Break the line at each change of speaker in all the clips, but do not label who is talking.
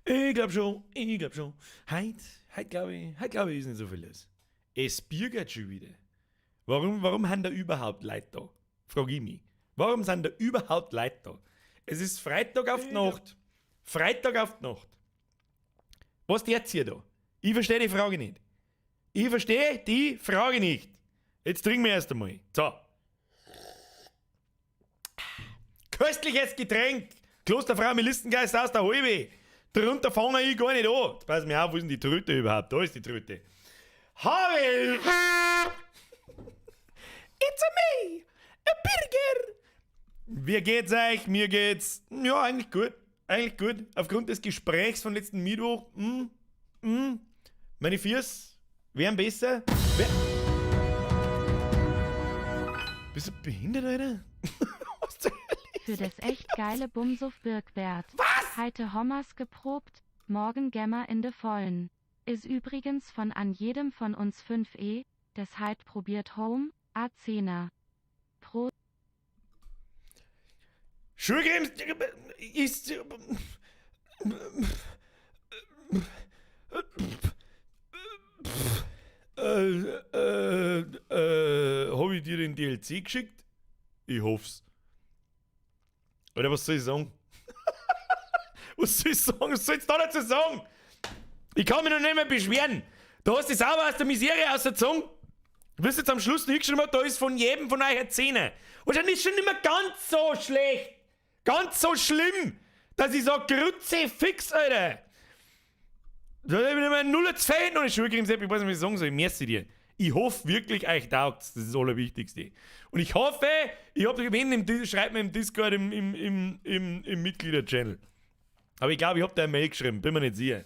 Ich glaub schon, ich glaub schon. Heit, heit glaub ich, heit glaub ich ist nicht so viel los. Es birgert schon wieder. Warum, warum haben da überhaupt Leute da? Frag ich mich. Warum sind da überhaupt Leute da? Es ist Freitag auf die Nacht. Freitag auf die Nacht. Was jetzt hier da? Ich verstehe die Frage nicht. Ich verstehe die Frage nicht. Jetzt trinken wir erst einmal. So. Köstliches Getränk. Klosterfrau Melissengeist aus der Halbe. Drunter fange ich gar nicht an. Jetzt pass mir auf, wo ist denn die Tröte überhaupt? Da ist die Tröte. Habe It's a me, a Birger. Wie geht's euch? Mir geht's, ja, eigentlich gut. Eigentlich gut. Aufgrund des Gesprächs von letzten Mittwoch, meine Füße wären besser. Wer Bist du behindert, Alter? Was zur Hölle?
Für das echt geile Bumsuff Birkbert.
Was?
Heite Hommers geprobt, morgen Gemmer in de Vollen. Is übrigens von an jedem von uns 5e, deshalb probiert Home, A10er. Pro.
Schulgrems ist. Hab ich dir den DLC geschickt? Ich hoff's. Oder was soll ich sagen? Was soll ich sagen? Was soll ich da dazu sagen? Ich kann mich noch nicht mehr beschweren. Da hast du sauber aus der Misere rausgezogen. Du wirst jetzt am Schluss nicht geschrieben, da ist von jedem von euch ein Zehner. Wahrscheinlich ist schon nicht mehr ganz so schlecht. Ganz so schlimm, dass ich sag, Grütze fix, Alter. Da hab ich nicht mehr 0 zu fehlen und ich schwöre, ich weiß nicht, was ich sagen soll. Merci dir. Ich hoffe wirklich, euch taugt's. Das ist das Allerwichtigste. Und ich hoffe, ich hab wen im, schreibt mir im Discord, im Mitglieder-Channel. Aber ich glaube, ich hab da eine Mail geschrieben, bin mir nicht sicher.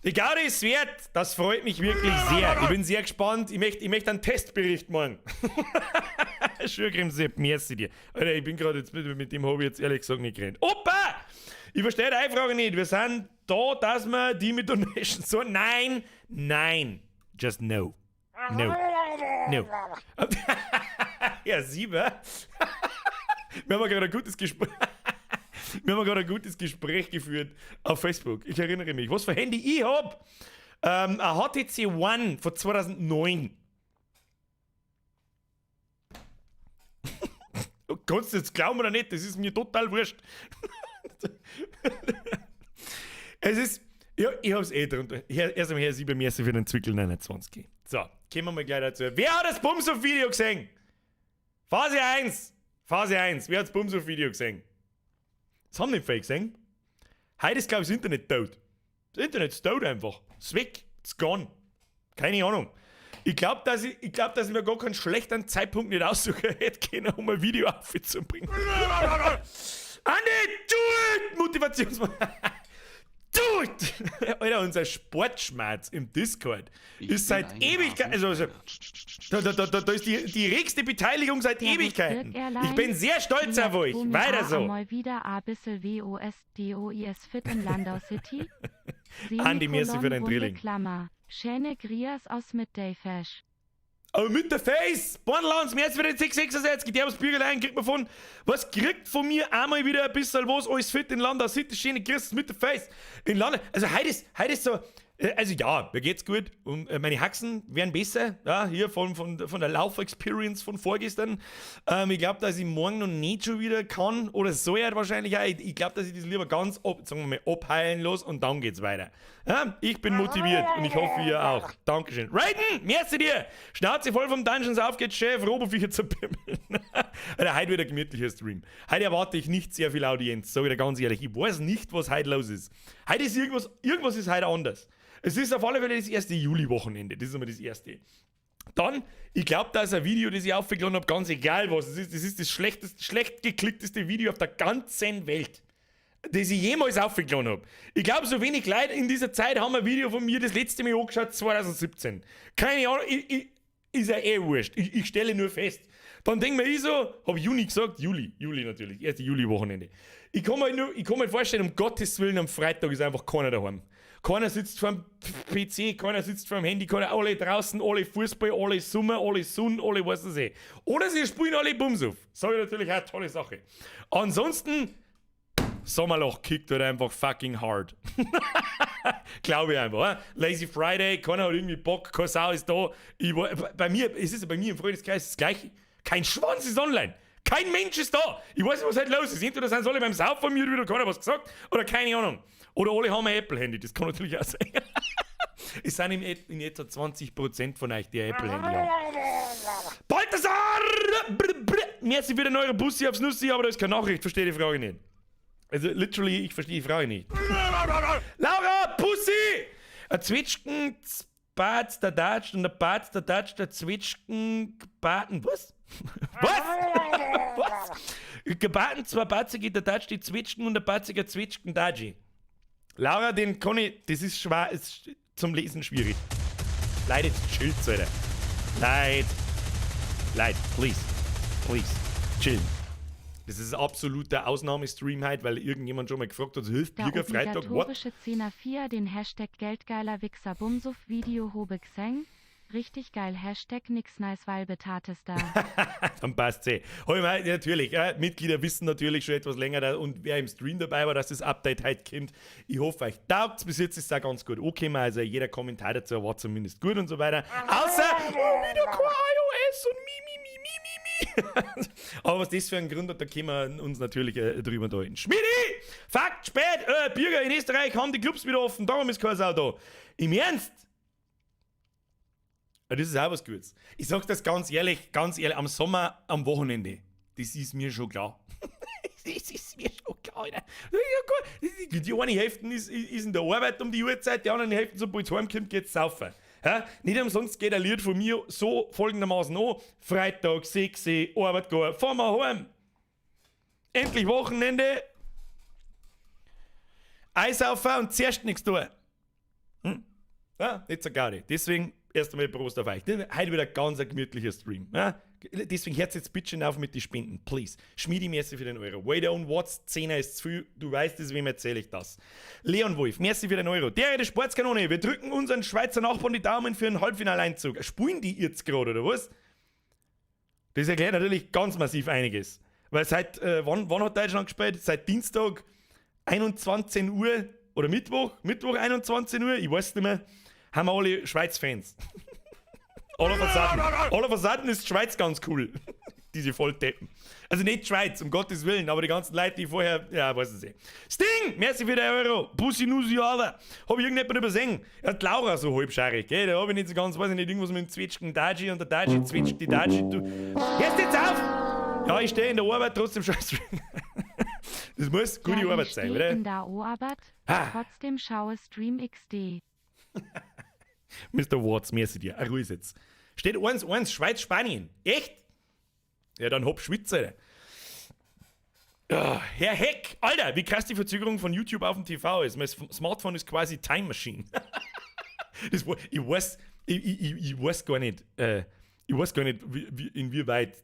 Die Gaudi ist wert, das freut mich wirklich sehr. Ich bin sehr gespannt. Ich möcht einen Testbericht morgen. Schürgrim Sepp, merci dir. Alter, ich bin gerade jetzt mit dem hab ich jetzt ehrlich gesagt nicht geredet. Opa! Ich verstehe die Frage nicht. Wir sind da, dass wir die mit Donations so. Nein, nein. Just no. No. No. Ja, sieben. Wir haben gerade ein gutes Gespräch. Wir haben gerade ein gutes Gespräch geführt auf Facebook. Ich erinnere mich. Was für Handy ich hab? Ein HTC One von 2009. Kannst du jetzt glauben oder nicht? Das ist mir total wurscht. Es ist. Ja, ich hab's eh drunter. Erst einmal her, 7 Merci für den Zwickel 29. So, kommen wir mal gleich dazu. Wer hat das Bumsuff-Video gesehen? Phase 1. Phase 1. Wer hat das Bumsuff-Video gesehen? Das haben nicht viele gesehen. Heute ist, glaub ich, das Internet tot. Das Internet ist tot einfach. Ist weg. It's gone. Keine Ahnung. Ich glaub, dass ich, ich glaub, dass ich mir gar keinen schlechten Zeitpunkt nicht aussuchen hätte können, um ein Video aufzubringen. Andi, do it! Motivationsmann. Do it! Alter, unser Sportschmerz im Discord
Ich
ist
bin
seit
ein
Ewigkeiten, also, also, da, da, da, da, da ist die regste Beteiligung seit
Servus,
Ewigkeiten.
Dirk Airlines.
Ich bin sehr stolz auf euch.
Bumi
Weiter
A
so.
Mal wieder a bissel W O S D O I S fit in Landau City.
Andi, merci für dein
Semikolon, runde
Drilling.
Klammer. Schöne Grias aus Midday-Fesch.
Oh, mit der Face! Bornlands, mehr als wieder 666, der was Bürgerlein kriegt man von. Was kriegt von mir einmal wieder ein bisschen was, alles fit in Landau City, schöne Grüße mit der Face. In Landau, also heute ist, heute ist so, also ja, mir geht's gut und meine Haxen werden besser, ja, hier von der Lauf-Experience von vorgestern. Ich glaub, dass ich morgen noch nicht schon wieder kann oder soll ich wahrscheinlich auch. Ich glaub, dass ich das lieber ganz, ab, sagen wir mal, abheilen lasse und dann geht's weiter. Ja, ich bin motiviert und ich hoffe, ihr auch. Dankeschön. Raiden, merci dir! Schnauze voll vom Dungeons, auf geht's, Chef, Roboviecher zu bimmeln. Alter, heute wird ein gemütlicher Stream. Heute erwarte ich nicht sehr viel Audienz, sag ich dir ganz ehrlich. Ich weiß nicht, was heute los ist. Heute ist irgendwas, irgendwas ist heute anders. Es ist auf alle Fälle das erste Juli-Wochenende. Das ist immer das erste. Dann, ich glaub, da ist ein Video, das ich aufgeladen hab, ganz egal was. Das ist das schlecht geklickteste Video auf der ganzen Welt, das ich jemals aufgeladen hab. Ich glaub, so wenig Leute in dieser Zeit haben ein Video von mir das letzte Mal angeschaut, 2017. Keine Ahnung, ist ja eh wurscht. Ich stelle nur fest. Dann denk mir ich so, hab Juni gesagt, Juli, Juli natürlich, erste Juli-Wochenende. Ich kann mir nur, ich kann mir vorstellen, um Gottes Willen, am Freitag ist einfach keiner daheim. Keiner sitzt vorm PC, keiner sitzt vorm Handy, keiner, alle draußen, alle Fußball, alle Sommer, alle Sonne, alle weiß das eh. Oder sie spielen alle Bumsuff. Sag ich natürlich auch, tolle Sache. Ansonsten, Sommerloch kickt halt einfach fucking hard. Glaube ich einfach. Lazy Friday, keiner hat irgendwie Bock, keine Sau ist da. Ich, bei mir, es ist ja bei mir im Freundeskreis das Gleiche. Kein Schwanz ist online. Kein Mensch ist da. Ich weiß nicht, was heute los ist. Entweder sind sie alle beim Saufen, mir wieder keiner was gesagt, oder keine Ahnung. Oder alle haben ein Apple-Handy. Das kann natürlich auch sein. Es sind in etwa 20% von euch, die ein Apple-Handy haben. Balthasar! Merci für den Euro, Bussi aufs Nussi, aber da ist keine Nachricht, verstehe die Frage nicht. Also, literally, ich verstehe die Frage nicht. Laura, Pussy! Ein Zwetschgen, Bad, der Datsch und der Bad, der Datsch, der Zwetschgen, Baten. Was? Was? Was? Gebaten, zwei Batzige, der Datsch, die Zwetschgen und der Batziger Zwetschgen, Daji. Laura, den kann ich, das ist schwer, ist zum Lesen schwierig. Leute, jetzt chillt, Alter. Leute, Leute, please, please, chillen. Das ist ein absoluter Ausnahmestream heute, weil irgendjemand schon mal gefragt hat, hilft
Der
Bürger Freitag, what?
Obligatorische Zehner 4 den #GeldgeilerWichser Bumsuff Video hobe gseng. Richtig geil, #nixnice weil betatester.
Dann passt's eh. Hab ich mal, natürlich, Mitglieder wissen natürlich schon etwas länger da, und wer im Stream dabei war, dass das Update heute kommt. Ich hoffe, euch taugt's. Bis jetzt ist es auch ganz gut angekommen. Also jeder Kommentar dazu war zumindest gut und so weiter. Außer, oh, wieder kein iOS und mi, mi, mi, mi, mi, mi. Aber was das für einen Grund hat, da können wir uns natürlich drüber unterhalten. Schmidi! Fakt, spät! Bürger in Österreich haben die Clubs wieder offen, darum ist kein Sau da. Im Ernst? Ja, das ist auch was Gutes. Ich sag das ganz ehrlich, am Sommer, am Wochenende, das ist mir schon klar. Das ist mir schon klar, Alter. Ja, gut. Die eine Hälfte ist in der Arbeit um die Uhrzeit, die andere Hälfte, sobald es heimkommt, geht's saufen. Ja? Nicht umsonst geht ein Lied von mir so folgendermaßen an: Freitag, 6 Uhr, Arbeit gehen, fahren wir heim. Endlich Wochenende. Eisaufen und zuerst nichts tun. Ja, nicht so geil. Deswegen erst einmal Prost auf euch. Heute wieder ganz ein gemütlicher Stream. Ja? Deswegen hört jetzt bitte schön auf mit den Spenden, please. Schmiedi, merci für den Euro. Wait on Watts, 10er ist zu viel. Du weißt es, wem erzähle ich das? Leon Wolf, merci für den Euro. Der der Sportskanone, wir drücken unseren Schweizer Nachbarn die Daumen für einen Halbfinaleinzug. Spulen die jetzt gerade, oder was? Das erklärt natürlich ganz massiv einiges. Weil seit, wann hat Deutschland gespielt? Seit Dienstag 21 Uhr oder Mittwoch 21 Uhr, ich weiß nicht mehr, haben wir alle Schweiz-Fans. All of a sudden. All of a sudden ist Schweiz ganz cool. Diese Volldeppen. Also nicht Schweiz, um Gottes Willen, aber die ganzen Leute, die vorher, ja, weiß ich nicht. Sting! Merci für den Euro. Bussi Nussi, Alter. Hab ich irgendjemand übersehen? Ja, die Laura so halbscharrig, gell? Da hab ich nicht so ganz, weiß ich nicht, irgendwas mit dem Zwetschgen Daji und der Daji zwetscht die Daji. Du. Hörst jetzt auf! Ja, ich stehe in der Arbeit, trotzdem scheiß. Das muss gute
Ja,
Arbeit
ich
sein,
steh
oder?
in der Arbeit,
Ah.
trotzdem schaue Stream XD.
Mr. Watts, merci dir. Ah, ruhig jetzt. Steht 1-1, Schweiz, Spanien. Echt? Ja, dann hopp Schweiz, Alter. Ja, Herr Heck, Alter, wie krass die Verzögerung von YouTube auf dem TV ist. Mein Smartphone ist quasi Time Machine. Ich weiß gar nicht, inwieweit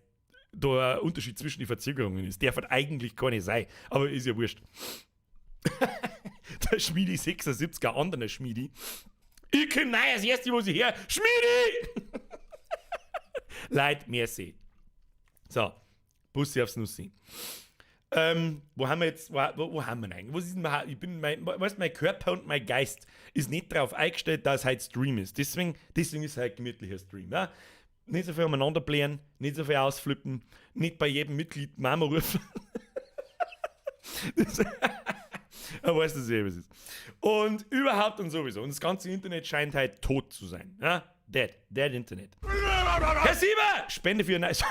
da ein Unterschied zwischen den Verzögerungen ist. Der wird eigentlich keine sein, aber ist ja wurscht. Der Schmiedi 76, ein anderer Schmiedi. Ich komm rein, das erste, was ich höre: Schmiedi! Leid, merci. So, Bussi aufs Nussi. Wo haben wir jetzt, wo haben wir denn eigentlich? Was ist denn, ich bin, mein, weißt, mein Körper und mein Geist ist nicht darauf eingestellt, dass heute Stream ist. Deswegen ist heute gemütlicher Stream. Ja? Nicht so viel umeinander blären, nicht so viel ausflippen, nicht bei jedem Mitglied Mama rufen. Aber weißt du eh, was ist. Und überhaupt und sowieso. Und das ganze Internet scheint halt tot zu sein. Ja? Dead. Dead Internet. Herr Sieber! Spende für ein nice.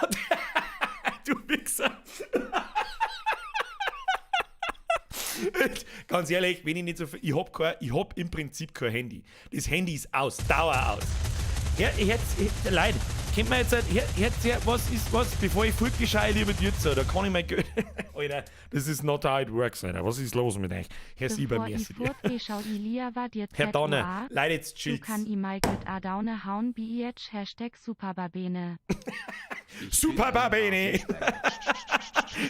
Du Wichser. Ganz ehrlich, wenn ich nicht so viel, ich hab im Prinzip kein Handy. Das Handy ist aus, Dauer aus. Ja, ich hätte, Leute, kennt man jetzt, halt, ja, was ist was, bevor ich fortgehe, lieber dir zu, da kann ich mein Geld. Alter, das ist not how it works, Alter. Was ist los mit euch? Herr Sieber,
Bevor ich
merci dir.
fortgeh, schau Ilia war dir
Herr Donner,
ZUA.
Leute, jetzt
Du
chillt's.
kann i mal git a daune hauen bietch #Superbabene.
Super Babene!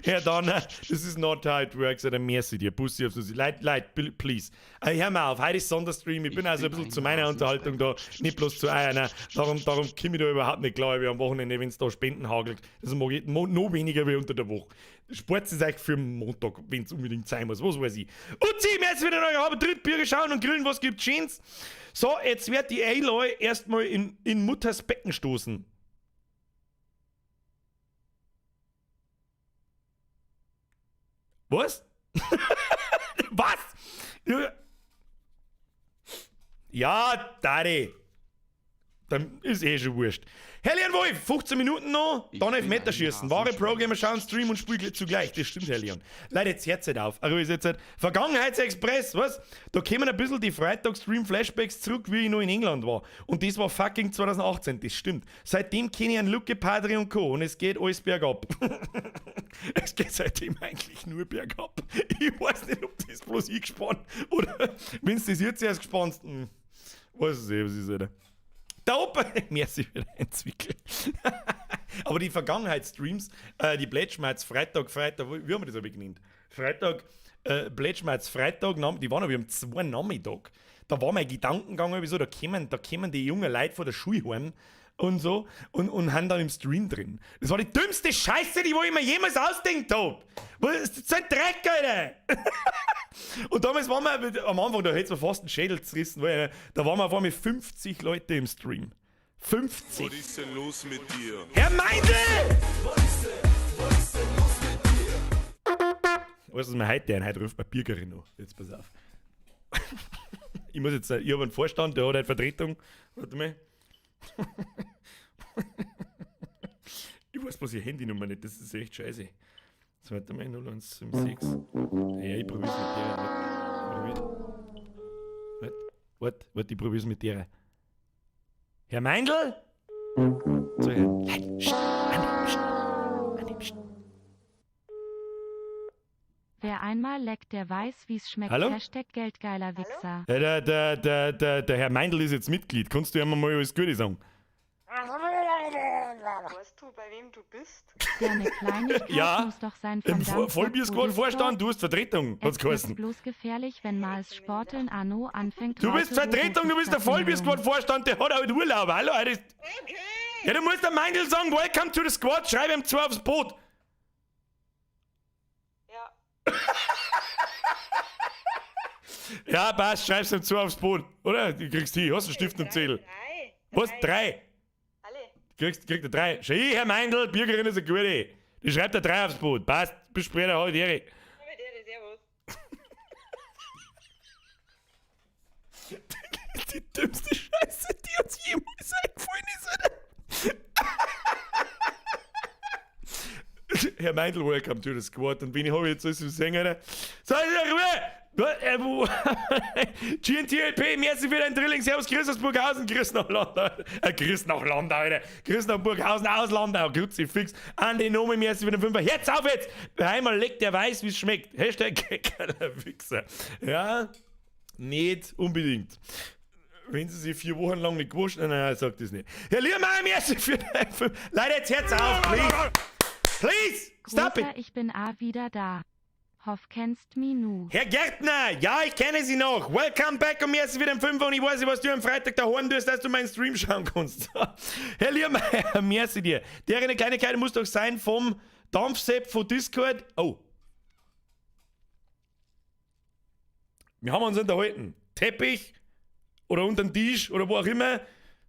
Herr Donner, this is not how it works. Alter, merci dir. Bussi aufs Nussi. Leute, Leute, please. Hör mal auf. Heute ist Sonderstream. Ich bin
Ich
also ein
bin
bisschen
ein
zu meiner Unterhaltung da, nicht bloß zu eurer. Darum komme ich da überhaupt nicht klar, wie am Wochenende, wenn es da Spenden hagelt. Das mag ich noch weniger wie unter der Woche. Spart es euch für Montag, wenn es unbedingt sein muss. Was weiß ich. Uzi, merci wieder eure Arbeit. Drittbiere schauen und grillen, was gibt Schönes. So, jetzt wird die Aloy erstmal in Mutters Becken stoßen. Was? Was? Ja, Daddy. Dann ist eh schon wurscht. Herr Leon Wolf, 15 Minuten noch,
Ich
dann
bin
Elfmeterschießen.
ein
Wahre
Hasenschwein.
Pro-Gamer schauen Stream und spielen zugleich. Das stimmt, Herr Leon. Leute, jetzt hört's halt auf. Also ist jetzt halt Vergangenheitsexpress, was? Da kommen ein bisschen die Freitag-Stream-Flashbacks zurück, wie ich noch in England war. Und das war fucking 2018, das stimmt. Seitdem kenne ich einen Luke, Padre und Co. Und es geht alles bergab. Es geht seitdem eigentlich nur bergab. Ich weiß nicht, ob das bloß ich gespannt oder wenn's das jetzt erst gespannt. Weiß es eh, was ist, Alter. Der Opa, merci für den Zwickel. Aber die Vergangenheitsstreams, die Plätschmerz Freitag, Freitag, wie haben wir das aber genannt? Freitag, Plätschmerz Freitag, die waren aber um 2 Nachmittag. Da war mein Gedankengang irgendwie so, da kämen die jungen Leute von der Schule heim und so und haben dann im Stream drin. Das war die dümmste Scheiße, die wo ich mir jemals ausgedacht hab. Was ist das für ein Dreck, Alter? Und damals waren wir, am Anfang, da hätte es mir fast einen Schädel zerrissen, weil, da waren wir auf einmal 50 Leute im Stream. 50.
Was ist denn los mit dir?
Herr Meindl! Weißt du, was wir heute tun? Heute ruft man Birgerin an. Jetzt pass auf. Ich muss jetzt, ich hab einen Vorstand, der hat eine Vertretung. Warte mal. Ich weiß bloß die Handynummer nicht, das ist echt scheiße. So, warte mal, 0, 1, 7, 6. Ja, ich probier's mit der. Warte, warte, warte, ich probier's mit der. Herr Meindl? So, Herr. Leute, pst, Andi, pst, Andi, pst.
Wer einmal leckt, der weiß, wie's schmeckt.
Hallo?
Hashtag geldgeiler Wichser.
Ja, der Herr Meindl ist jetzt Mitglied. Kannst du ihm mal alles Gute sagen?
Weißt du, bei wem du bist?
Eine Kleinigkeit
Ja,
muss doch sein
Im
verdammt
Vollbier-Squad-Vorstand, du hast Vertretung, hat's
Es wird
geheißen.
bloß gefährlich, wenn mal es Sporteln Anno anfängt.
Du bist
Raute
Vertretung, du bist der Vollbier-Squad-Vorstand, der hat auch Urlaub. Hallo, Alter.
Okay.
Ja, du musst der Meindl sagen, welcome to the squad, schreib ihm 2 aufs Boot.
Ja.
Ja, passt, schreib's ihm 2 aufs Boot, oder? Du kriegst die, hast einen Stift und Zettel.
3.
Was? 3?
Alle.
Kriegt er 3. Schau, Herr Meindl, Bürgerin ist eine gute. Die schreibt er 3 aufs Boot. Passt, bis später, halt Ehre.
Habe die Ehre, servus.
Die dümmste Scheiße, die uns jemals eingefallen ist, Alter. Herr Meindl, welcome to the squad. Und wen habe ich jetzt alles im Sänger, Alter? So, ist ja Ruhe! GNTLP, merci für deinen Drilling. Servus, Grüß aus Burghausen, Grüß nach Landau. Grüß nach Landau, Alter. Grüß nach Burghausen, aus Landau. Kruzifix. Andi Nome, merci für den Fünfer. Jetzt auf jetzt! Wer einmal leckt, der weiß, wie's schmeckt. Hashtag geiler Wichser. Ja, nicht unbedingt. Wenn sie sich 4 Wochen lang nicht gewaschen haben, nein, nein, sag das nicht. Herr Liermeier, merci für den Fünfer. Leute, jetzt hört's auf, please. Please, stop it.
Großer, ich bin A wieder da. Hoff kennst mi nu.
Herr Gärtner, ja, ich kenne Sie noch. Welcome back und merci für den Fünfer und ich weiß nicht, was du am Freitag daheim tust, dass du meinen Stream schauen kannst. Herr Liermeier, merci dir. Deren Kleinigkeit muss doch sein vom Dampfsepp von Discord. Oh. Wir haben uns unterhalten. Teppich oder unter dem Tisch oder wo auch immer.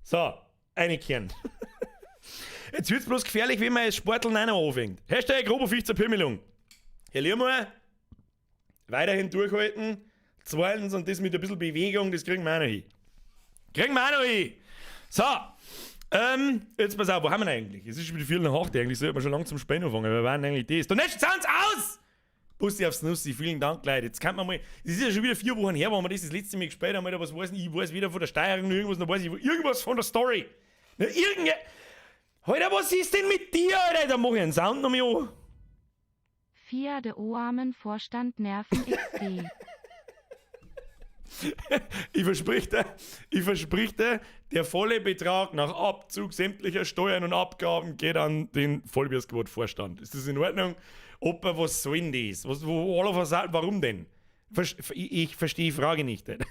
So, einkehren. Jetzt wird's bloß gefährlich, wenn man das Sporteln auch noch anfängt. Hashtag Roboficht zur Pimmelung. Herr Liermeier, weiterhin durchhalten. Zweitens, und das mit ein bisschen Bewegung, das kriegen wir auch noch hin. Kriegen wir auch noch hin. So, jetzt pass auf, wo haben wir denn eigentlich? Es ist schon wieder 8:15, eigentlich sollte man schon lange zum Spielen anfangen, wir waren eigentlich das. Da nicht Sounds aus! Bussi aufs Nussi, vielen Dank, Leute. Jetzt kann man mal, es ist ja schon wieder 4 Wochen her, wo wir das letzte Mal gespielt haben, Alter, was weiß ich, ich weiß weder von der Steuerung noch irgendwas, noch weiß ich irgendwas von der Story. Na, irgende-, Alter, was ist denn mit dir, Alter? Da mach ich einen Sound noch mal an.
Fia de Oarmen Vorstand Nerven XD.
Ich versprich dir, der volle Betrag nach Abzug sämtlicher Steuern und Abgaben geht an den Vollbier-Squad-Vorstand. Ist das in Ordnung? Opa, was soll denn das? Was, wo, all of a sudden, warum denn? Ich verstehe die Frage nicht. Alter.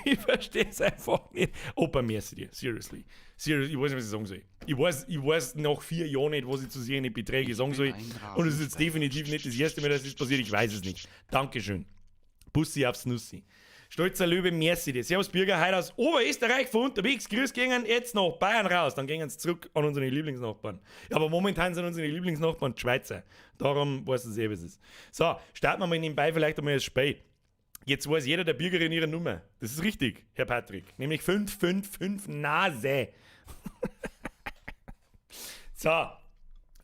Ich verstehe es einfach nicht. Opa, merci dir. Seriously. Seriously, ich weiß nicht, was ich sagen soll. Ich weiß nach 4 Jahren nicht, was ich zu sehen Beträge sagen soll. Und es ist jetzt definitiv nicht das erste Mal, dass das passiert. Ich weiß es nicht. Dankeschön. Bussi aufs Nussi. Stolzer Löwe, merci dir. Servus Bürger, heute aus Oberösterreich von unterwegs. Grüß gingen jetzt nach Bayern raus. Dann gehen sie zurück an unsere Lieblingsnachbarn. Ja, aber momentan sind unsere Lieblingsnachbarn die Schweizer. Darum weiß es eh, was es ist. So, starten wir mal nebenbei vielleicht einmal das Spiel. Jetzt weiß jeder der Bürgerin ihre Nummer. Das ist richtig, Herr Patrick. Nämlich 555 Nase. So,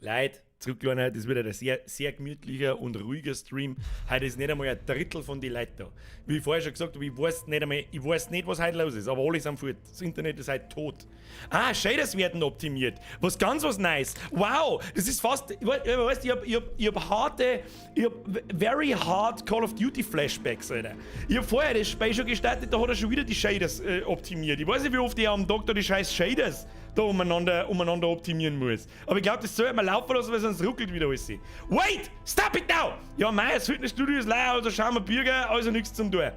Leute, zurückgekommen, heute ist wieder ein sehr, sehr gemütlicher und ruhiger Stream. Heute ist nicht einmal ein Drittel von den Leuten da. Wie ich vorher schon gesagt habe, ich weiß nicht einmal, ich weiß nicht, was heute los ist, aber alle sind fort. Das Internet ist heute tot. Ah, Shaders werden optimiert. Was ganz was Nice. Wow, das ist fast, weißt, ich hab harte, ich hab very hard Call of Duty Flashbacks, Alter. Ich hab vorher das Spiel schon gestartet, da hat er schon wieder die Shaders optimiert. Ich weiß nicht, wie oft ich am Tag da die scheiß Shaders da umeinander optimieren muss. Aber ich glaube, das soll man laufen lassen, weil sonst ruckelt wieder alles. Wait! Stop it now! Ja, mei, das Fitnessstudio ist leer, also schauen wir Bürger, also nichts zum tun.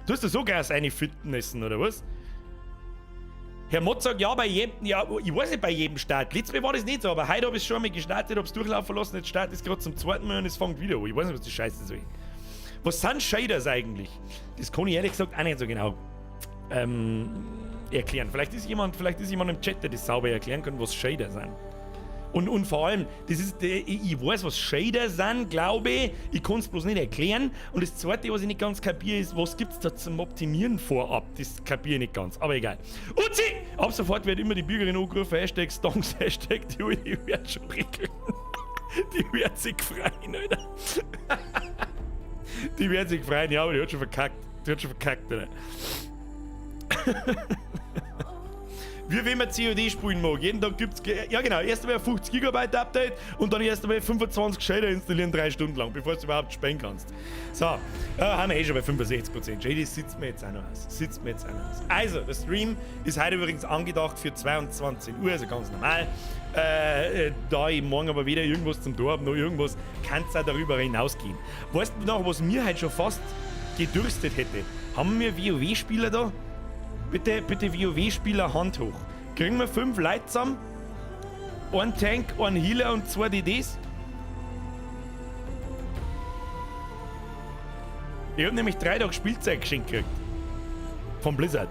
Du hast da so geil eine Fitnessen, oder was? Herr Mott sagt, ja, bei jedem, ja, ich weiß nicht, bei jedem Start. Letztes Mal war das nicht so, aber heute habe ich es schon einmal gestartet, habe es durchlaufen lassen, jetzt startet es gerade zum zweiten Mal und es fängt wieder an. Ich weiß nicht, was die Scheiße soll. Was sind Shaders eigentlich? Das kann ich ehrlich gesagt auch nicht so genau erklären. Vielleicht ist jemand im Chat, der das sauber erklären kann, was Shader sind. Und vor allem, das ist, ich weiß, was Shader sind, glaube ich. Ich kann es bloß nicht erklären. Und das Zweite, was ich nicht ganz kapiere, ist, was gibt es da zum Optimieren vorab? Das kapiere ich nicht ganz, aber egal. Uzi! Ab sofort wird immer die Bürgerin angerufen, #Stonks, Hashtag, die wird schon regeln. Die wird sich freuen, Alter. Die wird sich freuen, ja, aber die hat schon verkackt. Die hat schon verkackt, Alter. Wie wenn man COD spielen mag. Jeden Tag gibt's, ja genau, erst einmal ein 50 GB Update und dann erst einmal 25 Shader installieren, 3 Stunden lang, bevor du überhaupt spielen kannst. So, haben wir eh schon bei 65%. Shady sitzt mir jetzt auch noch aus. Sitzt mir jetzt auch noch aus. Also, der Stream ist heute übrigens angedacht für 22 Uhr, also ganz normal. Da ich morgen aber weder irgendwas zum Tun habe, noch irgendwas, kann es auch darüber hinausgehen. Weißt du noch, was mir heute schon fast gedürstet hätte? Haben wir WoW-Spieler da? Bitte, bitte WoW-Spieler, Hand hoch. Kriegen wir fünf Leute zusammen? Ein Tank, ein Healer und zwei DDs? Ich habe nämlich 3 Tage Spielzeit geschenkt gekriegt. Von Blizzard.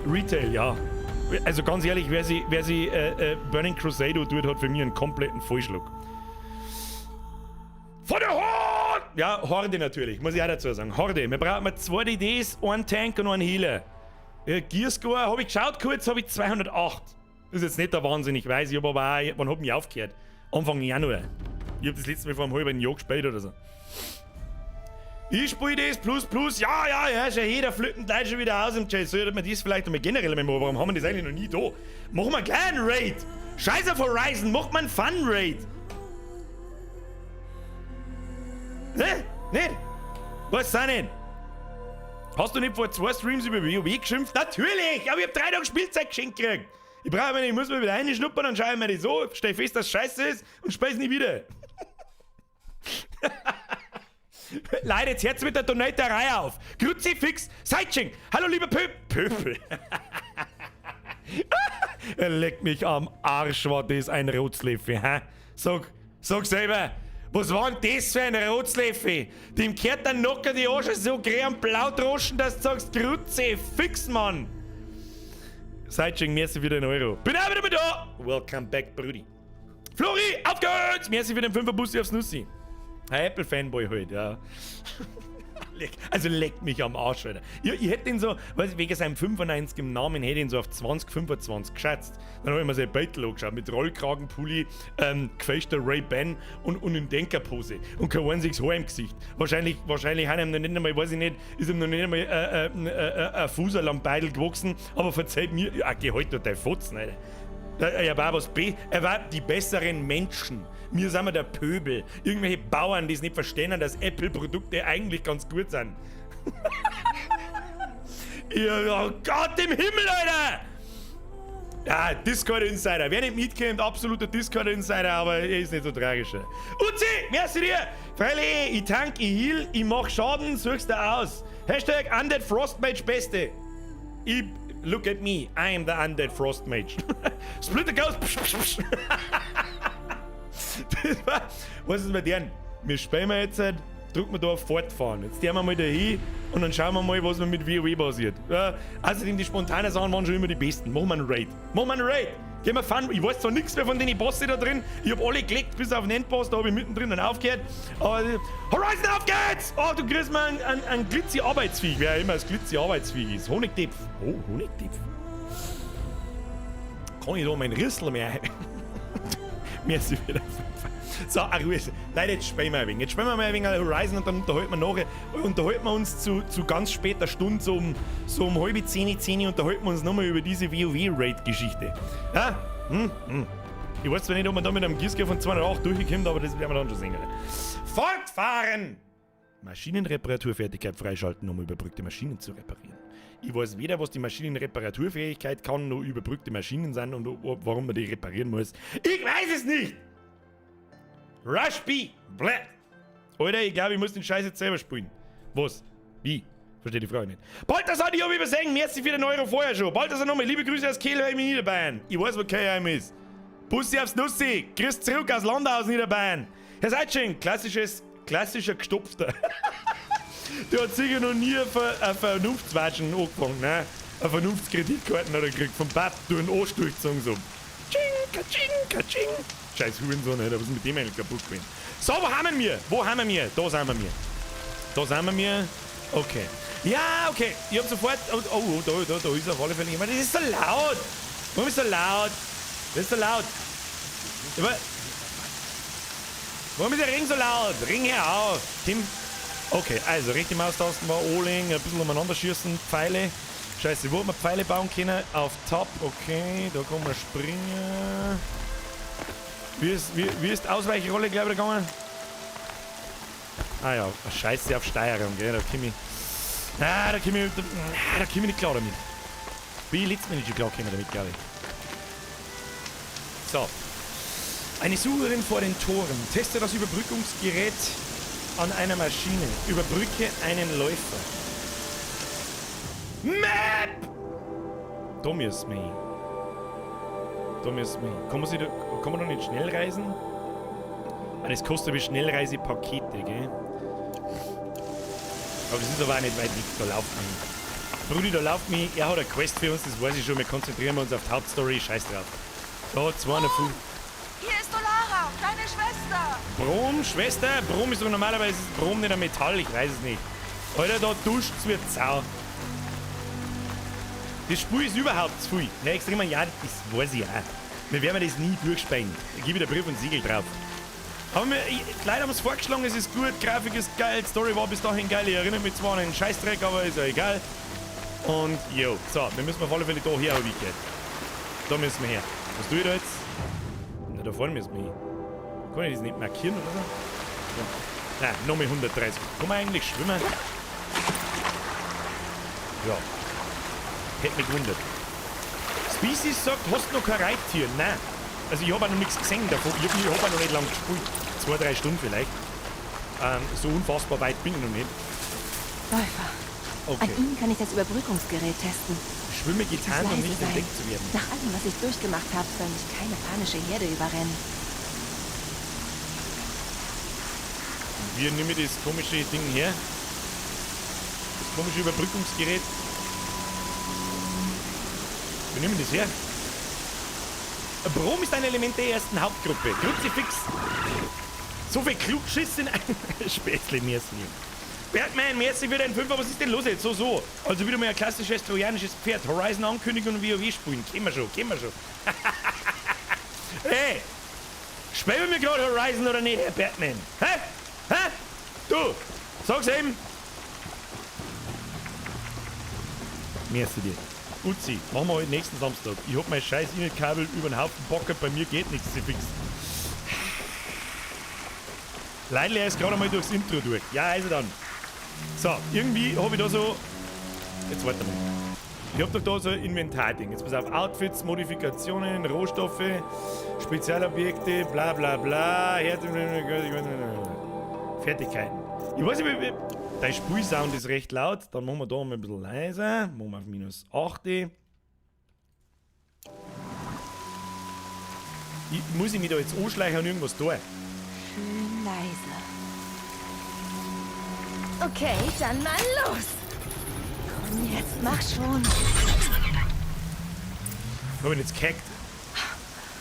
Retail, ja. Also ganz ehrlich, wer sich Burning Crusade tut, hat für mich einen kompletten Vollschluck. Von der Horde! Ja, Horde natürlich, muss ich auch dazu sagen. Horde. Wir brauchen zwei DDs, einen Tank und einen Healer. Ja, Gearscore, habe ich geschaut kurz, habe ich 208. Das ist jetzt nicht der Wahnsinn, ich weiß, ich habe aber auch, wann hab ich mich aufgehört? Anfang Januar. Ich habe das letzte Mal vor einem halben Jahr gespielt oder so. Ich spiele das plus plus, ja, schon jeder flippen gleich schon wieder aus im Chat. Sollte man das vielleicht einmal generell einmal machen? Warum haben wir das eigentlich noch nie da? Machen wir gleich einen Raid! Scheiß auf Horizon, macht man einen Fun-Raid! Ne? Nicht? Was sind denn? Hast du nicht vor zwei Streams über WoW geschimpft? Natürlich! Aber ich hab 3 Tage Spielzeit geschenkt gekriegt. Ich brauche mir nicht, ich muss mir wieder reinschnuppern, dann schaue ich mir das so, stell fest, dass scheiße ist und spiel's nie wieder. Leute, jetzt hört's mit der Donaterei auf. Kruzifix, Seitsching. Hallo, lieber Pöpel. Er leckt mich am Arsch, war das ein Rotzleffe, hä? Sag selber. Was war denn das für ein Rotzleffe? Dem kehrt der Nocker die Arsch so grün und blau droschen, dass du sagst, Kruzifix, Mann. Seitsching, merci für den Euro. Bin auch wieder mit da. Welcome back, Brudi. Flori, auf geht's! Merci für den 5er Bussi aufs Nussi. Ein Apple-Fanboy halt, ja. Also leckt mich am Arsch, Alter. Ich hätte ihn so, weiß ich, wegen seinem 95 im Namen, hätte ich ihn so auf 20, 25 geschätzt. Dann habe ich mir sein Beitel angeschaut, mit Rollkragenpulli, gefälschter Ray-Ban und in Denkerpose. Und kein einziges Haar im Gesicht. Wahrscheinlich hat ihm noch nicht einmal, weiß ich nicht, ist ihm noch nicht einmal ein Fußerl am Beidel gewachsen, aber verzeiht mir, ja, geh halt doch dein Fotzen, Alter. Er war die besseren Menschen. Wir sind wir der Pöbel. Irgendwelche Bauern, die es nicht verstehen, dass Apple-Produkte eigentlich ganz gut sind. Ja, oh Gott im Himmel, Alter! Ja, Discord Insider. Wer nicht mitkommt, absoluter Discord Insider, aber er ist nicht so tragisch. Uzi, merci dir! Freilich, ich tank, ich heal, ich mach Schaden, suchst du aus. #UndeadFrostMage Beste. Ich, look at me, I am the Undead Frost Mage. Splitter Ghost. Psch, psch, psch. Das war, was ist mit denen? Wir spielen wir jetzt, drücken wir da auf Fortfahren. Jetzt gehen wir mal da hin und dann schauen wir mal, was mir mit WoW passiert. Ja, außerdem, die spontanen Sachen waren schon immer die besten. Machen wir einen Raid. Machen wir einen Raid. Gehen wir fahren. Ich weiß zwar nichts mehr von den Bosse da drin. Ich hab alle gelegt, bis auf den Endboss. Da hab ich mittendrin dann aufgehört. Aber Horizon, auf geht's! Oh, du kriegst mal einen Glitzy-Arbeitsviech. Wer immer das Glitzy-Arbeitsviech ist. Honigtepf. Oh, Honigtepf. Kann ich da mein Rüssel mehr? Merci wieder. So, ach, Ruhe. Leute, jetzt spielen wir ein wenig. Jetzt spielen wir mal ein wenig Horizon und dann unterhalten wir nachher, unterhalten wir uns zu ganz später Stunde, so um 9:30, 10, unterhalten wir uns nochmal über diese WoW-Raid-Geschichte. Ja? Hm. Ich weiß zwar nicht, ob man da mit einem Gear Score von 208 durchkommt, aber das werden wir dann schon sehen. Fortfahren! Maschinenreparaturfertigkeit freischalten, um überbrückte Maschinen zu reparieren. Ich weiß weder, was die Maschinenreparaturfähigkeit kann, noch überbrückte Maschinen sind und warum man die reparieren muss. Ich weiß es nicht! Rush B! Bläh! Alter, ich glaube, ich muss den Scheiß jetzt selber spielen. Was? Wie? Verstehe die Frage nicht. Balthasar, ich hab übersehen. Merci für den Euro vorher schon. Balthasar nochmal. Liebe Grüße aus Kelheim in Niederbayern. Ich weiß, wo Kelheim ist. Bussi aufs Nussi. Grüß zurück aus Landau aus Niederbayern. Herr Seitsching, klassischer Gestopfter. Der hat sicher noch nie eine Vernunftswatschen angefangen, ne? Eine Vernunftskreditkarten hat er gekriegt vom Pap durch den Arsch durchgezogen so. Tsching, katsching, katsching. Scheiß Hurensohn, Alter, was ist mit dem eigentlich kaputt gewesen? So, wo haben wir? Wo haben wir? Da sind wir. Da sind wir. Okay. Ja, okay. Ich hab sofort. Oh, oh, da ist auf alle Fälle jemand. Das ist so laut. Warum ist so laut? Das ist so laut. Aber, warum ist der Ring so laut? Ring, hör auf. Tim. Okay, also rechte Maustasten war Oling, ein bisschen umeinander schießen, Pfeile. Scheiße, wo hat man Pfeile bauen können? Auf Top, okay, da kann man springen. Wie ist die Ausweichrolle, glaube ich, gegangen? Ah ja, scheiße auf Steuerung, gell, da komm ich. Ah, da komm ich nicht klar damit. Bin ich letztes Mal nicht schon klar gekommen damit, glaube ich. So. Eine Sucherin vor den Toren. Teste das Überbrückungsgerät an einer Maschine. Überbrücke einen Läufer. Map! Da müssen wir hin. Da müssen wir hin. Kann man da nicht schnell reisen? Ah, das kostet aber Schnellreisepakete, gell? Aber das ist aber auch nicht weit weg, da lauft man hin. Brudi, da lauft mich. Er hat eine Quest für uns, das weiß ich schon. Wir konzentrieren uns auf die Hauptstory. Scheiß drauf. Da, 205.
Hier ist Olara, deine Schwester.
Brom, Schwester? Brom ist doch normalerweise, ist Brom nicht ein Metall, ich weiß es nicht. Alter, da duscht's wie Sau. Das Spiel ist überhaupt zu viel. Ja, extrem, ja, das weiß ich auch. Wir werden das nie durchspielen. Da gebe ich der Brief und Siegel drauf. Aber die Leute haben es vorgeschlagen, es ist gut, Grafik ist geil, Story war bis dahin geil. Ich erinnere mich zwar an einen Scheißdreck, aber ist ja egal. Und jo, so, wir müssen auf alle Fälle da her, hab ich gehört. Da müssen wir her. Was tue ich da jetzt? Na, da vorne müssen wir hin. Kann ich das nicht markieren oder so? Ja. Nein, nochmal 130. Kann man eigentlich schwimmen? Ja. Hätte mich gewundert. Species sagt, hast du noch kein Reittier? Nein. Also ich habe auch noch nichts gesehen davon. Ich hab auch noch nicht lange gespielt. 2, 3 Stunden vielleicht. So unfassbar weit bin ich noch nicht.
Läufer.
Okay.
An ihnen kann ich das Überbrückungsgerät testen.
Schwimme
Ich muss
getarnt, um
leise
nicht
sein.
entdeckt zu werden.
Nach allem, was ich durchgemacht habe, soll mich keine panische Herde überrennen.
Wie nehme ich das komische Ding her? Das komische Überbrückungsgerät. Wie nehmen wir das her? Brom ist ein Element der ersten Hauptgruppe. Kruzifix. So viel Klugschiss in einem Spätzle, merci. Bergmann, merci für den Fünfer. Was ist denn los jetzt? So, so. Also wieder mal ein klassisches trojanisches Pferd. Horizon ankündigen und WoW spielen. Kennen wir schon, kennen wir schon. Hey! Spielen wir gerade Horizon oder nicht, Herr Bergmann? Hä? Hä? Du! Sag's ihm! Merci dir. Uzi, machen wir heute nächsten Samstag. Ich hab mein scheiß Internetkabel über den Haufen bockert, bei mir geht nichts so fix. Leider er ist gerade mal durchs Intro durch. Ja, also dann. So, irgendwie hab ich da so. Jetzt warte mal. Ich hab doch da so ein Inventarding. Jetzt pass auf, Outfits, Modifikationen, Rohstoffe, Spezialobjekte, bla bla bla. Fertigkeiten. Ich weiß nicht, wie, dein Spielsound ist recht laut. Dann machen wir da mal ein bisschen leiser. Machen wir auf minus 8. Muss ich mich da jetzt anschleichen und irgendwas tun?
Schön leise. Okay, dann mal los. Komm jetzt, mach schon.
Hab ihn jetzt gehackt.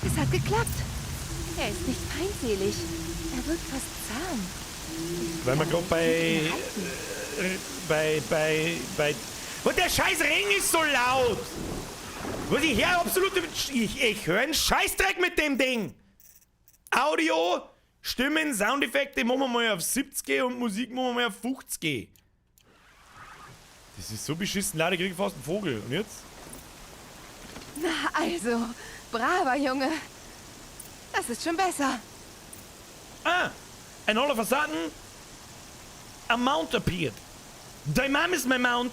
Es hat geklappt. Er ist nicht feindselig. Er wirkt fast zahm.
Weil wir grad bei... bei... Und der scheiß Ring ist so laut! Was ich höre absolut... Ich höre einen Scheißdreck mit dem Ding! Audio, Stimmen, Soundeffekte machen wir mal auf 70 und Musik machen wir mal auf 50. Das ist so beschissen laut, ich krieg fast einen Vogel. Und jetzt?
Na also, braver Junge. Das ist schon besser.
Ah! And all of a sudden, a mount appeared. Dein Mom is my mount.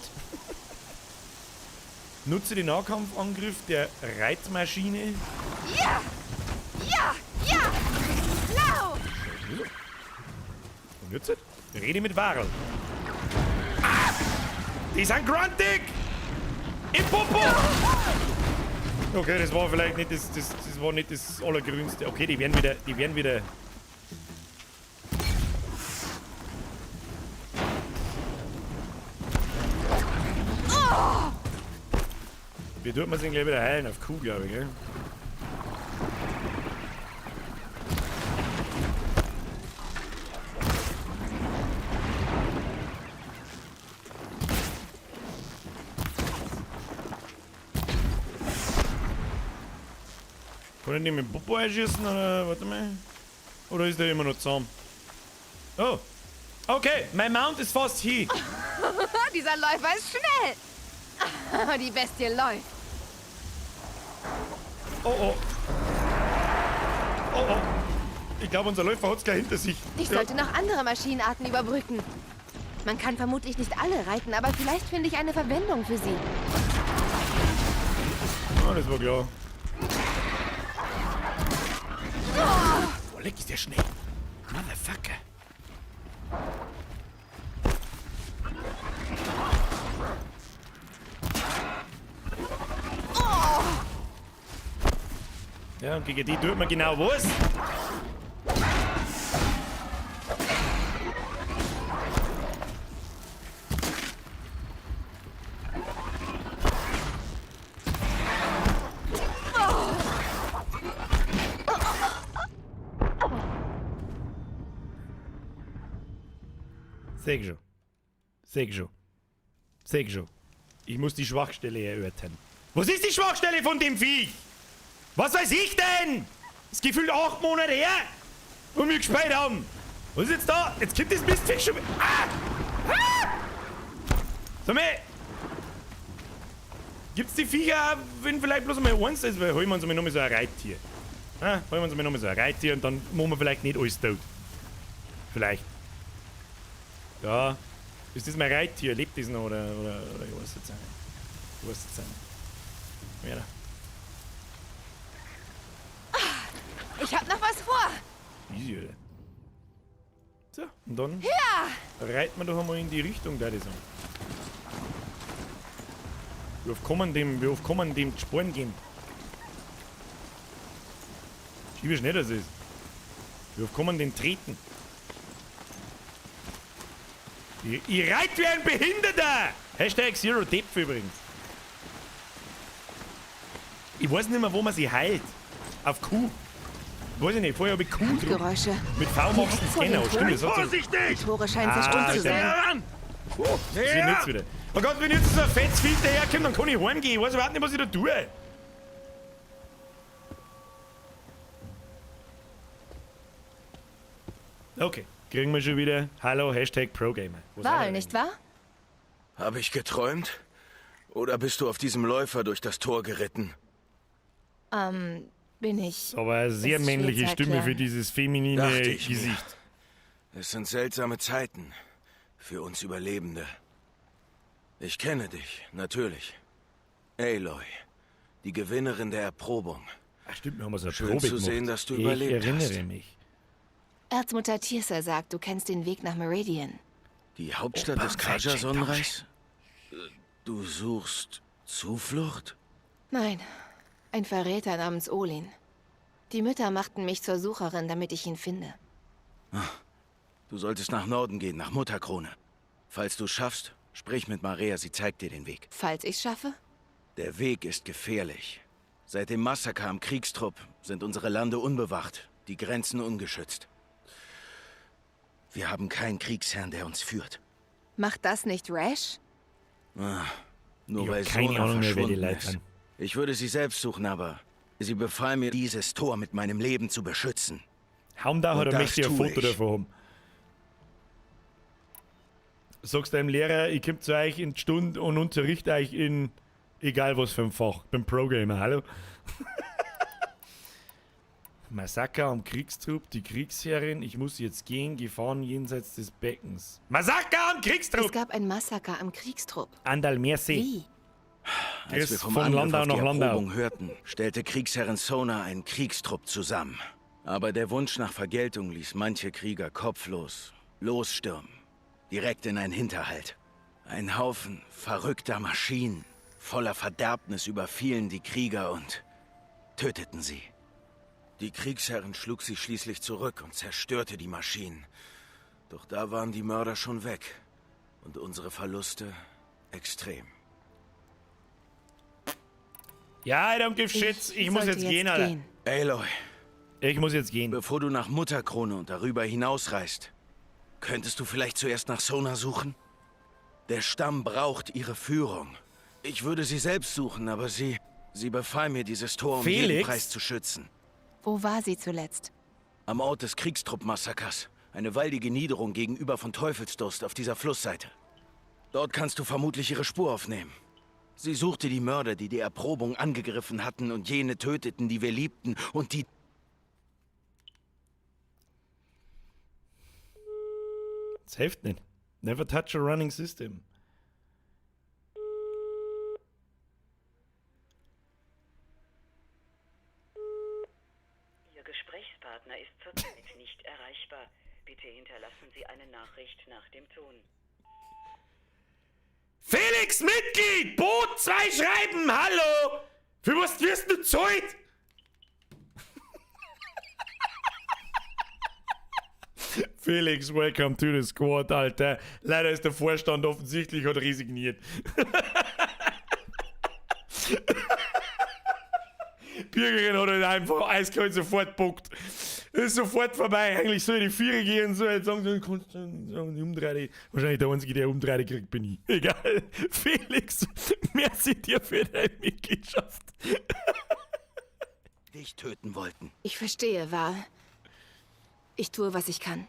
Nutze den Nahkampfangriff der Reitmaschine.
Ja! Ja! Ja! Lauf!
Und jetzt? Rede mit Varl. Ah! Die sind gruntig! Im Popo! Okay, das war vielleicht nicht das, das war nicht das Allergrünste. Okay, die werden wieder. Wie tut man sich gleich wieder heilen? Auf Q, glaube ich, gell? Kann ich den mit dem Popo einschießen oder warte mal? Oder ist der immer noch zahm? Oh! Okay, mein Mount ist fast hier.
Dieser Läufer ist schnell! Die Bestie läuft.
Oh oh. Oh oh. Ich glaube, unser Läufer hat's gleich hinter sich.
Ich sollte noch andere Maschinenarten überbrücken. Man kann vermutlich nicht alle reiten, aber vielleicht finde ich eine Verwendung für sie.
Ah, das war klar. Oh, leck, ist der schnell. Motherfucker. Ja, und gegen die tut man genau was. Sag schon. Sag schon. Sag schon. Ich muss die Schwachstelle erörtern. Was ist die Schwachstelle von dem Viech? Was weiß ich denn? Das gefühlt 8 Monate her, wo wir gespielt haben. Was ist jetzt da? Jetzt kommt das Mistviech schon. Ah! Ah! Sag mal. Gibt's die Viecher auch, wenn vielleicht bloß einmal eins ist? Weil holen wir uns einmal nochmal so ein Reittier. Ah, holen wir uns einmal nochmal so ein Reittier und dann machen wir vielleicht nicht alles tot. Vielleicht. Ja. Ist das mein Reittier? Lebt das noch? Oder ich weiß jetzt nicht. Ich weiß jetzt nicht. Ja.
Ich hab noch was vor.
Easy, oder? So, und dann reiten wir doch einmal in die Richtung, da ich sagen. Wie oft kann man dem, die Sporen geben? Schau, wie schnell das ist. Wie oft kann man den treten? Ich reite wie ein Behinderter! Hashtag Zero Depth übrigens. Ich weiß nicht mehr, wo man sie heilt. Auf Q. Weiß ich nicht, vorher habe ich Q gedrückt.
Geräusche.
Mit V machst du den Scanner. Oh, stimmt, das hat so.
Vorsichtig!
Die Tore scheinen zerstört zu sein.
Oh, das ist jetzt wieder. Oh Gott, wenn jetzt so ein fettes Vieh daherkommt, dann kann ich heimgehen. Ich weiß überhaupt nicht, was ich da tue. Okay, kriegen wir schon wieder. Hallo, Hashtag ProGamer.
Wahl, nicht wahr?
Habe ich geträumt? Oder bist du auf diesem Läufer durch das Tor geritten?
Bin ich.
Aber eine sehr männliche Stimme für dieses feminine Gesicht.
Mir. Es sind seltsame Zeiten für uns Überlebende. Ich kenne dich, natürlich. Aloy, die Gewinnerin der Erprobung.
Ach stimmt, wir haben so eine
Schön
Probe
zu
gemacht.
sehen, dass du
Ich
überlebt
erinnere
hast.
mich.
Erzmutter Tirsa sagt, du kennst den Weg nach Meridian.
Die Hauptstadt
Opa,
des Kaja-Sonnenreichs? Du suchst Zuflucht?
Nein, ein Verräter namens Olin. Die Mütter machten mich zur Sucherin, damit ich ihn finde.
Du solltest nach Norden gehen, nach Mutterkrone. Falls du schaffst, sprich mit Maria, sie zeigt dir den Weg.
Falls ich's schaffe?
Der Weg ist gefährlich. Seit dem Massaker am Kriegstrupp sind unsere Lande unbewacht, die Grenzen ungeschützt. Wir haben keinen Kriegsherrn, der uns führt.
Macht das nicht Rash?
Nur
Ich hab
weil
keine
Sona
Ahnung mehr, wer die
verschwunden
Leute
ist.
sind.
Ich würde sie selbst suchen, aber sie befahl mir, dieses Tor mit meinem Leben zu beschützen.
Haum da
Und
hat er
das
möchte ich ein
tue
Foto
ich.
davon haben. Sagst deinem Lehrer, ich komm zu euch in die Stunde und unterrichte euch in egal was für ein Fach. Bin Pro-Gamer, hallo? Massaker am Kriegstrupp, die Kriegsherrin, ich muss jetzt gehen, Gefahren jenseits des Beckens. Massaker am
Es
Kriegstrupp!
gab ein Massaker am Kriegstrupp.
Andal, merci.
Wie?
Als wir
Chris,
vom
von
Angriff
Landau
auf die
nach Landau.
Erprobung hörten, stellte Kriegsherrin Sona einen Kriegstrupp zusammen. Aber der Wunsch nach Vergeltung ließ manche Krieger kopflos losstürmen. Direkt in einen Hinterhalt. Ein Haufen verrückter Maschinen, voller Verderbnis überfielen die Krieger und töteten sie. Die Kriegsherrin schlug sie schließlich zurück und zerstörte die Maschinen. Doch da waren die Mörder schon weg und unsere Verluste extrem.
Ja, I don't give shits. Ich muss
sollte
jetzt gehen, Alter.
Aloy.
Ich muss jetzt gehen.
Bevor du nach Mutterkrone und darüber hinausreist, könntest du vielleicht zuerst nach Sona suchen? Der Stamm braucht ihre Führung. Ich würde sie selbst suchen, aber sie befahl mir, dieses Tor um jeden
Felix?
Preis zu schützen.
Wo war sie zuletzt?
Am Ort des Kriegstruppmassakers. Eine waldige Niederung gegenüber von Teufelsdurst auf dieser Flussseite. Dort kannst du vermutlich ihre Spur aufnehmen. Sie suchte die Mörder, die die Erprobung angegriffen hatten und jene töteten, die wir liebten und die...
Das hilft nicht. Never touch a running system.
Ihr Gesprächspartner ist zurzeit nicht erreichbar. Bitte hinterlassen Sie eine Nachricht nach dem Ton.
Felix Mitglied! Boot 2 schreiben! Hallo! Für was wirst du zahlt? Felix, welcome to the squad, Alter. Leider ist der Vorstand offensichtlich hat resigniert. Birgerin hat halt einfach eiskalt sofort bockt. Ist sofort vorbei. Eigentlich soll die Viere gehen, so jetzt sagen sie, kannst du umdrehen. Wahrscheinlich der Einzige, der umdrehen kriegt, bin ich. Egal. Felix, merci dir für deine Mitgliedschaft.
Dich töten wollten.
Ich verstehe, Val. Ich tue, was ich kann.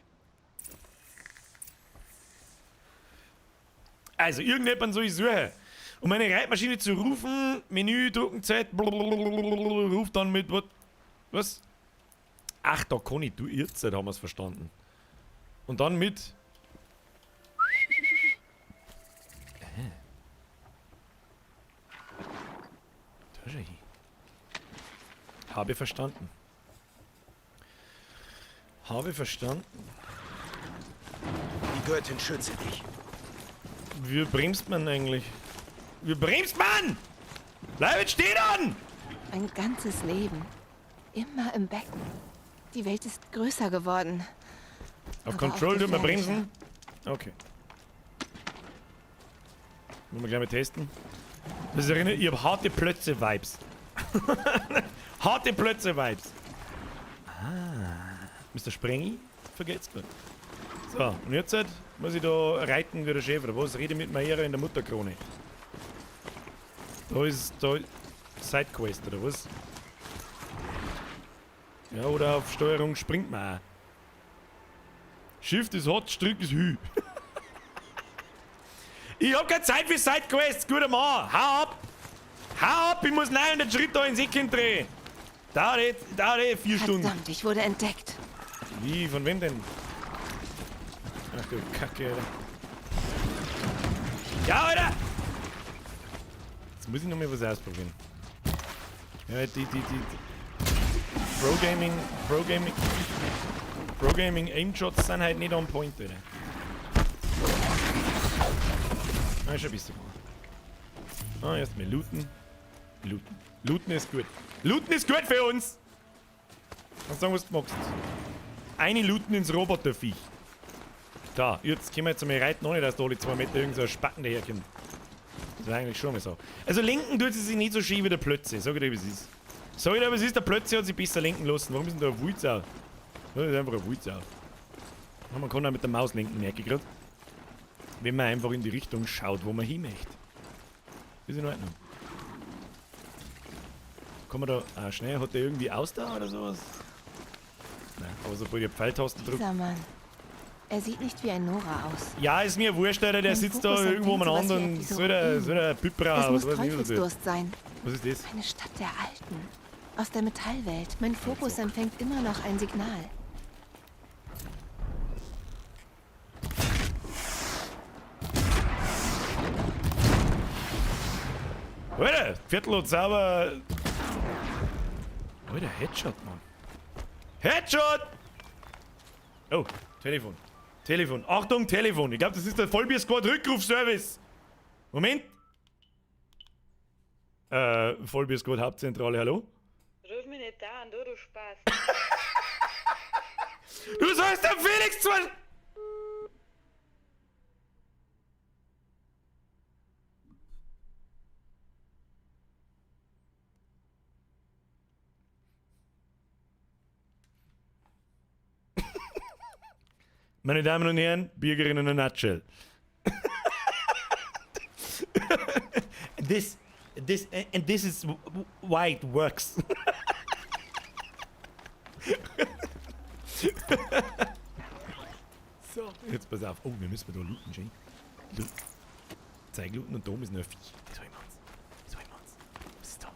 Also, irgendjemand soll ich suchen. Um meine Reitmaschine zu rufen, Menü, drücken, Z, blablabla, ruf dann mit, what, was? Ach, da kann ich, du Irrzeit, haben wir's verstanden. Und dann mit... Da schau hin. Habe verstanden. Habe verstanden.
Die Göttin schütze dich.
Wie bremst man eigentlich? Wie bremst man? Bleib jetzt stehen an!
Mein ganzes Leben. Immer im Becken. Die Welt ist größer geworden.
Auf
Aber
Control
auch
tun wir
gefährlicher.
bremsen. Okay. Wollen wir gleich mal testen. Das erinnert, ich hab harte Plötze-Vibes. Harte Plötze-Vibes. Ah. Mr. Sprengi, vergeht's gut. So, und jetzt halt muss ich da reiten wie der Chef oder was? Rede mit Maera in der Mutterkrone. Da ist Sidequest oder was? Ja, oder auf Steuerung springt man auch. Shift ist hot, Strick ist hü. Ich hab keine Zeit für Sidequests, guter Mann. Hau ab! Hau ab, ich muss 900 Schritte da ins Eck drehen. Dauert eh 4 Stunden.
Verdammt, ich wurde entdeckt.
Wie? Von wem denn? Ach du Kacke, Alter. Ja, Alter! Jetzt muss ich noch mal was ausprobieren. Ja, die Pro Gaming Aim-Shots sind halt nicht on point, oder? Ah, ist schon ein bisschen gegangen. Ah, erst mal looten. Looten. Looten ist gut. Looten ist gut für uns! Kannst sagen, was du magst. Eine looten ins Roboterviech. Da, jetzt können wir jetzt einmal reiten, ohne dass da alle 2 Meter irgend so ein Spacken daherkommt. Das war eigentlich schon mal so. Also lenken tut sie sich nicht so schön wie der Plötze. Sag ich dir, wie es ist. Sag ich dir, wie es ist, der Plötze hat sich besser lenken lassen. Warum ist denn da ein Wulzau? Das ist einfach ein Wulzau. Man kann auch mit der Maus lenken, merke ich gerade. Wenn man einfach in die Richtung schaut, wo man hin möchte. Ist in Ordnung. Kann man da schnell, hat der irgendwie Ausdauer oder sowas? Nein, aber sobald ich Pfeiltasten drücke.
Dieser Mann. Er sieht nicht wie ein Nora aus.
Ja, ist mir wurscht, Alter, der
Mein
sitzt da
Fokus
irgendwo
empfängt
umeinander
sowas wie
und
etliche
soll der Pipra,
Das
was
muss
weiß ich nicht, was das ist.
Teufelsdurst sein.
Was ist das?
Eine Stadt der Alten. Aus der Metallwelt. Mein Fokus empfängt immer noch ein Signal.
Alter, Viertel und sauber. Alter, Headshot, Mann. Headshot! Oh, Telefon. Telefon. Achtung, Telefon. Ich glaube, das ist der Vollbier-Squad Rückrufservice. Moment. Vollbier-Squad Hauptzentrale, hallo?
Ruf mich nicht da an, du Spaß.
Du sollst dem Felix zwar... Meine Damen und Herren, Bürgerinnen in a nutshell. This is why it works. So, jetzt pass auf. Oh, wir müssen da looten, Jane. Looten. Zeig looten und da oben ist noch ein Viech. Das holen wir uns. Das holen wir uns. Was ist da?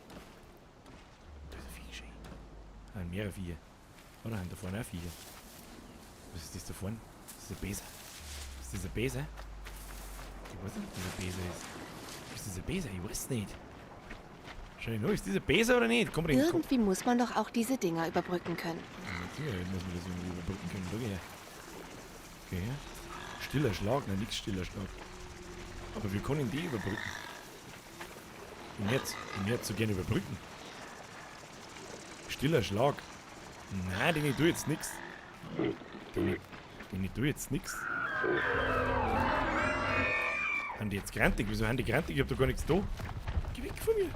Da ist ein Viech, Jane. Ah, mehrere Viecher. Oh nein, da vorne auch Viecher. Was ist das da vorne? Das ist ein Besen. Ist das ein Besen? Ich weiß nicht, ob das ein Besen ist. Ist das ein Besen? Ich weiß nicht. Schau ich nur, ist das ein Besen oder nicht? Komm, komm.
Irgendwie muss man doch auch diese Dinger überbrücken können.
Ja, natürlich muss man das irgendwie überbrücken können. Schau her. Okay. Stiller Schlag, nein, nix stiller Schlag. Aber wir können die überbrücken. Ich möchte so gerne überbrücken. Stiller Schlag. Nein, den ich tue jetzt nix. Den ich tue jetzt nix. Haben die jetzt grantig? Wieso haben die grantig? Ich hab doch gar nichts da. Geh weg von mir.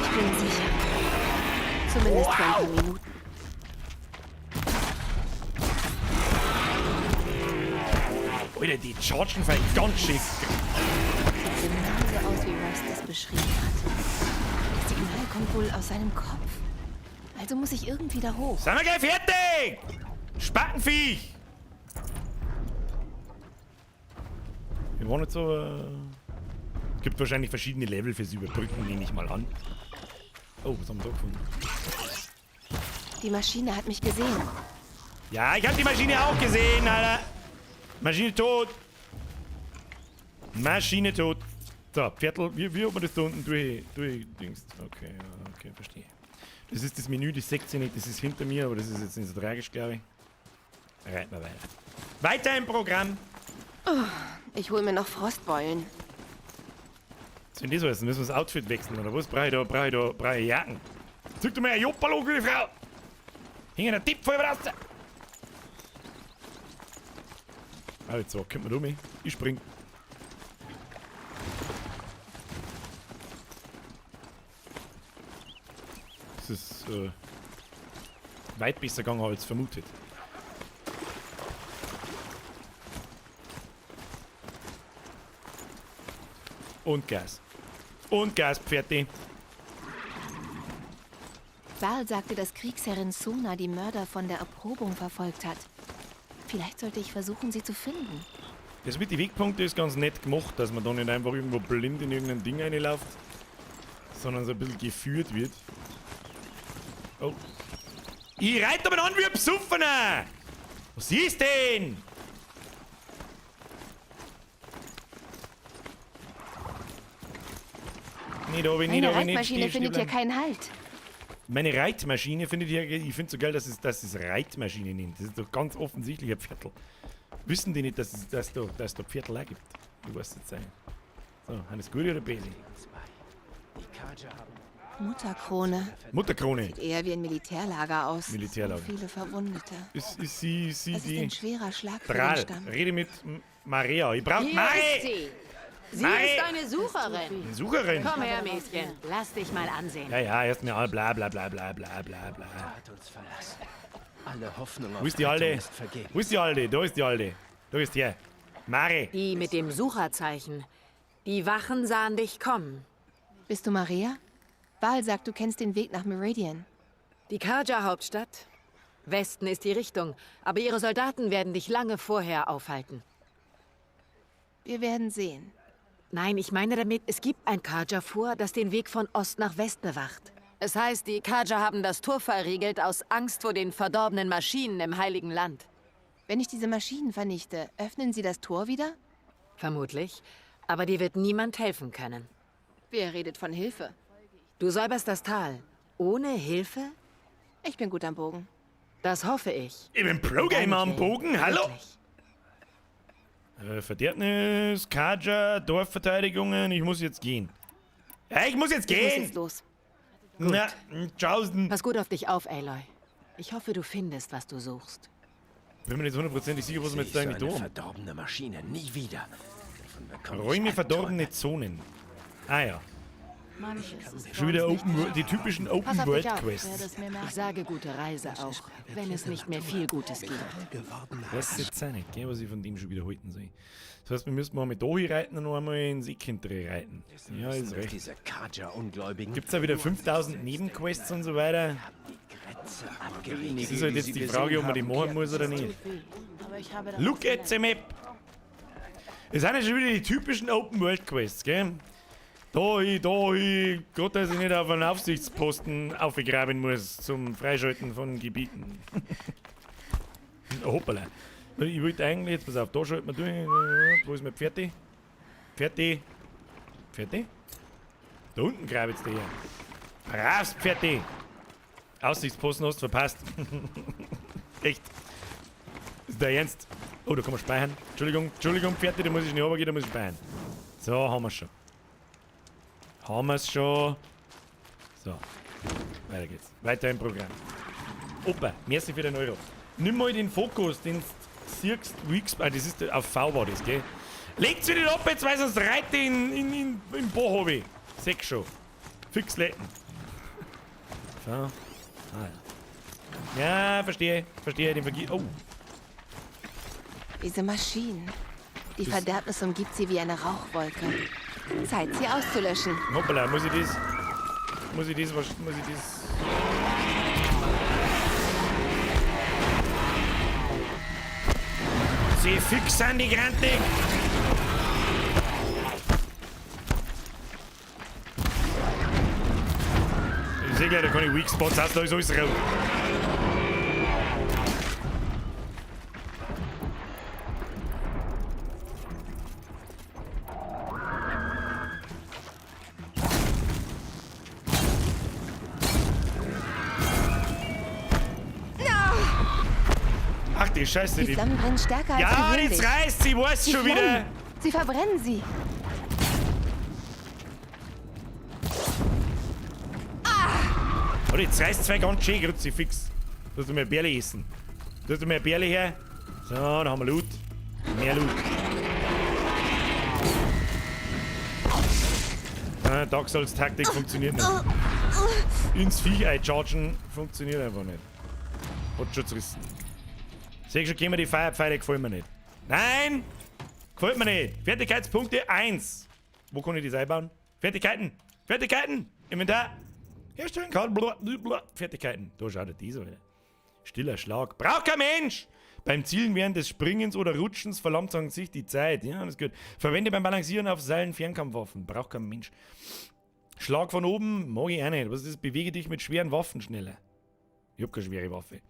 Ich bin sicher. Zumindest für ein paar Minuten.
Alter, die chargen vielleicht ganz schick.
Sieht genauso aus, wie Rust es beschrieben hat. Das Signal kommt wohl aus seinem Kopf. Also muss ich irgendwie da hoch.
Sind wir gleich fertig! Spackenviech! Wir waren jetzt so. Es gibt wahrscheinlich verschiedene Level fürs Überbrücken, nehme ich mal an. Oh, was haben wir da gefunden?
Die Maschine hat mich gesehen.
Ja, ich habe die Maschine auch gesehen, Alter. Maschine tot. Maschine tot. So, Viertel, wie hat man das da unten durch dingst? Okay, ja, okay, verstehe. Das ist das Menü, das seht ihr nicht, das ist hinter mir, aber das ist jetzt nicht so tragisch, glaube ich. Reiten wir weiter. Weiter im Programm.
Oh, ich hole mir noch Frostbeulen.
Was soll denn das heißen? Müssen wir das Outfit wechseln, oder was? Brauche ich da, brauche ich Jacken? Zeig doch mal ein Joppalo, gute Frau! Hängt der Tipp voll raus! Ah, jetzt so, kommt man um. Ich spring. Das ist weit besser gegangen als vermutet. Und Gas. Und Gas, Pferde.
Varl sagte, dass Kriegsherrin Sona die Mörder von der Erprobung verfolgt hat. Vielleicht sollte ich versuchen, sie zu finden.
Das mit den Wegpunkten ist ganz nett gemacht, dass man da nicht einfach irgendwo blind in irgendein Ding reinläuft, sondern so ein bisschen geführt wird. Oh. Ich reite aber an wie ein Besoffener! Was ist denn? Nicht oben, nicht
Meine
oben, nicht
Reitmaschine
stehen,
findet
stehen
hier
bleiben.
keinen Halt.
Meine Reitmaschine findet hier. Ich finde es so geil, dass es Reitmaschine nennt. Das ist doch ganz offensichtlich ein Pferdl. Wissen die nicht, dass da Pferdl auch gibt? Du weißt jetzt sein. So, alles gut oder böse?
Mutterkrone.
Mutterkrone.
Sieht eher wie ein Militärlager aus.
Militärlager.
So viele Verwundete.
Ist sie
Das ist
die.
ein schwerer Schlag für den
Tral.
Stamm.
Rede mit Maria. Ich brauche
Hier
Mari!
ist sie. Sie
Mari!
ist eine Sucherin.
Sucherin?
Komm her, Mädchen. Lass dich mal ansehen.
Ja, ja, erst mal bla bla bla bla bla bla bla.
Hat uns verlassen. Alle Hoffnung auf
Wo ist die
Rettung
Alte?
ist vergeben.
Wo ist die Alte? Da ist die Alte. Da ist die. Mari.
Die mit dem Sucherzeichen. Die Wachen sahen dich kommen.
Bist du Maria? Val sagt, du kennst den Weg nach Meridian.
Die Karja-Hauptstadt? Westen ist die Richtung, aber ihre Soldaten werden dich lange vorher aufhalten.
Wir werden sehen.
Nein, ich meine damit, es gibt ein Karja-Vor, das den Weg von Ost nach West bewacht. Es heißt, die Karja haben das Tor verriegelt aus Angst vor den verdorbenen Maschinen im Heiligen Land.
Wenn ich diese Maschinen vernichte, öffnen sie das Tor wieder?
Vermutlich. Aber dir wird niemand helfen können.
Wer redet von Hilfe?
Du säuberst das Tal. Ohne Hilfe?
Ich bin gut am Bogen.
Das hoffe ich.
Ich bin Pro-Gamer am Bogen, hallo? Verderbnis, Kaja, Dorfverteidigungen, ich muss jetzt gehen. Ja, ich muss jetzt
Ich muss
gehen!
jetzt los.
Na, tschaußen.
Pass gut auf dich auf, Aloy. Ich hoffe, du findest, was du suchst.
Bin mir nicht hundertprozentig sicher, was wir jetzt
Sehe
eigentlich
ich so
da
eine
haben.
verdorbene Maschine nie wieder. Davon bekomme ich
Räume verdorbene Zonen. Ah ja. Schon wieder Open World, die typischen Open
Pass auf
World
dich auf.
Quests.
Ich sage gute Reise auch, wenn es nicht mehr viel Gutes gibt.
Weiß jetzt auch nicht, gell, was ich von dem schon wieder halten soll. Das heißt, wir müssen mal mit da hin reiten und noch einmal ins Eckhintere reiten. Ja, ist
Dass
recht.
Diese Karja-Ungläubigen
Gibt's da wieder 5000 Nebenquests und so weiter?
Grenze abgeriegelt.
Das ist halt jetzt die Frage, ob man die machen muss oder nicht. Look at the map! Es sind ja schon wieder die typischen Open World Quests, gell? Da hin, Gott, dass ich nicht auf einen Aufsichtsposten aufgraben muss zum Freischalten von Gebieten. Hoppala. Ich wollte eigentlich, jetzt pass auf, da schalten wir durch. Wo ist mein Pferdi? Pferdi? Pferdi? Da unten grabe jetzt der her. Braves Pferdi! Aussichtsposten hast du verpasst. Echt. Ist der Ernst? Oh, da kann man speichern. Entschuldigung, Entschuldigung, Pferdi, da muss ich nicht runtergehen, da muss ich speichern. So, haben wir schon. Haben wir's schon. So. Weiter geht's. Weiter im Programm. Opa, merci für den Euro. Nimm mal den Fokus, den siehst Weeks. Ah, das ist auf V war das, gell? Legt's wieder ab jetzt, weil sonst reite in Bohobi. Sechs schon. Fix lecken. So. Ah, ja. Ja, verstehe. Verstehe den Vergie. Oh.
Diese Maschinen. Die
Das-
Verderbnis umgibt sie wie eine Rauchwolke. Zeit, sie auszulöschen.
Hoppala, muss ich das. Muss ich das. Muss ich das. Sie fix sind die grantig! Ich sehe gleich, da kann ich Weak Spots aus, da ist alles rot. Ach die Scheiße,
Die Flammen brennen stärker als
Ja,
gewöhnlich.
jetzt reißt sie, weiß
Die
schon wieder.
Flammen. Sie verbrennen sie.
Oh, jetzt reißt zwei ganz schön, Kruzifix. Lass du mir Bärle essen. Lass du mir Bärle her. So, da haben wir Loot. Mehr Loot. Dark Souls Taktik funktioniert nicht. Ins Viech einchargen funktioniert einfach nicht. Hat schon zerrissen. Seh schon, gehen wir die Feuerpfeile, gefallen mir nicht. Nein! Gefällt mir nicht. Fertigkeitspunkte 1. Wo kann ich das einbauen? Fertigkeiten! Fertigkeiten! Inventar! Herstellen kann. Blablabla. Fertigkeiten. Da schaut er dieser wieder. Stiller Schlag. Braucht kein Mensch! Beim Zielen während des Springens oder Rutschens verlangsamt sich die Zeit. Ja, das ist gut. Verwende beim Balancieren auf Seilen Fernkampfwaffen. Braucht kein Mensch. Schlag von oben mag ich auch nicht. Was ist das? Bewege dich mit schweren Waffen schneller. Ich hab keine schwere Waffe.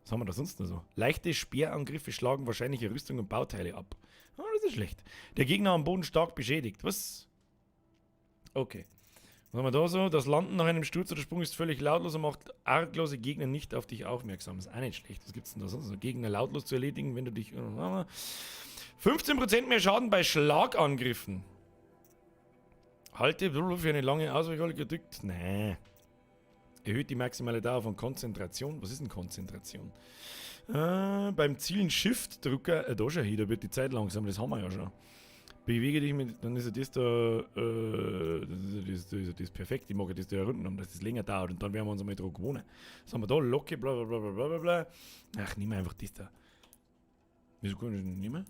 Was haben wir da sonst noch so? Leichte Speerangriffe schlagen wahrscheinliche Rüstung und Bauteile ab. Oh, das ist schlecht. Der Gegner am Boden stark beschädigt. Was? Okay. Was haben wir da so? Das Landen nach einem Sturz oder Sprung ist völlig lautlos und macht arglose Gegner nicht auf dich aufmerksam. Ist auch nicht schlecht. Was gibt's denn da sonst noch? Gegner lautlos zu erledigen, wenn du dich... 15% mehr Schaden bei Schlagangriffen. Halte für eine lange Ausweichrolle gedrückt. Nee. Erhöht die maximale Dauer von Konzentration. Was ist denn Konzentration? Beim Zielen Shift-Drücker. Da schon hier, da wird die Zeit langsam. Das haben wir ja schon. Bewege dich mit. Dann ist ja das da. Das ist ja das perfekt. Ich mag ja das da ja runden haben, dass das länger dauert. Und dann werden wir uns einmal dran gewohnen. Was haben wir da? Locke, bla bla bla bla bla bla. Ach, nimm einfach das da. Wieso kann ich das nicht nehmen?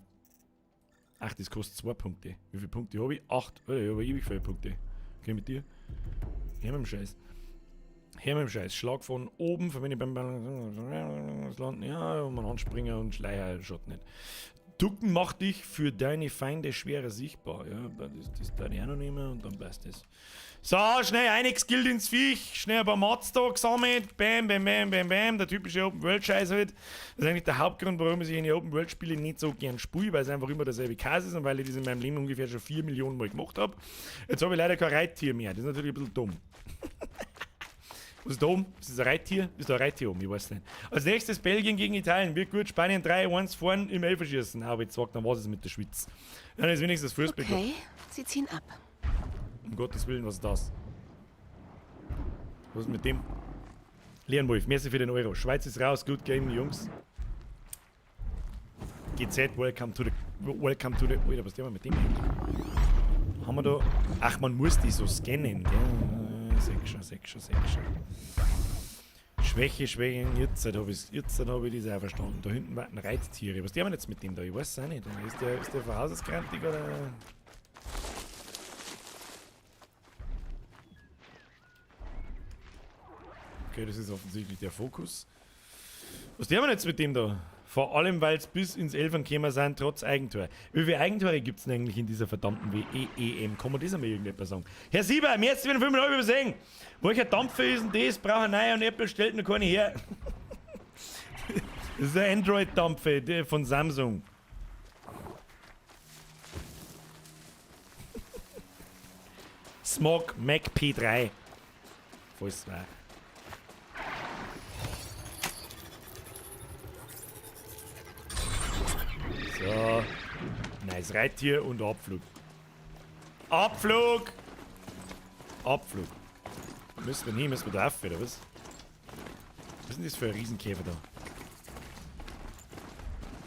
Ach, das kostet 2 Punkte. Wie viele Punkte habe ich? 8. Oh, ich habe ewig viele Punkte. Okay, mit dir. Her mit dem Scheiß. Her mit dem Scheiß. Schlag von oben, verwende ich beim Landen. Ja, und man anspringen und Schleier schaut nicht. Ducken macht dich für deine Feinde schwerer sichtbar. Ja, das darf ich auch noch nehmen und dann passt das. So, schnell eingeskillt ins Viech. Schnell ein paar Mats da gesammelt. Bam, bam, bam, bam, bam. Der typische Open-World-Scheiß halt. Das ist eigentlich der Hauptgrund, warum ich in die Open-World-Spiele nicht so gern spiele, weil es einfach immer derselbe Käse ist und weil ich das in meinem Leben ungefähr schon 4 Millionen Mal gemacht habe. Jetzt habe ich leider kein Reittier mehr. Das ist natürlich ein bisschen dumm. Was ist da oben? Ist das ein Reittier? Ist da ein Reittier oben? Ich weiß nicht. Als nächstes Belgien gegen Italien. Wird gut. Spanien 3-1 vorn im Elferschießen. Aber jetzt sagt dann, was ist mit der Schweiz? Dann ist wenigstens Fußball.
Okay, sie ziehen ab.
Um Gottes Willen, was ist das? Was ist mit dem? Leonwolf, merci für den Euro. Schweiz ist raus. Good game, Jungs. GZ, welcome to the... Welcome to the... Alter, was ist denn mit dem eigentlich? Haben wir da... Ach, man muss die so scannen, gell? 6 schon, 6 schon, 6 schon. Schwäche, Schwäche, jetzt habe ich, hab ich das auch verstanden. Da hinten warten Reittiere. Was die haben wir jetzt mit dem da? Ich weiß es auch nicht. Ist der von Haus aus krantig oder? Okay, das ist offensichtlich der Fokus. Was die haben wir jetzt mit dem da? Vor allem, weil es bis ins Elfern gekommen sind, trotz Eigentor. Wie viele Eigentore gibt es denn eigentlich in dieser verdammten WEEM? Kann man das einmal irgendetwas sagen? Herr Sieber, mehr als 5 Euro übersehen. Welcher Dampfer ist denn das? Brauche neue und Apple stellt noch keine her. Das ist ein Android-Dampfer von Samsung. Smog Mac P3. Falls es war. So. Nice Reittier und Abflug. Abflug! Abflug. Müssen wir nie, müssen wir da auf, oder was? Was ist denn das für ein Riesenkäfer da?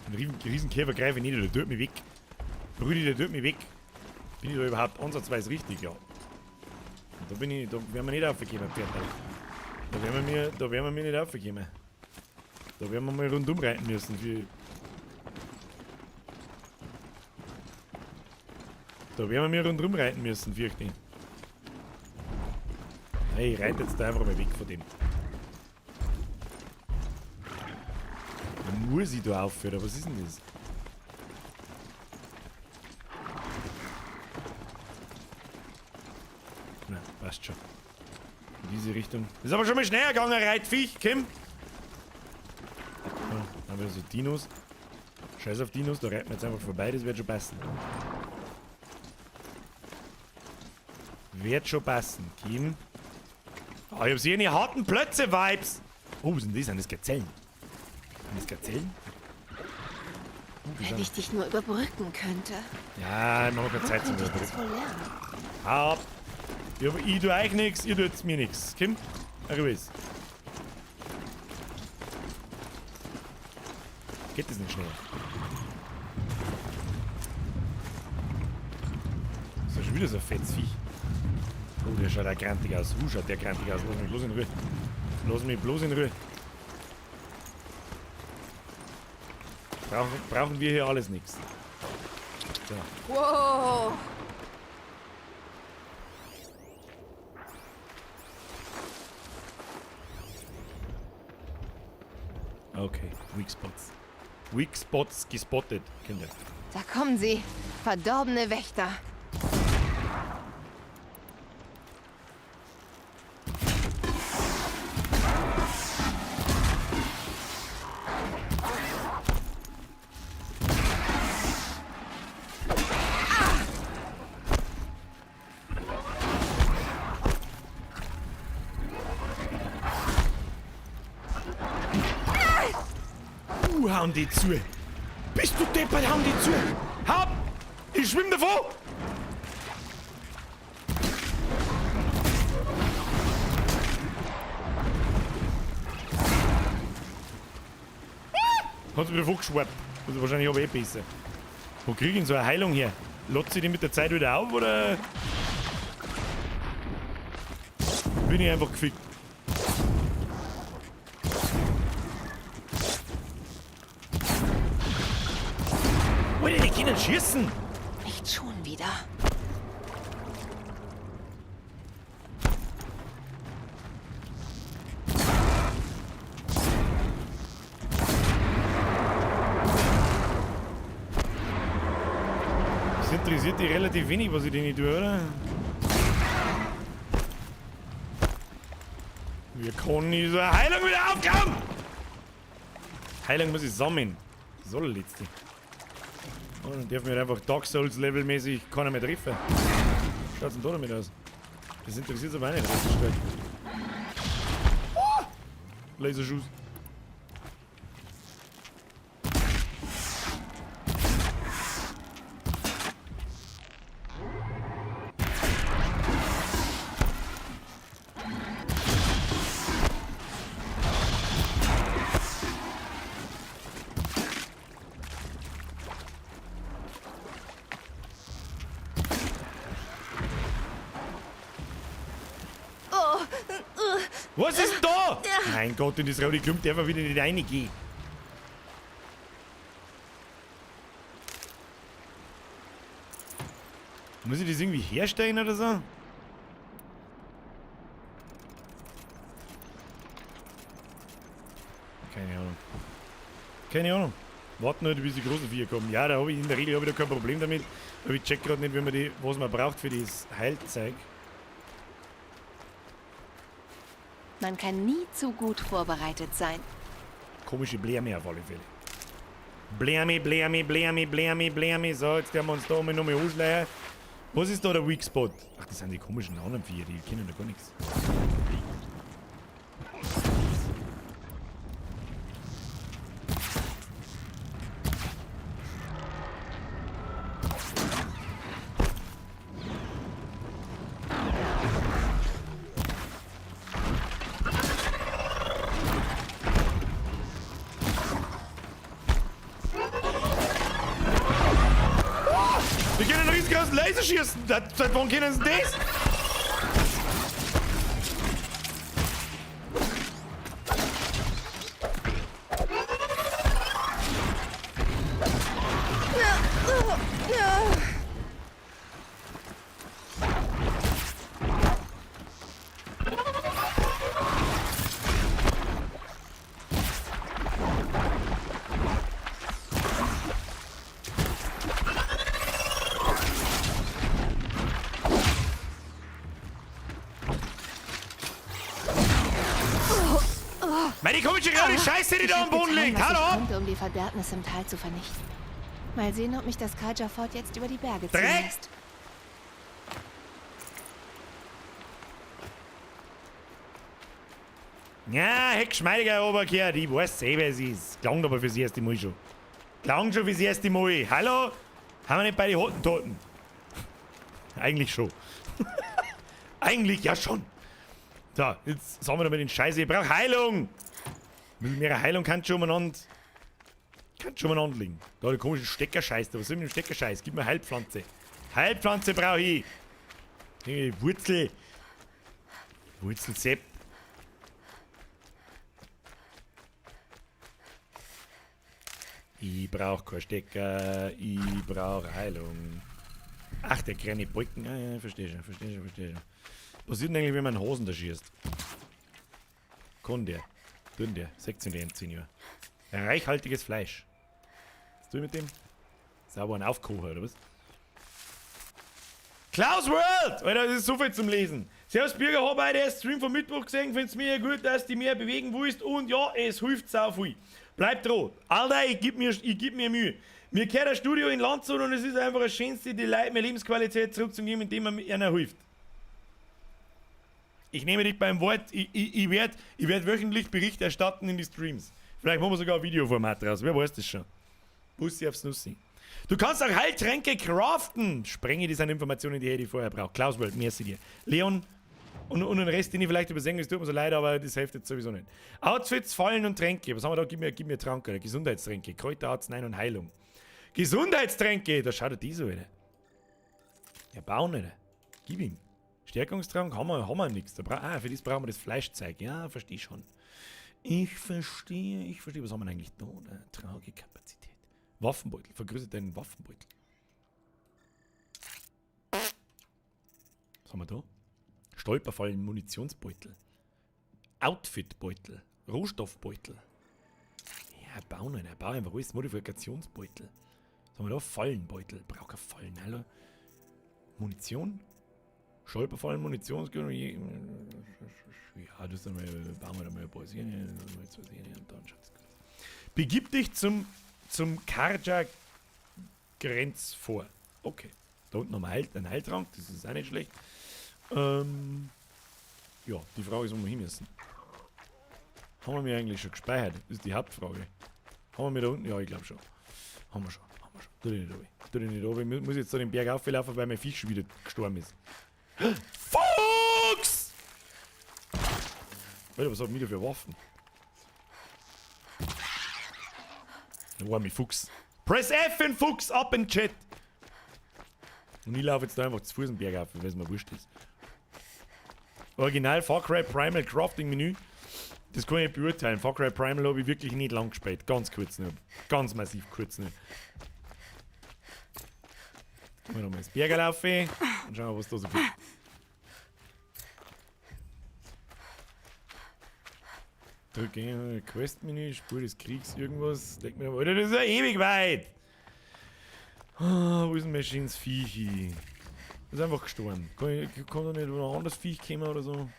Ein Riesenkäfer greife ich nicht, der tut mich weg. Brüdi, der tut mich weg. Bin ich da überhaupt ansatzweise richtig, ja? Und da bin ich, da werden wir nicht aufgekommen, Pferd. Da werden wir mir nicht aufgekommen. Da werden wir mal rundum reiten müssen. Für da werden wir mir rundum reiten müssen, fürchte ich. Hey, ich reite jetzt da einfach mal weg von dem. Da muss ich da aufhören, was ist denn das? Na, passt schon. In diese Richtung. Ist aber schon mal schneller gegangen, Reitviech, Kim! Ja, dann wieder so Dinos. Scheiß auf Dinos, da reiten wir jetzt einfach vorbei, das wird schon passen. Wird schon passen, Kim. Ah, ich hab sie in die harten Plötze-Vibes. Oh, was sind das? Sind das Gazellen? Sind das Gazellen?
Wenn ich dich nur überbrücken könnte.
Ja, ich mach keine Zeit zum Überbrücken. Hau ab. Ich tue euch nichts, ihr tut mir nichts. Kim, rüber. Geht das nicht schnell? Das ist ja schon wieder so ein fettes Viech. Oh, der schaut auch grantig aus. Schaut der grantig aus. Lass mich bloß in Ruhe. Lass mich bloß in Ruhe. Brauchen wir hier alles nichts. So.
Wow.
Okay, Weak Spots. Weak Spots gespottet, Kinder.
Da kommen sie. Verdorbene Wächter.
Hauen die zu. Bist du deppert, hauen die zu. Hau! Ich schwimm davon! Ah! Hat sich wieder vorgeschwappt. Also wahrscheinlich habe ich eh besser. Wo krieg ich denn so eine Heilung her? Lädt sich die mit der Zeit wieder auf oder bin ich einfach gefickt? Alter, die können schießen!
Nicht schon wieder.
Das interessiert dich relativ wenig, was ich denen tue, oder? Wir können diese Heilung wieder aufkommen! Heilung muss ich sammeln. Das allerletzte. Oh, dann dürfen wir einfach Dark Souls levelmäßig keiner mehr treffen. Schaut's denn da damit aus? Das interessiert aber auch nicht, das ist stark. Oh! Laserschuss. Was ist denn da? Mein Gott, in das rote Klump darf er wieder nicht reingehen. Muss ich das irgendwie herstellen oder so? Keine Ahnung. Keine Ahnung. Warten halt, bis die großen Viecher kommen. Ja, da habe ich in der Regel hab ich da kein Problem damit. Aber ich check gerade nicht, wie man die, was man braucht für das Heilzeug.
Man kann nie zu gut vorbereitet sein.
Komische Blärme auf alle Fälle. Blärme, Blärme, Blärme, Blärme, Blärme. So, jetzt werden wir uns da mal nochmal anschleiern. Was ist da der Weak Spot? Ach, das sind die komischen anderen Viecher, die kennen da gar nichts. Wir können einen riesengroßen Laser schießen. Seit wann können sie das? Meine komische rote Scheiße, die
Ich
da am
hab
Boden
getan,
liegt.
was
Hallo!
ich konnte, um die Verderbnis im Tal zu vernichten. Mal sehen, ob mich das Kaja-Fort jetzt über die Berge ziehen
Dreck!
lässt.
Ja, hey, geschmeidiger Oberkehr, ich weiß eh, wer es ist. Klang aber fürs erste Mal schon. Klang schon fürs erste Mal. Hallo? Haben wir nicht bei den Hottentoten? Eigentlich schon. Eigentlich ja schon. So, jetzt sagen wir doch mal den Scheiße. Ich brauch Heilung! Mit mehr Heilung kann schon umeinander. Kann schon umeinander liegen. Da der komische Steckerscheiß. Da, was ist mit dem Steckerscheiß? Gib mir Heilpflanze. Heilpflanze brauche ich. Irgendwie Wurzel. Wurzelsepp. Ich brauch keinen Stecker, ich brauch Heilung. Ach, der kleine Balken. Ah, ja, verstehe schon, verstehe schon, verstehe schon. Was ist denn eigentlich, wenn man einen Hosen da schießt? Kann der. Tun der. 16 der M10 Jahre. Reichhaltiges Fleisch. Was tue ich mit dem? Sauber ein Aufkocher, oder was? Klaus World! Alter, das ist so viel zum Lesen. Servus Bürger, hab heute erst Stream vom Mittwoch gesehen. Find's mir ja gut, dass du mehr bewegen willst. Und ja, es hilft sau viel. Bleib dran. Alter, ich geb mir Mühe. Mir gehört ein Studio in Landshut und es ist einfach das Schönste, die Leuten mehr Lebensqualität zurückzugeben, indem man einer hilft. Ich nehme dich beim Wort, ich werd wöchentlich Bericht erstatten in die Streams. Vielleicht machen wir sogar ein Videoformat draus. Wer weiß das schon. Bussi aufs Nussi. Du kannst auch Heiltränke craften. Sprenge, die sind Informationen, die ich vorher brauche. Klaus World, merci dir. Leon und den Rest, den ich vielleicht übersehen, es tut mir so leid, aber das hilft jetzt sowieso nicht. Outfits, Fallen und Tränke. Was haben wir da? Gib mir Trank, oder? Gesundheitstränke. Kräuter, Arzneien und Heilung. Gesundheitstränke! Da schaut er die so, Alter. Ja, bauen, Alter. Gib ihm. Stärkungstrank haben wir nichts. Für das brauchen wir das Fleischzeug. Ja, verstehe schon. Ich verstehe. Was haben wir denn eigentlich da? Ne? Tragekapazität. Waffenbeutel. Vergrößert deinen Waffenbeutel. Was haben wir da? Stolperfallen, Munitionsbeutel. Outfitbeutel. Rohstoffbeutel. Ja, bauen wir. Bau einfach alles. Modifikationsbeutel. Was haben wir da? Fallenbeutel. Brauch keine Fallen, hallo. Munition? Stolperfallen, Munition. Ja, das dann mal, bauen wir da mal ein paar Szenen, und dann schaut's gut. Begib dich zum Karja-Grenz vor. Okay. Da unten haben wir einen Heiltrank, das ist auch nicht schlecht. Ja, die Frage ist, wo wir hin müssen. Haben wir mir eigentlich schon gespeichert? Das ist die Hauptfrage. Haben wir mir da unten? Ja, ich glaube schon. Haben wir schon. Tu dich nicht runter. Tu dich nicht runter. Ich muss jetzt da den Berg auflaufen, weil mein Fisch schon wieder gestorben ist. Fuchs! Alter, was hat mir da für Waffen? Da war mein Fuchs. Press F in Fuchs, ab in Chat! Und ich laufe jetzt da einfach zu Fuß den Berg auf, weil es mir wurscht ist. Original Far Cry Primal Crafting Menü. Das kann ich nicht beurteilen. Far Cry Primal habe ich wirklich nicht lang gespielt. Ganz kurz nur. Ganz massiv kurz nur. Mal nochmal ins Berg laufen und schauen wir, was da so gibt. Drücke Quest-Menü, Spur des Kriegs, irgendwas. Denk mir, Alter, das ist ja ewig weit! Oh, wo ist denn mein schönes Viech? Das ist einfach gestorben. Kann da nicht noch ein anderes Viech kommen oder so? Und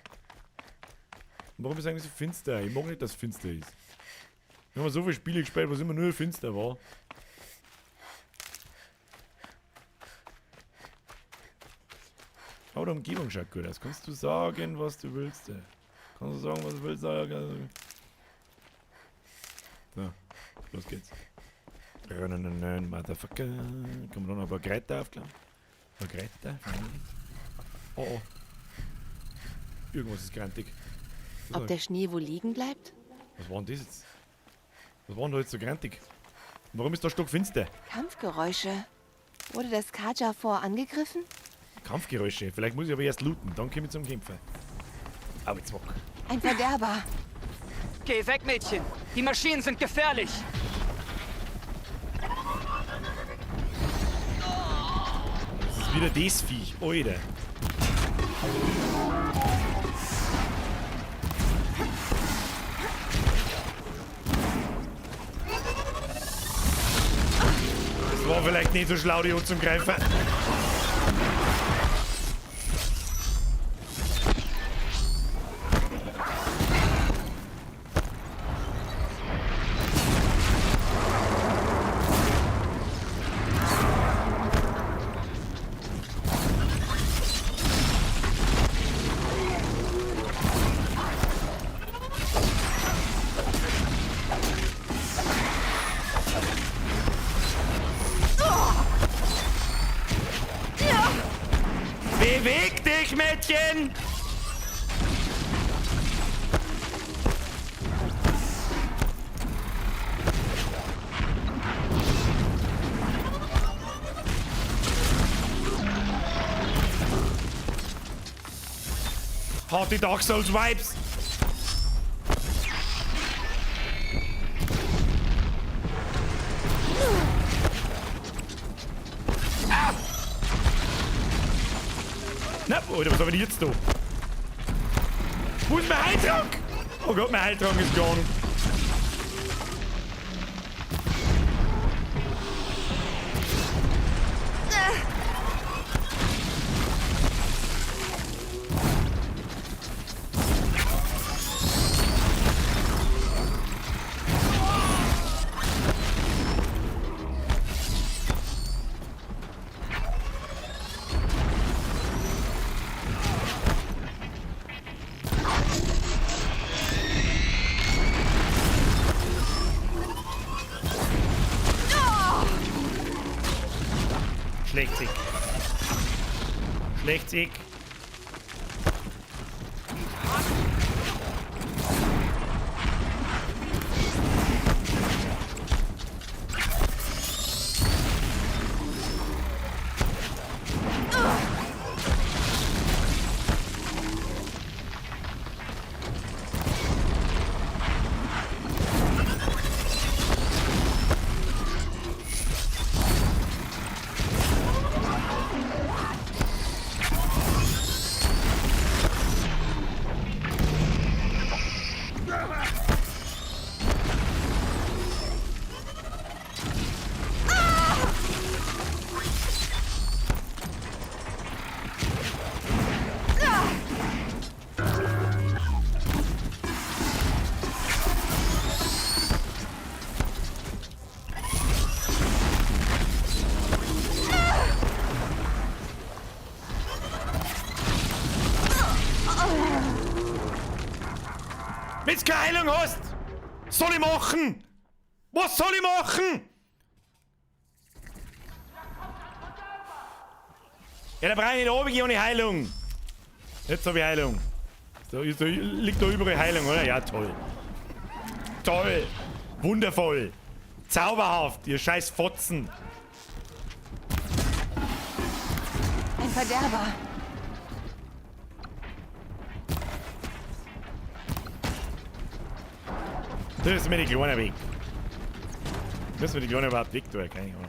warum ist eigentlich so finster? Ich mag nicht, dass es finster ist. Wir haben so viele Spiele gespielt, wo es immer nur finster war. Aber die Umgebung schaut gut aus. Kannst du sagen, was du willst? Ey? Kannst du sagen, was du willst? So, los geht's. Nein, Motherfucker. Kommen da noch ein paar Kräuter auf, glaub ich. Ein paar Kräuter. Oh, oh. Irgendwas ist grantig.
Ob der Schnee wohl liegen bleibt?
Was war denn das jetzt? Was war denn da jetzt so grantig? Warum ist da stockfinster?
Kampfgeräusche. Wurde das Carja-Fort angegriffen?
Kampfgeräusche. Vielleicht muss ich aber erst looten. Dann komme ich zum Kämpfen. Aber jetzt wack.
Ein Verderber.
Geh weg, Mädchen. Die Maschinen sind gefährlich.
Das ist wieder das Viech. Alter. Das war vielleicht nicht so schlau, die anzugreifen. Beweg dich, Mädchen! Harte Dark Souls Vibes! Na, Alter, was hab ich jetzt da? Wo ist mein Heiltrank? Oh Gott, mein Heiltrank ist gone. Schlechtes Eck. Schlechtes Eck. Wenn's keine Heilung hast, soll ich machen? Was soll ich machen? Ja, da brauche ich nicht runter ohne Heilung. Jetzt habe ich Heilung. So, so, liegt da überall Heilung, oder? Ja, toll. Toll. Wundervoll. Zauberhaft, ihr scheiß Fotzen.
Ein Verderber.
Das ist mir die Kleine weg. Müssen wir die Kleine überhaupt weg tun? Keine Ahnung.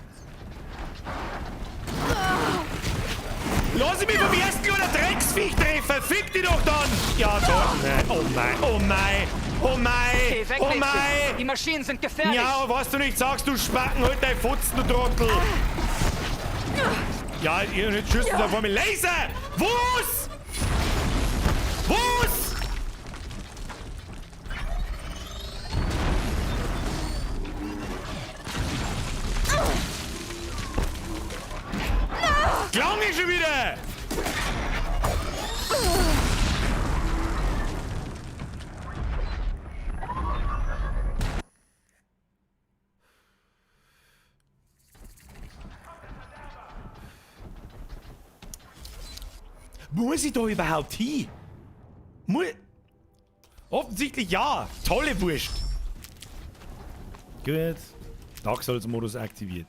Lass mich vom ersten kleinen Drecksviech treffen! Fick dich doch dann! Ja, toll! Nein. Oh nein! Oh nein! Oh nein!
Geh weg,
Oh
Mädchen.
nein!
Die Maschinen sind gefährlich.
Ja, was du nicht sagst, du Spacken, halt dein Fotzen, du Trottel! Ja, ihr nicht schießen da vor mir. Laser! Was? Was? Klang ich schon wieder! Muss ich da überhaupt hin? Offensichtlich ja. Tolle Wurst. Gut. Dark Souls Modus aktiviert.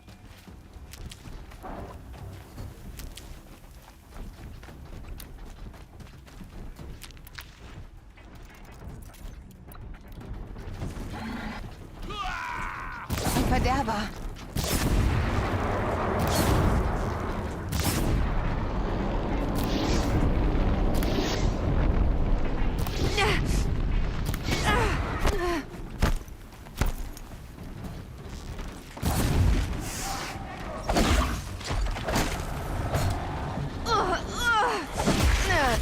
Ein Verderber.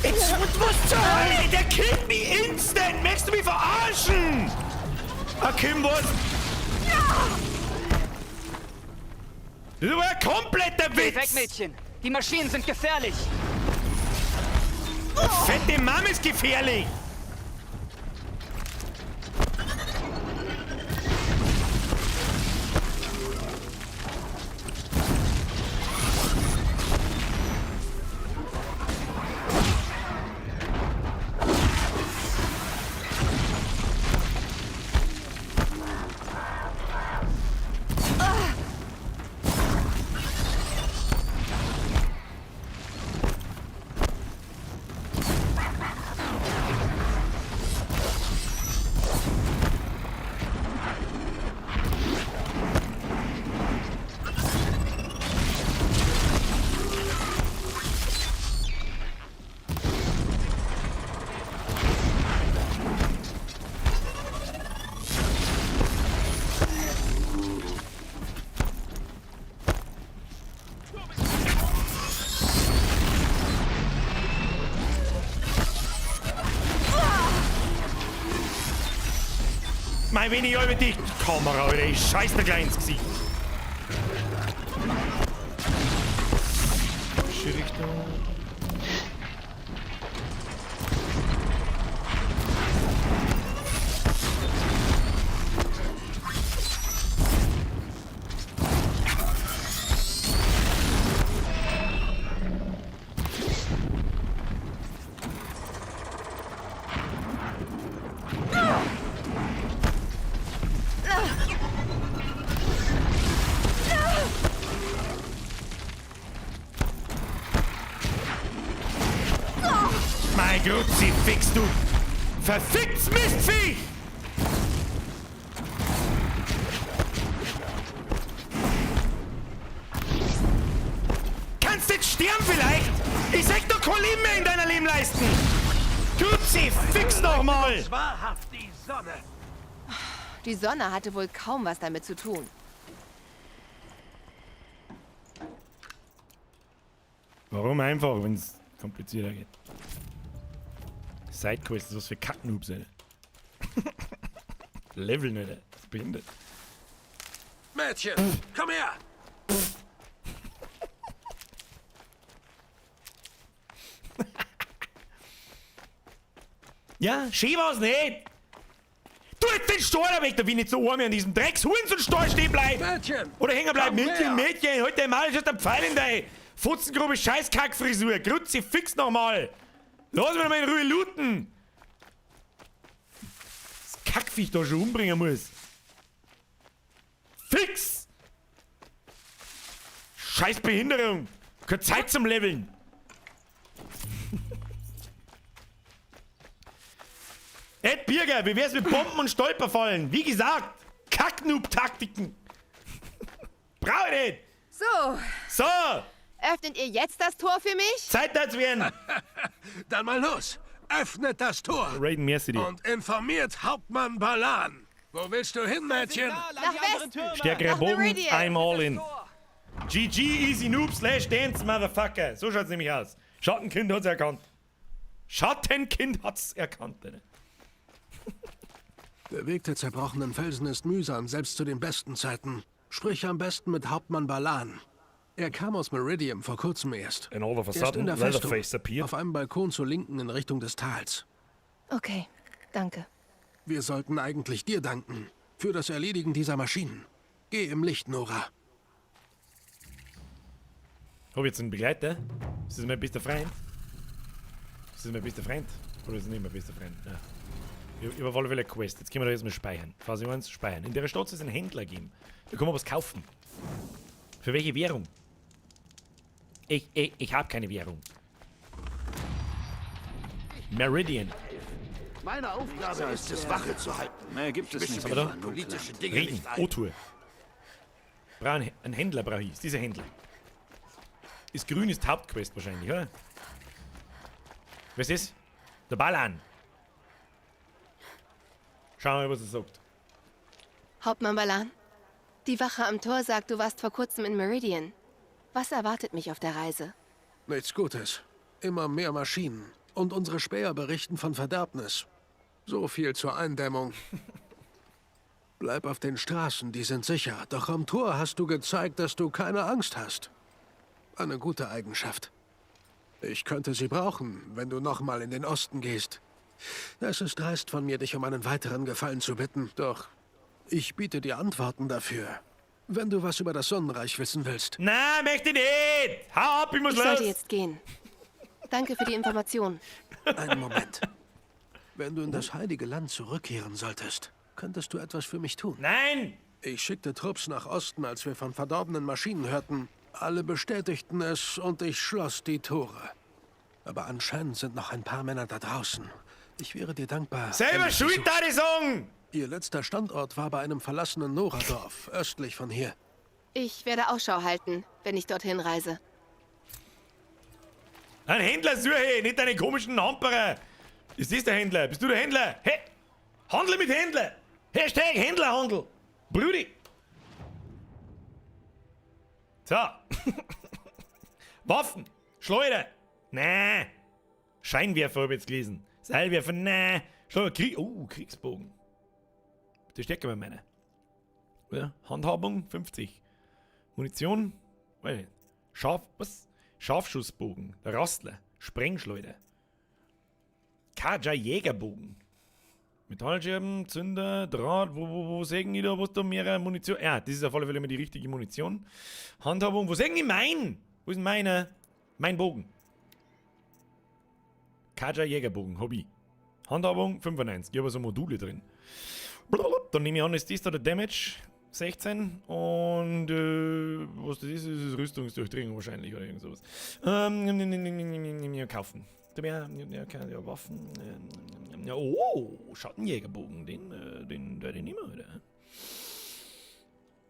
Jetzt, was zur Hölle? Der killt mich instant! Möchtest du mich verarschen? Ah, Kim, was? Das ist aber ein kompletter
Geh
Witz!
weg, Mädchen. Die Maschinen sind gefährlich.
Fette Mom ist gefährlich! Mein, wenn ich über die Kamera, Alter, ich scheiß dir gleich ins Gesicht. Richtung. Kruzifix, du verficktes Mistviech! Kannst jetzt sterben vielleicht? Ich sag doch kein Leben mehr in deiner Leben leisten! Kruzifix nochmal!
Wahrhaft die Sonne.
Die Sonne hatte wohl kaum was damit zu tun.
Warum einfach, wenn es komplizierter geht? Sidequest ist was für Kacknoobs, ey. Level nicht, ey. Das ist behindert.
Mädchen, komm her!
Ja, schön war's nicht! Du jetzt den Stor weg, da bin ich nicht so arm an diesem Drecks-Hurensohn-Stor stehen bleiben!
Mädchen!
Oder hängen bleiben,
komm
Mädchen,
her!
Mädchen, halt dein Maul, ist ein Pfeil in deine fotzengrobe Scheißkackfrisur. Kruzifix nochmal! Lass mich mal in Ruhe looten! Das Kackviech da schon umbringen muss. Fix! Scheiß Behinderung! Keine Zeit zum Leveln! Ed Birger, wie wär's mit Bomben und Stolperfallen? Wie gesagt, Kacknoob-Taktiken! Brauch ich nicht!
So,
So,
öffnet ihr jetzt das Tor für mich?
Zeit dazu werden!
Dann mal los! Öffnet das Tor!
Raiden merci dir.
Und informiert Hauptmann Balan. Wo willst du hin, Mädchen?
Nach Westen!
Stärkerer
Nach
Bogen,
Meridian.
I'm all in. GG, easy noob, slash dance, motherfucker. So schaut's nämlich aus. Schattenkind hat's erkannt. Schattenkind hat's erkannt, Alter.
Der Weg der zerbrochenen Felsen ist mühsam, selbst zu den besten Zeiten. Sprich am besten mit Hauptmann Balan. Er kam aus Meridian vor kurzem erst.
And all of a
Er ist
sudden,
in der Festung,
Leatherface appeared.
auf einem Balkon zur Linken in Richtung des Tals.
Okay, danke.
Wir sollten eigentlich dir danken für das Erledigen dieser Maschinen. Geh im Licht, Nora.
Hab ich jetzt einen Begleiter? Ist das mein bester Freund? Ist das mein bester Freund? Oder ist das nicht mein bester Freund? Ja. Ich habe auf alle Fälle eine Quest. Jetzt können wir da jetzt mal speichern. Phase 1, speichern. In der Stadt soll es einen Händler geben. Da kann man was kaufen. Für welche Währung? Ich habe keine Währung. Meridian.
Meine Aufgabe ist es, Wache zu halten.
Mehr gibt es
Ich
nicht.
mische mich in politische Dinge
Reden.
nicht ein.
Otur. Ein Händler brauche ich. Ist dieser Händler. Ist grün, ist Hauptquest wahrscheinlich, oder? Was ist das? Der Balan. Schauen wir mal, was er sagt.
Hauptmann Balan, die Wache am Tor sagt, du warst vor kurzem in Meridian. Was erwartet mich auf der Reise?
Nichts Gutes. Immer mehr Maschinen. Und unsere Späher berichten von Verderbnis. So viel zur Eindämmung. Bleib auf den Straßen, die sind sicher. Doch am Tor hast du gezeigt, dass du keine Angst hast. Eine gute Eigenschaft. Ich könnte sie brauchen, wenn du nochmal in den Osten gehst. Es ist dreist von mir, dich um einen weiteren Gefallen zu bitten. Doch ich biete dir Antworten dafür. Wenn du was über das Sonnenreich wissen willst.
Na, möchte ich nicht! Hau ab, ich muss
Ich
los!
sollte jetzt gehen. Danke für die Information.
Einen Moment. Wenn du in das heilige Land zurückkehren solltest, könntest du etwas für mich tun.
Nein!
Ich schickte Trupps nach Osten, als wir von verdorbenen Maschinen hörten. Alle bestätigten es und ich schloss die Tore. Aber anscheinend sind noch ein paar Männer da draußen. Ich wäre dir dankbar. wenn
Selber
du sie
schuld,
suchst.
da die sagen!
Ihr letzter Standort war bei einem verlassenen Noradorf, östlich von hier.
Ich werde Ausschau halten, wenn ich dorthin reise.
Ein Händler suche ich, nicht deine komischen Hamperer! Ist das der Händler? Bist du der Händler? Hey! Handel mit Händler! Hashtag Händlerhandel! Brudi! So. Waffen! Schleuder! Nee! Scheinwerfer habe ich jetzt gelesen. Seilwerfer, nee! Schleuder, Krieg. Oh, Kriegsbogen. Der stärker bei meiner. Oder? Handhabung 50. Munition, weiß nicht. Scharf, was? Scharfschussbogen, der Rastler, Sprengschleuder. Kaja Jägerbogen. Metallscherben, Zünder, Draht, wo sägen die da, was da mehrere Munition? Ja, das ist auf alle Fälle immer die richtige Munition. Handhabung, wo sägen die mein? Wo ist denn meiner? Mein Bogen. Kaja Jägerbogen, Hobby. Handhabung 95, ich habe so Module drin. Blablabla. Dann nehme ich an, ist das da der Damage 16 und was das ist, ist Rüstungsdurchdringung wahrscheinlich oder irgend sowas. Kaufen. Ja, ja, ja, Waffen. Ja, oh, Schattenjägerbogen, den, den, den, den nehmen wir, oder?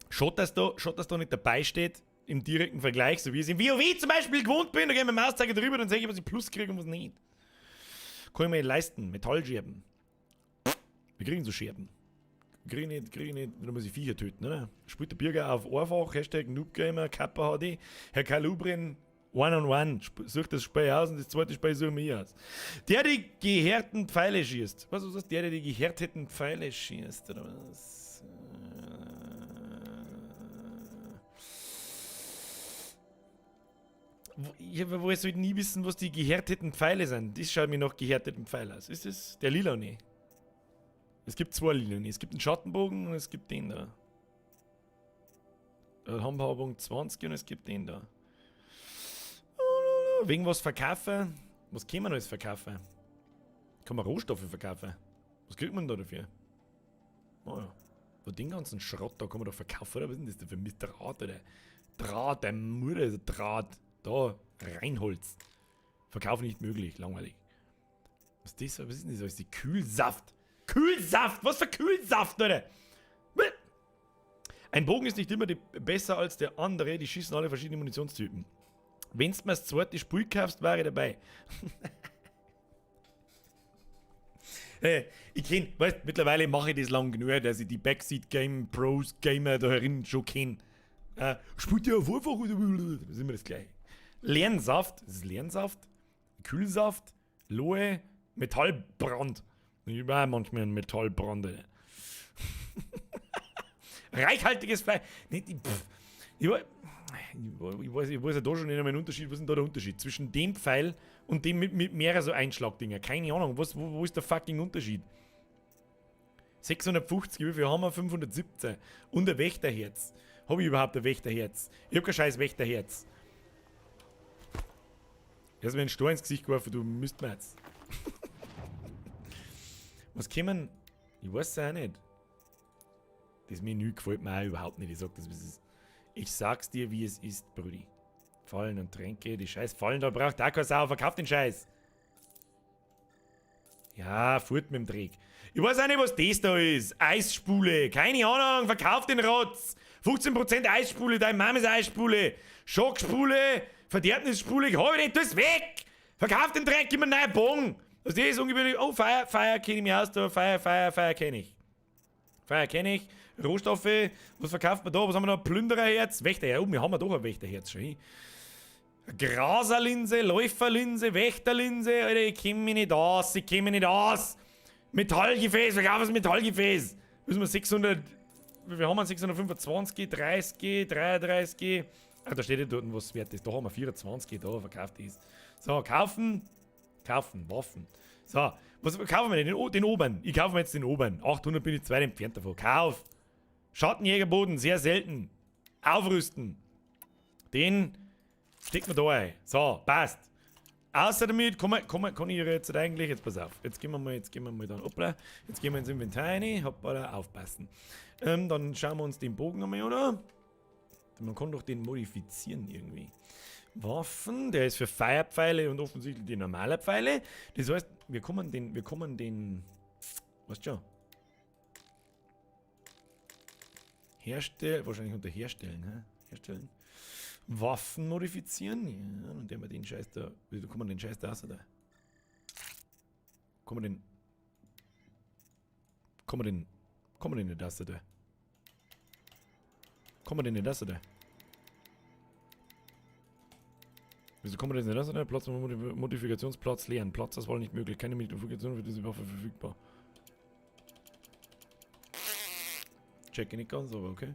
Schaut, dass da, schaut, dass da nicht dabei steht, im direkten Vergleich, so wie ich es im WoW zum Beispiel gewohnt bin, da gehe ich mit dem Mauszeiger drüber, dann sehe ich, was ich Plus kriege und was nicht. Kann ich mir nicht leisten. Metallscherben. Wir kriegen so Scherben. Krieg ich nicht, krieg ich nicht, da muss ich Viecher töten, oder? Spielt der Birger auf einfach, Hashtag NoobGamer, KappaHD, Herr Kalubrin, One on One, sucht das Spiel aus und das zweite Spiel suchen wir aus. Der, die gehärteten Pfeile schießt. Was ist das? Der, der die gehärteten Pfeile schießt, oder was? Ich wollte halt nie wissen, was die gehärteten Pfeile sind. Das schaut mir nach gehärteten Pfeil aus. Ist das der Lilane? Es gibt zwei Lilane. Es gibt einen Schattenbogen und es gibt den da. Handhabung 20 und es gibt den da. Wegen was verkaufen? Was kann man alles verkaufen? Kann man Rohstoffe verkaufen? Was kriegt man da dafür? Oh ja. Den ganzen Schrott da kann man doch verkaufen, oder? Was ist denn das da für Mist? Draht, oder? Draht, der Mutter ist Draht. Da, Reinholz. Verkauf nicht möglich, langweilig. Was ist das? Was ist denn das? Was ist die Kühlsaft? Kühlsaft! Was für Kühlsaft, Alter? Ein Bogen ist nicht immer besser als der andere, die schießen alle verschiedene Munitionstypen. Wenn du mir das zweite Spiel kaufst, wäre ich dabei. Ich kenn, weißt, mittlerweile mache ich das lang genug, dass ich die Backseat Game Pros Gamer da herin schon kenn. Spielt der auf einfach oder? Das ist immer das Gleiche. Lernsaft, das ist Lernsaft, Kühlsaft, Lohe, Metallbrand. Ich war manchmal ein Metallbrand, Alter. Reichhaltiges Fleisch. Nee, die, pff. Ich weiß ja da schon nicht einmal einen Unterschied. Was ist denn da der Unterschied zwischen dem Pfeil und dem mit mehreren so Einschlagdinger? Keine Ahnung. Wo ist der fucking Unterschied? 650, wie viel haben wir? 517. Und ein Wächterherz. Hab ich überhaupt ein Wächterherz? Ich hab kein scheiß Wächterherz. Ich hab mir einen Stein ins Gesicht geworfen, du müsst mir jetzt. Was kämen? Ich weiß es auch nicht. Das Menü gefällt mir auch überhaupt nicht. Ich sag das, wie es ist. Ich sag's dir, wie es ist, Brudi. Fallen und Tränke, die scheiß Fallen, da braucht auch keine Sau, verkauft den Scheiß. Ja, fort mit dem Dreck. Ich weiß auch nicht, was das da ist. Eisspule, keine Ahnung, verkauft den Rotz. 15% Eisspule, deine Mama ist Eisspule. Schockspule, Verderbnisspule, hab ich nicht, das weg! Verkauft den Dreck, gib mir einen neuen Bon. Also das ist ungewöhnlich. Oh, Feuer, Feuer kenne ich mich aus, da. Feuer, Feuer, Feuer kenne ich. Feuer kenne ich. Rohstoffe, was verkauft man da? Was haben wir da? Plündererherz, Wächterherz. Oh, wir haben ja doch ein Wächterherz schon. Graserlinse, Läuferlinse, Wächterlinse. Alter, ich kenn mich nicht aus, ich kenn mich nicht aus. Metallgefäß, verkauf das Metallgefäß. Müssen wir 600, wie viel haben wir? 625, 30, 33. Ah, da steht ja dort, was wert ist. Da haben wir 24, da verkauft ist. So, kaufen, kaufen, Waffen. So, was kaufen wir denn? Den oberen. Ich kaufe mir jetzt den oberen. 800 bin ich zu weit entfernt davon. Kauf. Schattenjägerboden, sehr selten. Aufrüsten. Den steckt man da ein. So, passt. Außer damit, kann ich jetzt eigentlich, jetzt pass auf, jetzt gehen wir mal dann, hoppla, jetzt gehen wir ins Inventar rein, hoppala, aufpassen. Dann schauen wir uns den Bogen einmal, oder? Man kann doch den modifizieren irgendwie. Waffen, der ist für Feuerpfeile und offensichtlich die normalen Pfeile. Das heißt, wir kommen den, weißt schon. Herstellen, wahrscheinlich unter Herstellen, hä? Herstellen. Waffen modifizieren. Ja, und der wir den Scheiß da. Wie kommt man den Scheiß da raus, da? Kommen wir den. Kommen wir den. Kommen wir den nicht raus, da? Kommen wir den nicht raus, da? Wieso kommen wir das nicht raus, da? Platz, Modifikationsplatz leeren. Platzauswahl nicht möglich. Keine Modifikation für diese Waffe verfügbar. Check ich nicht ganz, aber okay.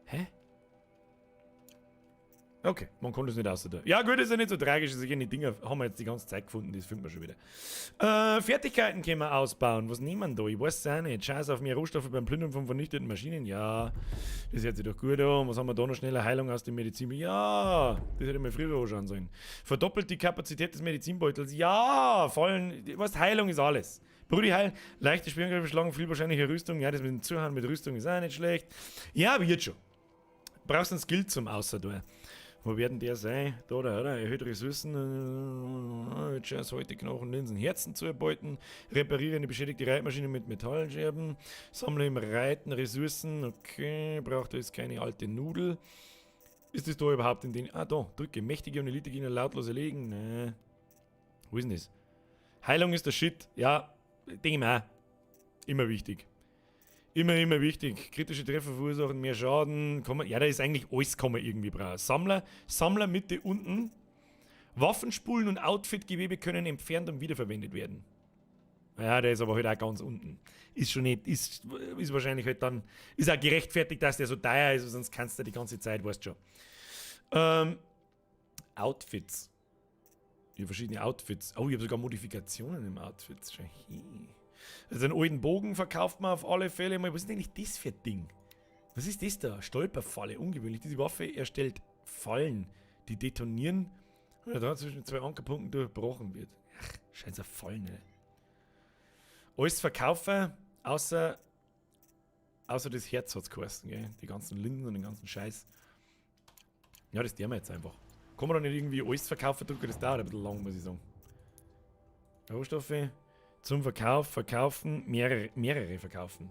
Hä? Okay, man konnte es nicht außer da. Ja gut, ist ja nicht so tragisch, also die Dinger haben wir jetzt die ganze Zeit gefunden, das finden wir schon wieder. Fertigkeiten können wir ausbauen. Was nehmen wir da? Ich weiß es auch nicht. Scheiß auf mehr Rohstoffe beim Plündern von vernichteten Maschinen. Ja, das hört sich doch gut an. Was haben wir da noch? Schnelle Heilung aus dem Medizin. Ja, das hätte ich mir früher anschauen sollen. Verdoppelt die Kapazität des Medizinbeutels. Ja, fallen. Was, Heilung ist alles. Brudi Heil, leichte Speerangriffe schlagen, viel wahrscheinliche Rüstung. Ja, das mit dem Zuhauen mit Rüstung ist auch nicht schlecht. Ja, aber jetzt schon. Brauchst einen Skill zum Außerdor. Wo werden der sein? Da, da, oder? Erhöht Ressourcen, Chance, heute Knochen, Linsen, Herzen zu erbeuten. Repariere eine beschädigte Reitmaschine mit Metallscherben. Sammle im Reiten Ressourcen. Okay, braucht jetzt keine alte Nudel. Ist das da überhaupt in den... Ah, da, drücke. Mächtige und Elite-Gegner lautlos erlegen. Nee. Wo ist denn das? Heilung ist der Shit. Ja, denke ich mir auch. Immer wichtig. Immer, immer wichtig. Kritische Treffer verursachen mehr Schaden. Kann man, ja, da ist eigentlich alles, kann man irgendwie brauchen. Sammler, Sammler Mitte unten. Waffenspulen und Outfitgewebe können entfernt und wiederverwendet werden. Ja, der ist aber halt auch ganz unten. Ist schon nicht, ist wahrscheinlich halt dann, ist auch gerechtfertigt, dass der so teuer ist, sonst kannst du die ganze Zeit, weißt schon. Outfits. Ich habe verschiedene Outfits. Oh, ich habe sogar Modifikationen im Outfit. Schau hier. Also einen alten Bogen verkauft man auf alle Fälle mal. Was ist denn eigentlich das für ein Ding? Was ist das da? Stolperfalle, ungewöhnlich. Diese Waffe erstellt Fallen, die detonieren oder da zwischen zwei Ankerpunkten durchbrochen wird. Ach, scheint so Fallen, ey. Alles verkaufen, außer das Herz hat's geheißen, gell? Die ganzen Linden und den ganzen Scheiß. Ja, das tun wir jetzt einfach. Kann man da nicht irgendwie alles verkaufen, drücken? Das dauert ein bisschen lang, muss ich sagen. Rohstoffe zum Verkauf, verkaufen, mehrere verkaufen.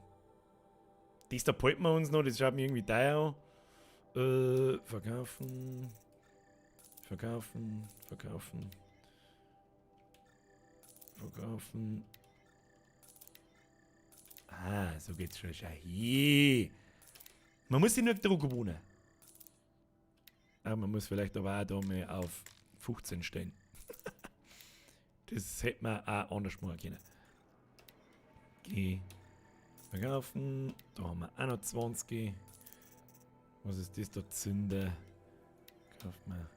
Das da behalten wir uns noch, das schaut mir irgendwie teuer an. Verkaufen, verkaufen, verkaufen, verkaufen. Ah, so geht's schon. Schau hier. Man muss sich nur dran gewöhnen. Aber man muss vielleicht aber auch da mal auf 15 stellen. Das hätte man auch anders machen können. Okay. Verkaufen. Da haben wir auch noch 20. Was ist das da? Zünder. Kauft man.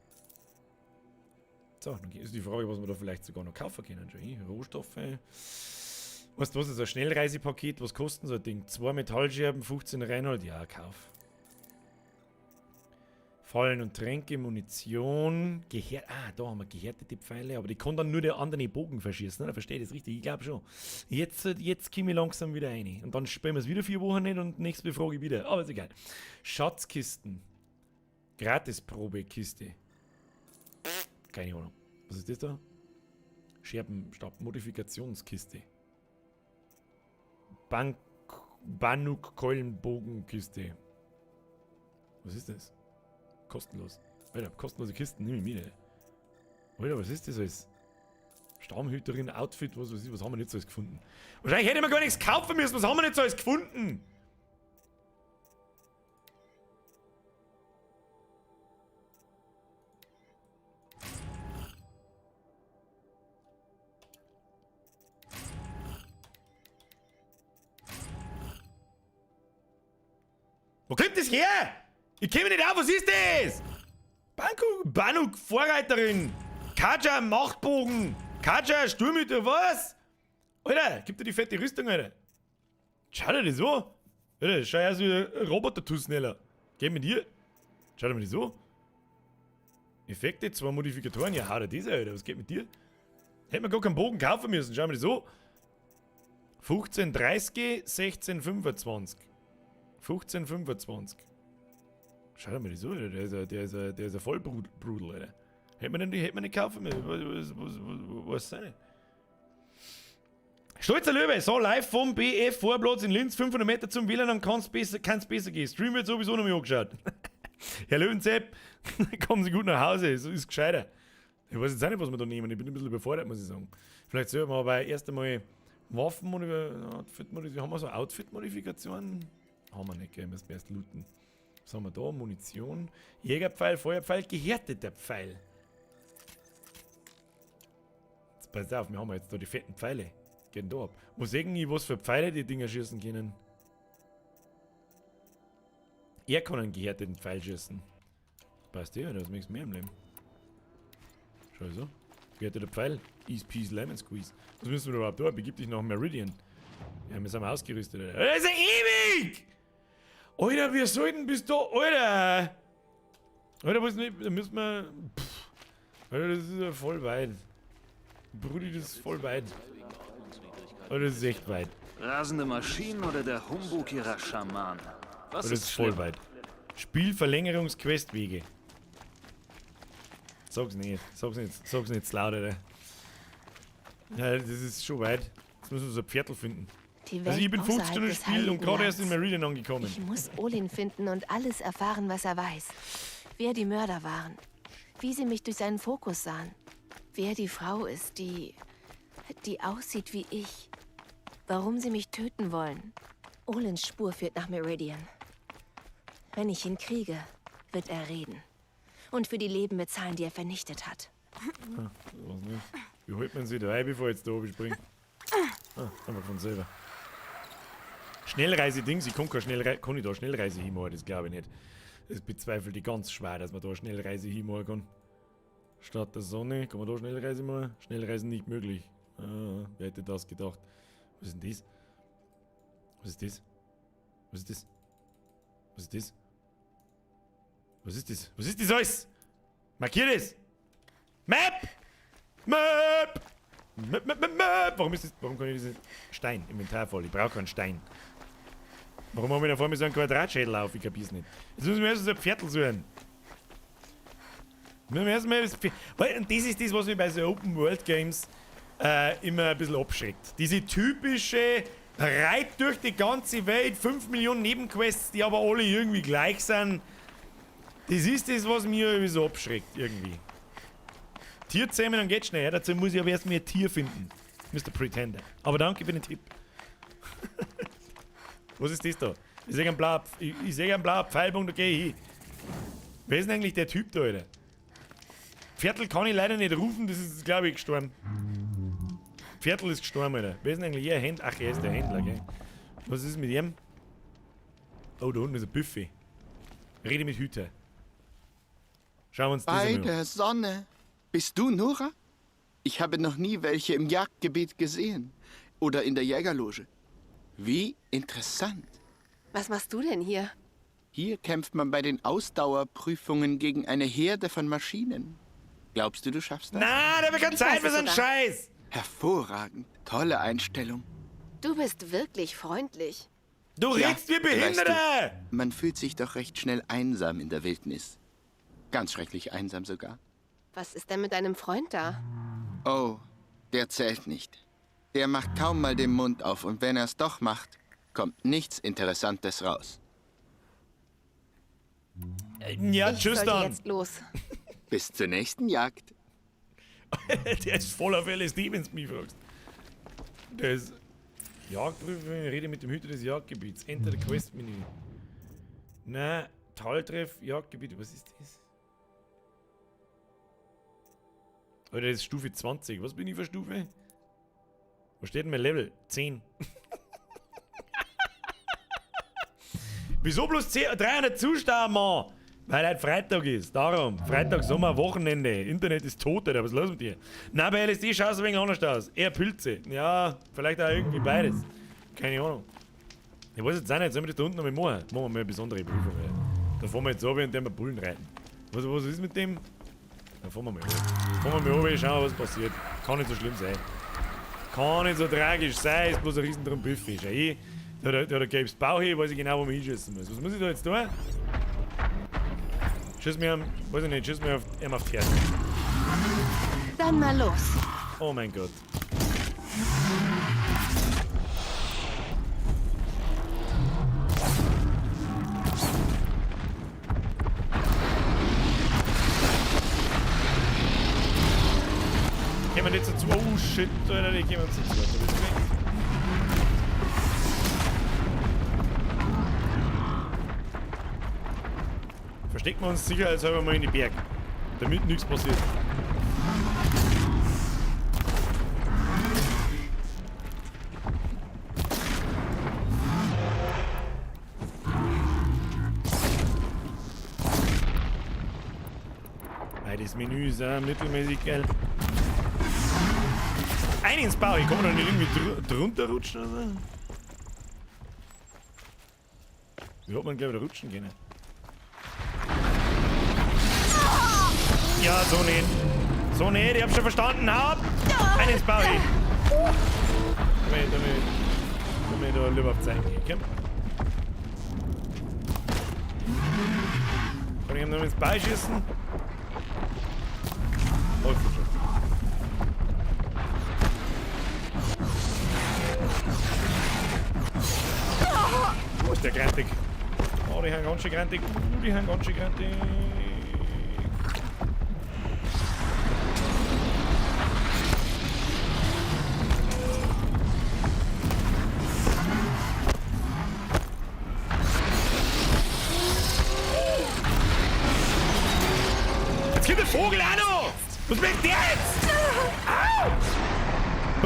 So, dann ist die Frage, was wir da vielleicht sogar noch kaufen können. Schon. Rohstoffe. Weißt du was, ist ein Schnellreisepaket? Was kostet so ein Ding? 2 Metallscherben, 15 Reinhold. Ja, kauf. Fallen und Tränke, Munition, da haben wir gehärtete Pfeile, aber die kann dann nur der andere Bogen verschießen, ne? Verstehe ich das richtig? Ich glaube schon. Jetzt komme ich langsam wieder rein. Und dann spielen wir es wieder 4 Wochen nicht und nächste Frage wieder. Aber ist egal. Schatzkisten. Gratisprobekiste. Keine Ahnung. Was ist das da? Scherbenstab, Modifikationskiste. Banuk-Keulenbogenkiste. Was ist das? Kostenlos. Alter, kostenlose Kisten nehme ich mit. Alter, was ist das alles? Stammhüterin, Outfit, was weiß ich, was haben wir nicht so alles gefunden? Wahrscheinlich hätte man gar nichts kaufen müssen, was haben wir nicht so alles gefunden? Wo kommt das her? Ich käme nicht auf, was ist das? Banuk, Vorreiterin. Kaja, Machtbogen. Kaja, Sturmhüter, was? Alter, gib dir die fette Rüstung, Alter. Schau dir das an. Alter, schau aus wie ein Roboter-Tussneller. Geh mit dir. Schau dir mal das an. Effekte, 2 Modifikatoren. Ja, hau dir das, Alter. Was geht mit dir? Hätte man gar keinen Bogen kaufen müssen. Schau mir das an. 15,30, 16,25. 15,25. Schau dir mal das an, Alter. Der ist ein Vollbrudel, Alter. Hätte man nicht kaufen müssen. Was ist denn? Stolzer Löwe, so live vom BF Vorplatz in Linz, 500 Meter zum WLAN, dann kann's besser gehen. Stream wird sowieso noch mal angeschaut. Herr Löwenzepp, kommen Sie gut nach Hause, so ist gescheiter. Ich weiß jetzt auch nicht, was wir da nehmen, ich bin ein bisschen überfordert, muss ich sagen. Vielleicht sollten wir aber erst einmal Waffen-Outfit-Modifikationen. Haben wir so Outfit-Modifikationen? Haben wir nicht, gell? Müssen wir erst looten. Was haben wir da? Munition. Jägerpfeil, Feuerpfeil, gehärteter Pfeil. Jetzt pass auf, wir haben jetzt da die fetten Pfeile. Gehen da ab. Muss irgendwie was für Pfeile die Dinger schießen können. Er kann einen gehärteten Pfeil schießen. Passt eh, das möchtest du mehr im Leben. Schau so. Gehärteter Pfeil. Ease Peace Lemon Squeeze. Was müssen wir überhaupt da? Begib dich nach Meridian. Ja, wir sind ausgerüstet, Alter. Das ist ja ewig! Alter, wir sollten bis da. Alter! Alter, was nicht. Da müssen wir. Pff. Alter, das ist ja voll weit. Brudi, das ist voll weit. Alter, das ist echt weit.
Rasende Maschinen oder der Humbug ihrer Schamanen? Was
Alter, das ist voll weit. Spielverlängerungsquestwege. Sag's nicht. Sag's nicht. Sag's nicht zu laut, Alter. Ja, das ist schon weit. Jetzt müssen wir so ein Pferdl finden.
Die Welt
Also ich bin 50
außerhalb
Stunden
des
Spiel und
Heiligen
gerade erst in
Lands.
Meridian angekommen.
Ich muss Olin finden und alles erfahren, was er weiß. Wer die Mörder waren. Wie sie mich durch seinen Fokus sahen. Wer die Frau ist, die aussieht wie ich. Warum sie mich töten wollen. Olins Spur führt nach Meridian. Wenn ich ihn kriege, wird er reden. Und für die Leben bezahlen, die er vernichtet hat.
Ah, weiß nicht. Wie holt man sich da rein, bevor ich jetzt da oben springe? Ah, einfach von selber. Schnellreise-Dings, ich kann keine Schnellreise. Kann ich da Schnellreise hinmachen? Das glaube ich nicht. Das bezweifle ich ganz schwer, dass man da Schnellreise hinmachen kann. Statt der Sonne, kann man da Schnellreise machen? Schnellreisen nicht möglich. Ah, wer hätte das gedacht? Was ist denn das? Was ist das? Was ist das? Was ist das? Was ist das? Was ist das alles? Markier das! Map! Map! Map, Map, Map, Map! Warum ist das? Warum kann ich diesen Stein? Inventar voll. Ich brauche keinen Stein. Warum haben wir da vor mir so einen Quadratschädel auf? Ich kapier's nicht. Jetzt müssen wir erst so ein Pferdl suchen. Müssen wir erst mal das Pferd. Weil, und das ist das, was mich bei so Open World Games immer ein bisschen abschreckt. Diese typische Reit durch die ganze Welt, 5 Millionen Nebenquests, die aber alle irgendwie gleich sind. Das ist das, was mir irgendwie so abschreckt, irgendwie. Tier zähmen, dann geht's schnell. Ja, dazu muss ich aber erstmal ein Tier finden. Mr. Pretender. Aber danke für den Tipp. Was ist das da? Ich sehe einen blauen, ich sehe einen blauen Pfeilpunkt, da gehe ich hin. Wer ist denn eigentlich der Typ da, Alter? Viertel kann ich leider nicht rufen, das ist, glaube ich, gestorben. Viertel ist gestorben, Alter. Wer ist denn eigentlich ihr Händler? Ach, er ist der Händler, gell? Was ist mit ihm? Oh, da unten ist ein Buffet. Rede mit Hüter. Schauen wir uns das
Bei
an.
der Sonne. Bist du Nora? Ich habe noch nie welche im Jagdgebiet gesehen. Oder in der Jägerloge. Wie interessant.
Was machst du denn hier?
Hier kämpft man bei den Ausdauerprüfungen gegen eine Herde von Maschinen. Glaubst du, du schaffst das?
Na, da habe ich keine Zeit für so einen Scheiß.
Hervorragend. Tolle Einstellung.
Du bist wirklich freundlich.
Du redest wie Behinderte!
Weißt du, man fühlt sich doch recht schnell einsam in der Wildnis. Ganz schrecklich einsam sogar.
Was ist denn mit deinem Freund da?
Oh, der zählt nicht. Der macht kaum mal den Mund auf und wenn er es doch macht, kommt nichts Interessantes raus.
Ja,
ich
tschüss
sollte
dann.
jetzt los.
Bis zur nächsten Jagd.
Der ist voll auf LSD, wenn du mich fragst. Der ist. Jagdprüfung, rede mit dem Hüter des Jagdgebiets. Enter the Quest Menü. Na, Taltreff, Jagdgebiet, was ist das? Alter, das ist Stufe 20. Was bin ich für Stufe? Wo steht denn mein Level? 10. Wieso bloß 10, 300 Zuschauer, Mann? Weil heute Freitag ist. Darum. Freitag, Sommer, Wochenende. Internet ist tot, Alter. Was ist los mit dir? Na, bei LSD schaust du ein wenig anders aus. Eher Pilze. Ja, vielleicht auch irgendwie beides. Keine Ahnung. Ich weiß jetzt auch nicht, sollen wir das da unten noch mal machen? Machen wir mal eine besondere Prüfung, Alter. Da fahren wir jetzt runter und dann wir Bullen reiten. Was ist mit dem? Da fahren wir mal runter. Fahren wir mal runter, schauen wir, was passiert. Kann nicht so schlimm sein. Kann nicht so tragisch sein, ist bloß ein riesen Buffet. Schau ich. Da gäb's Bauch hin, weiß ich genau, wo man hinschießen muss. Was muss ich da jetzt tun? Schieß mir, weiß ich nicht, schieß mir auf, ihm auf die Herzen.
Dann mal los.
Oh mein Gott. Gehen wir nicht so zu. Oh shit, Alter, die gehen wir zu. Da bist du weg. Verstecken wir uns sicherheitshalber mal in die Berge, damit nichts passiert. Weil das Menü ist auch mittelmäßig geil. Ein ins Bauch, ich kann da nicht irgendwie drunter rutschen oder so? Wie hat man, glaube ich, da rutschen können? Ja, so nicht. So nicht, ich hab schon verstanden. Hau ab! Ein ins Bauch. Damit da lieber auf die Seite gehen. Komm. Kann ich ihm noch ins Bein schießen? Läuft schon. Wo ist der grantig? Oh, die haben ganz schön grantig. Die haben ganz schön grantig. Jetzt kommt der Vogel auch noch! Was macht der jetzt? Au!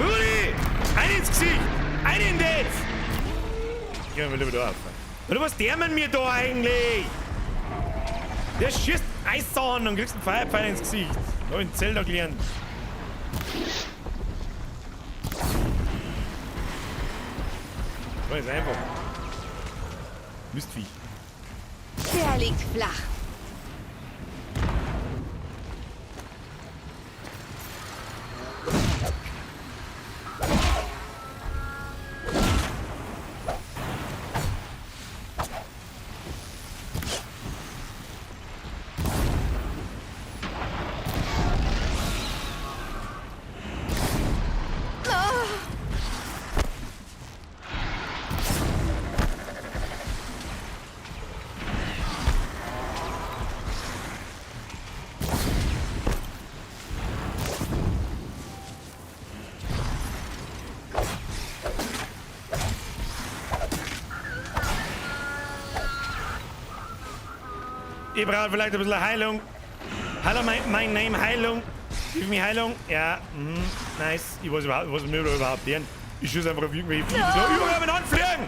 Rudi! Ein ins Gesicht! Ein in das! Gehen wir lieber da auf. Oder was der man mir da eigentlich? Der schießt Eis an und kriegst einen Feuerpfeil ins Gesicht. Da in Zelda gelernt. Das ist einfach. Mistviech.
Der liegt flach.
Ich brauche vielleicht ein bisschen Heilung. Hallo, mein Name, Heilung. Gib mir Heilung. Ja, nice. Ich weiß überhaupt, was mir da überhaupt deren. Ich schieße einfach auf irgendwelche Viecher. So, überall miteinander fliegen!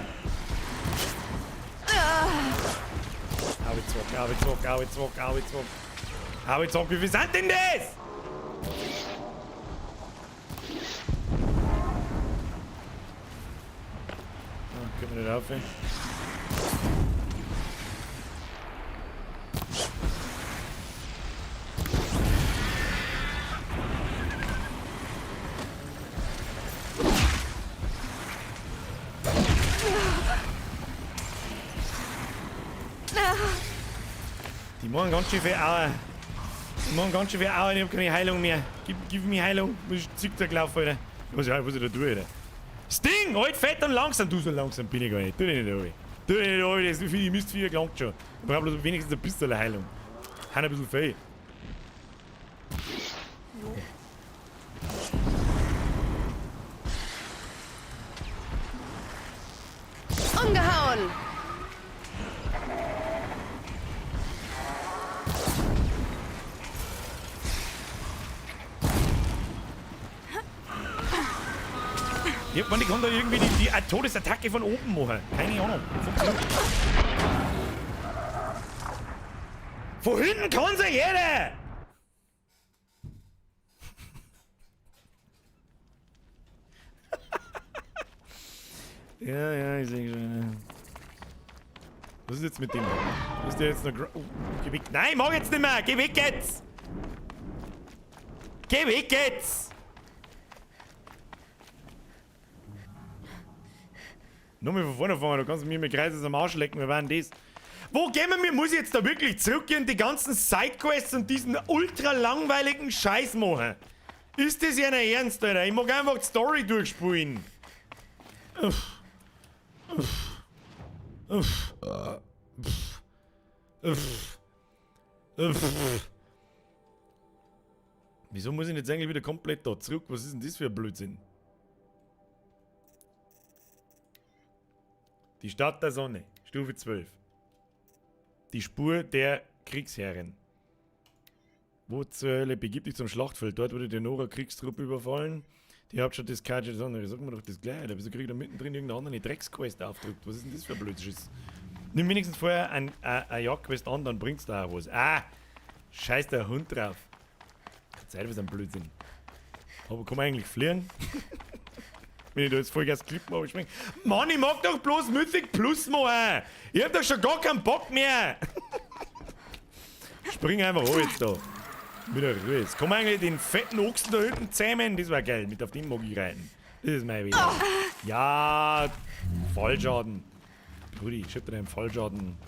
Hau ich zurück, hau ich zurück, hau ich zurück, hau ich zurück. Hau ich zurück, wie viel sind denn das? Oh, können wir nicht aufhören. Die machen ganz schön viel Aua. Die machen ganz schön viel Aua, ich hab keine Heilung mehr. Gib mir Heilung. Ich muss Zickzack laufen, Alter. Ich weiß nicht, was ich da tue, Alter. Sting! Alt, fett und langsam. Du, so langsam bin ich gar nicht. Tu dich nicht runter. Tu dich nicht runter. Das ist für die Mistviecher gelangt schon. Ich brauch bloß wenigstens ein bisschen Heilung. Hau ein bisschen viel.
Umgehauen!
Ja, man, ich kann da irgendwie die Todesattacke von oben machen. Keine Ahnung. Funktioniert. Von hinten kann sie jeder! Ja, ja, ich seh schon. Was ist jetzt mit dem? Ist der jetzt noch oh, geh weg. Nein, mach jetzt nicht mehr! Geh weg jetzt! Geh weg jetzt! Nur mal von vorne fangen, du kannst mir mit Kreises am Arsch lecken, wir waren das. Wo gehen wir? Muss ich jetzt da wirklich zurückgehen, die ganzen Sidequests und diesen ultra langweiligen Scheiß machen? Ist das ja nicht ernst, Alter? Ich mag einfach die Story durchspulen. Uff. Uff. Uff. Uff. Uff. Wieso muss ich jetzt eigentlich wieder komplett da zurück? Was ist denn das für ein Blödsinn? Die Stadt der Sonne, Stufe 12. Die Spur der Kriegsherren. Wo zur Hölle begib dich zum Schlachtfeld? Dort wurde die Nora Kriegstruppe überfallen. Die Hauptstadt des Kaja der Sonne. Sag mir doch das gleich, Alter. Wieso krieg ich da mittendrin irgendeine andere Drecksquest aufgedrückt? Was ist denn das für ein Blödschiss? Nimm wenigstens vorher eine Jagdquest an, dann bringst du auch was. Ah! Scheiß der Hund drauf. Keine Zeit für so einen Blödsinn. Aber kann man eigentlich fliegen? Wenn ich da jetzt Vollgas Klippen habe, springen. Mann, ich mag doch bloß Mythic Plus machen! Ich hab doch schon gar keinen Bock mehr! Spring einfach hoch jetzt da. Mit der Ruhe. Jetzt kann man eigentlich den fetten Ochsen da hinten zähmen. Das war geil. Mit auf den mag ich reiten. Das ist mein Weg. Ja, Fallschaden. Brudi, ich schieb dir einen Fallschaden.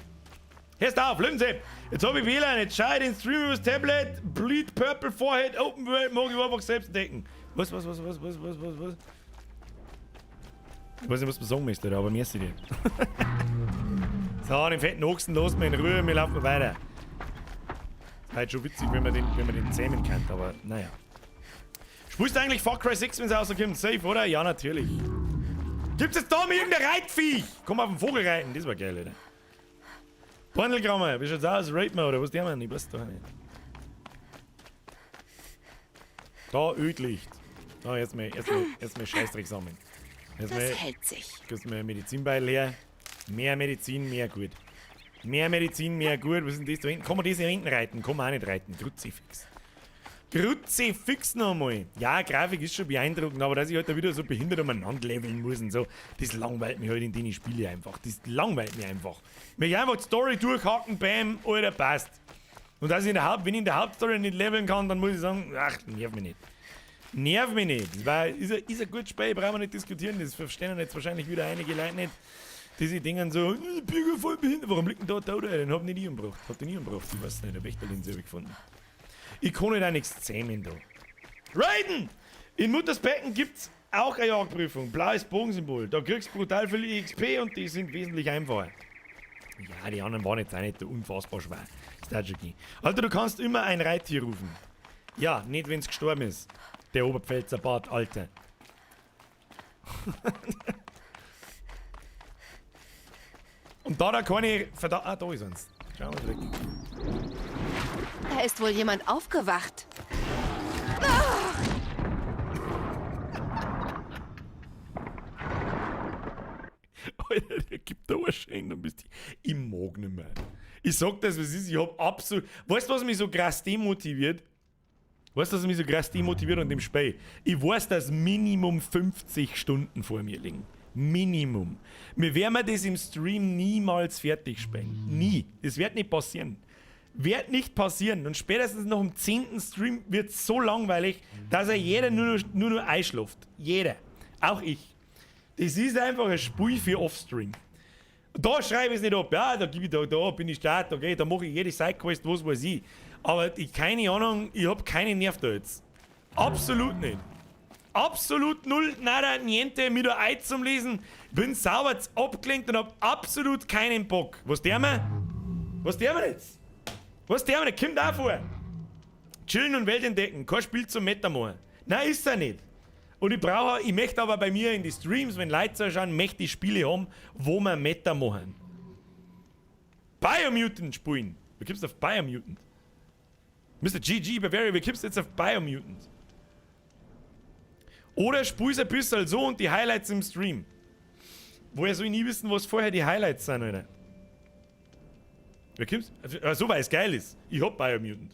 Hörst auf, Löwensepp. Jetzt hab ich WLAN, jetzt schau ich den Stream übers Tablet. Bleed Purple Forehead, Open World, mag ich einfach selbst entdecken. Was, was, was, was, was, was, was, was? Ich weiß nicht, was man sagen möchte, aber mir ist dir. So, den fetten Ochsen lassen wir in Ruhe, wir laufen weiter. Ist halt schon witzig, wenn man den zähmen kann, aber naja. Spielst du eigentlich Far Cry 6, wenn es rauskommt? Safe, oder? Ja, natürlich. Gibt's jetzt da mal irgendein Reitviech? Komm auf den Vogel reiten, das war geil, Alter. Bandelgrammer, wie schaut's aus? Rape me oder was der Mann? Ich weiß doch nicht. Da, Ödlicht. Da, jetzt mal Scheißdreck sammeln. Jetzt
Das
mal,
hält sich.
Jetzt mal Medizinbeil her. Mehr Medizin, mehr gut. Mehr Medizin, mehr gut. Was ist denn das da hinten? Kann man das hier hinten reiten? Kann man auch nicht reiten. Kruzifix. Kruzifix nochmal. Ja, Grafik ist schon beeindruckend, aber dass ich halt da wieder so behindert umeinander leveln muss und so, das langweilt mich halt in den Spielen einfach. Das langweilt mich einfach. Ich möchte einfach die Story durchhacken, bam, Alter, passt. Und dass ich in der wenn ich in der Hauptstory nicht leveln kann, dann muss ich sagen, ach, nerv mich nicht. Nerv mich nicht. Das ist ein gutes Spiel, brauchen wir nicht diskutieren. Das verstehen jetzt wahrscheinlich wieder einige Leute nicht. Diese Dinger so, Bürger voll behindert. Warum liegt denn da der Auto? Den hab ich nicht umgebracht. Hab den nie umgebracht. Ich weiß nicht, der Wächterlinse hab ich gefunden. Ich kann nicht auch nichts zähmen da. Raiden! In Mutters Becken gibt's auch eine Jagdprüfung. Blaues Bogensymbol. Da kriegst du brutal viel XP und die sind wesentlich einfacher. Ja, die anderen waren jetzt auch nicht so unfassbar schwer. Das ist schon okay. Alter, du kannst immer ein Reittier rufen. Ja, nicht wenn's gestorben ist. Der Oberpfälzer Bart, Alter. Und da keine Verdacht. Ah, da ist eins. Schauen wir mal.
Da ist wohl jemand aufgewacht.
Alter, der gibt da einen dann bist du. Ich mag nicht mehr. Ich sag das, was ist. Ich hab absolut. Weißt du, was mich so krass demotiviert? Weißt du, was mich so krass demotiviert an dem Spiel? Ich weiß, dass Minimum 50 Stunden vor mir liegen. Minimum. Wir werden das im Stream niemals fertig spielen. Nie. Das wird nicht passieren. Wird nicht passieren. Und spätestens nach dem 10. Stream wird es so langweilig, dass er jeder nur noch einschläft. Jeder. Auch ich. Das ist einfach ein Spiel für Offstream. Da schreibe ich es nicht ab. Ja, da gebe ich da bin ich stark, okay, da mache ich jede Sidequest, was weiß ich. Aber ich, keine Ahnung, ich hab keinen Nerv da jetzt. Absolut nicht. Absolut null, nada, niente, mir da Ei zum Lesen. Bin sauber abgelenkt und hab absolut keinen Bock. Was der mir? Was der mir jetzt? Was der mir? Kommt auch vor. Chillen und Welt entdecken, kein Spiel zum Meta machen. Nein, ist er nicht. Und ich brauche, ich möchte aber bei mir in die Streams, wenn Leute zuschauen, möchte ich Spiele haben, wo wir Meta machen. Biomutant spielen. Wie kommst du auf Biomutant? Mr. GG Bavaria, wie kommst du jetzt auf Biomutant? Oder spiel's ein bisschen so und die Highlights im Stream. Woher soll ich nie wissen, was vorher die Highlights sind, Alter? Wer kommt's? So, weil es geil ist. Ich hab Biomutant.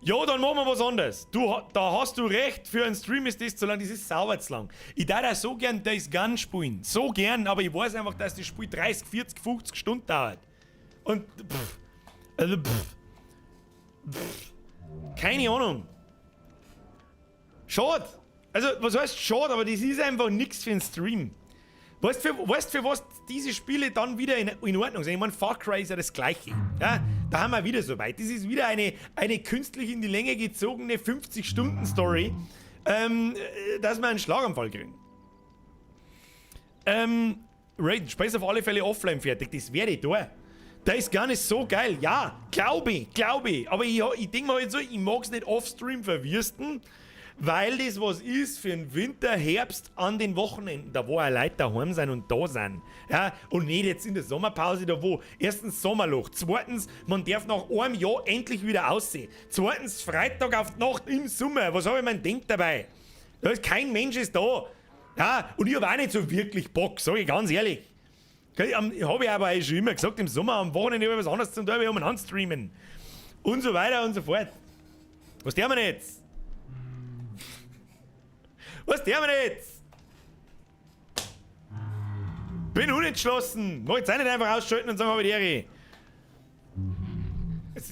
Ja, dann machen wir was anderes. Du, da hast du recht, für einen Stream ist das zu lang, das ist sauber zu lang. Ich darf auch so gern Days Gone spielen. So gern, aber ich weiß einfach, dass das Spiel 30, 40, 50 Stunden dauert. Und pff, also pff, pff, keine Ahnung. Schade. Also, was heißt schade, aber das ist einfach nichts für einen Stream. Weißt du, für was diese Spiele dann wieder in Ordnung sind? Ich meine, Far Cry ist ja das Gleiche. Ja, da haben wir wieder so weit. Das ist wieder eine künstlich in die Länge gezogene 50-Stunden-Story, dass wir einen Schlaganfall kriegen. Raiden, spielst auf alle Fälle offline fertig. Das werde ich da. Das ist gar nicht so geil. Ja, glaube ich. Aber ich denke mal halt so, ich mag's nicht offstream verwürsten, weil das was ist für den Winter, Herbst an den Wochenenden, da wo auch Leute daheim sind und da sind. Ja, und nicht jetzt in der Sommerpause, da wo erstens Sommerloch, zweitens, man darf nach einem Jahr endlich wieder aussehen. Zweitens, Freitag auf die Nacht im Sommer, was habe ich mir denn denkt dabei? Da ist kein Mensch ist da. Ja, und ich habe auch nicht so wirklich Bock, sag ich ganz ehrlich. Habe ich aber auch schon immer gesagt, im Sommer am Wochenende habe ich was anderes zum tun, wir umeinander streamen. Und so weiter und so fort. Was tun wir denn jetzt? Was tun wir jetzt? Bin unentschlossen. Mach jetzt auch nicht einfach ausschalten und sagen, hab ich die Ehre.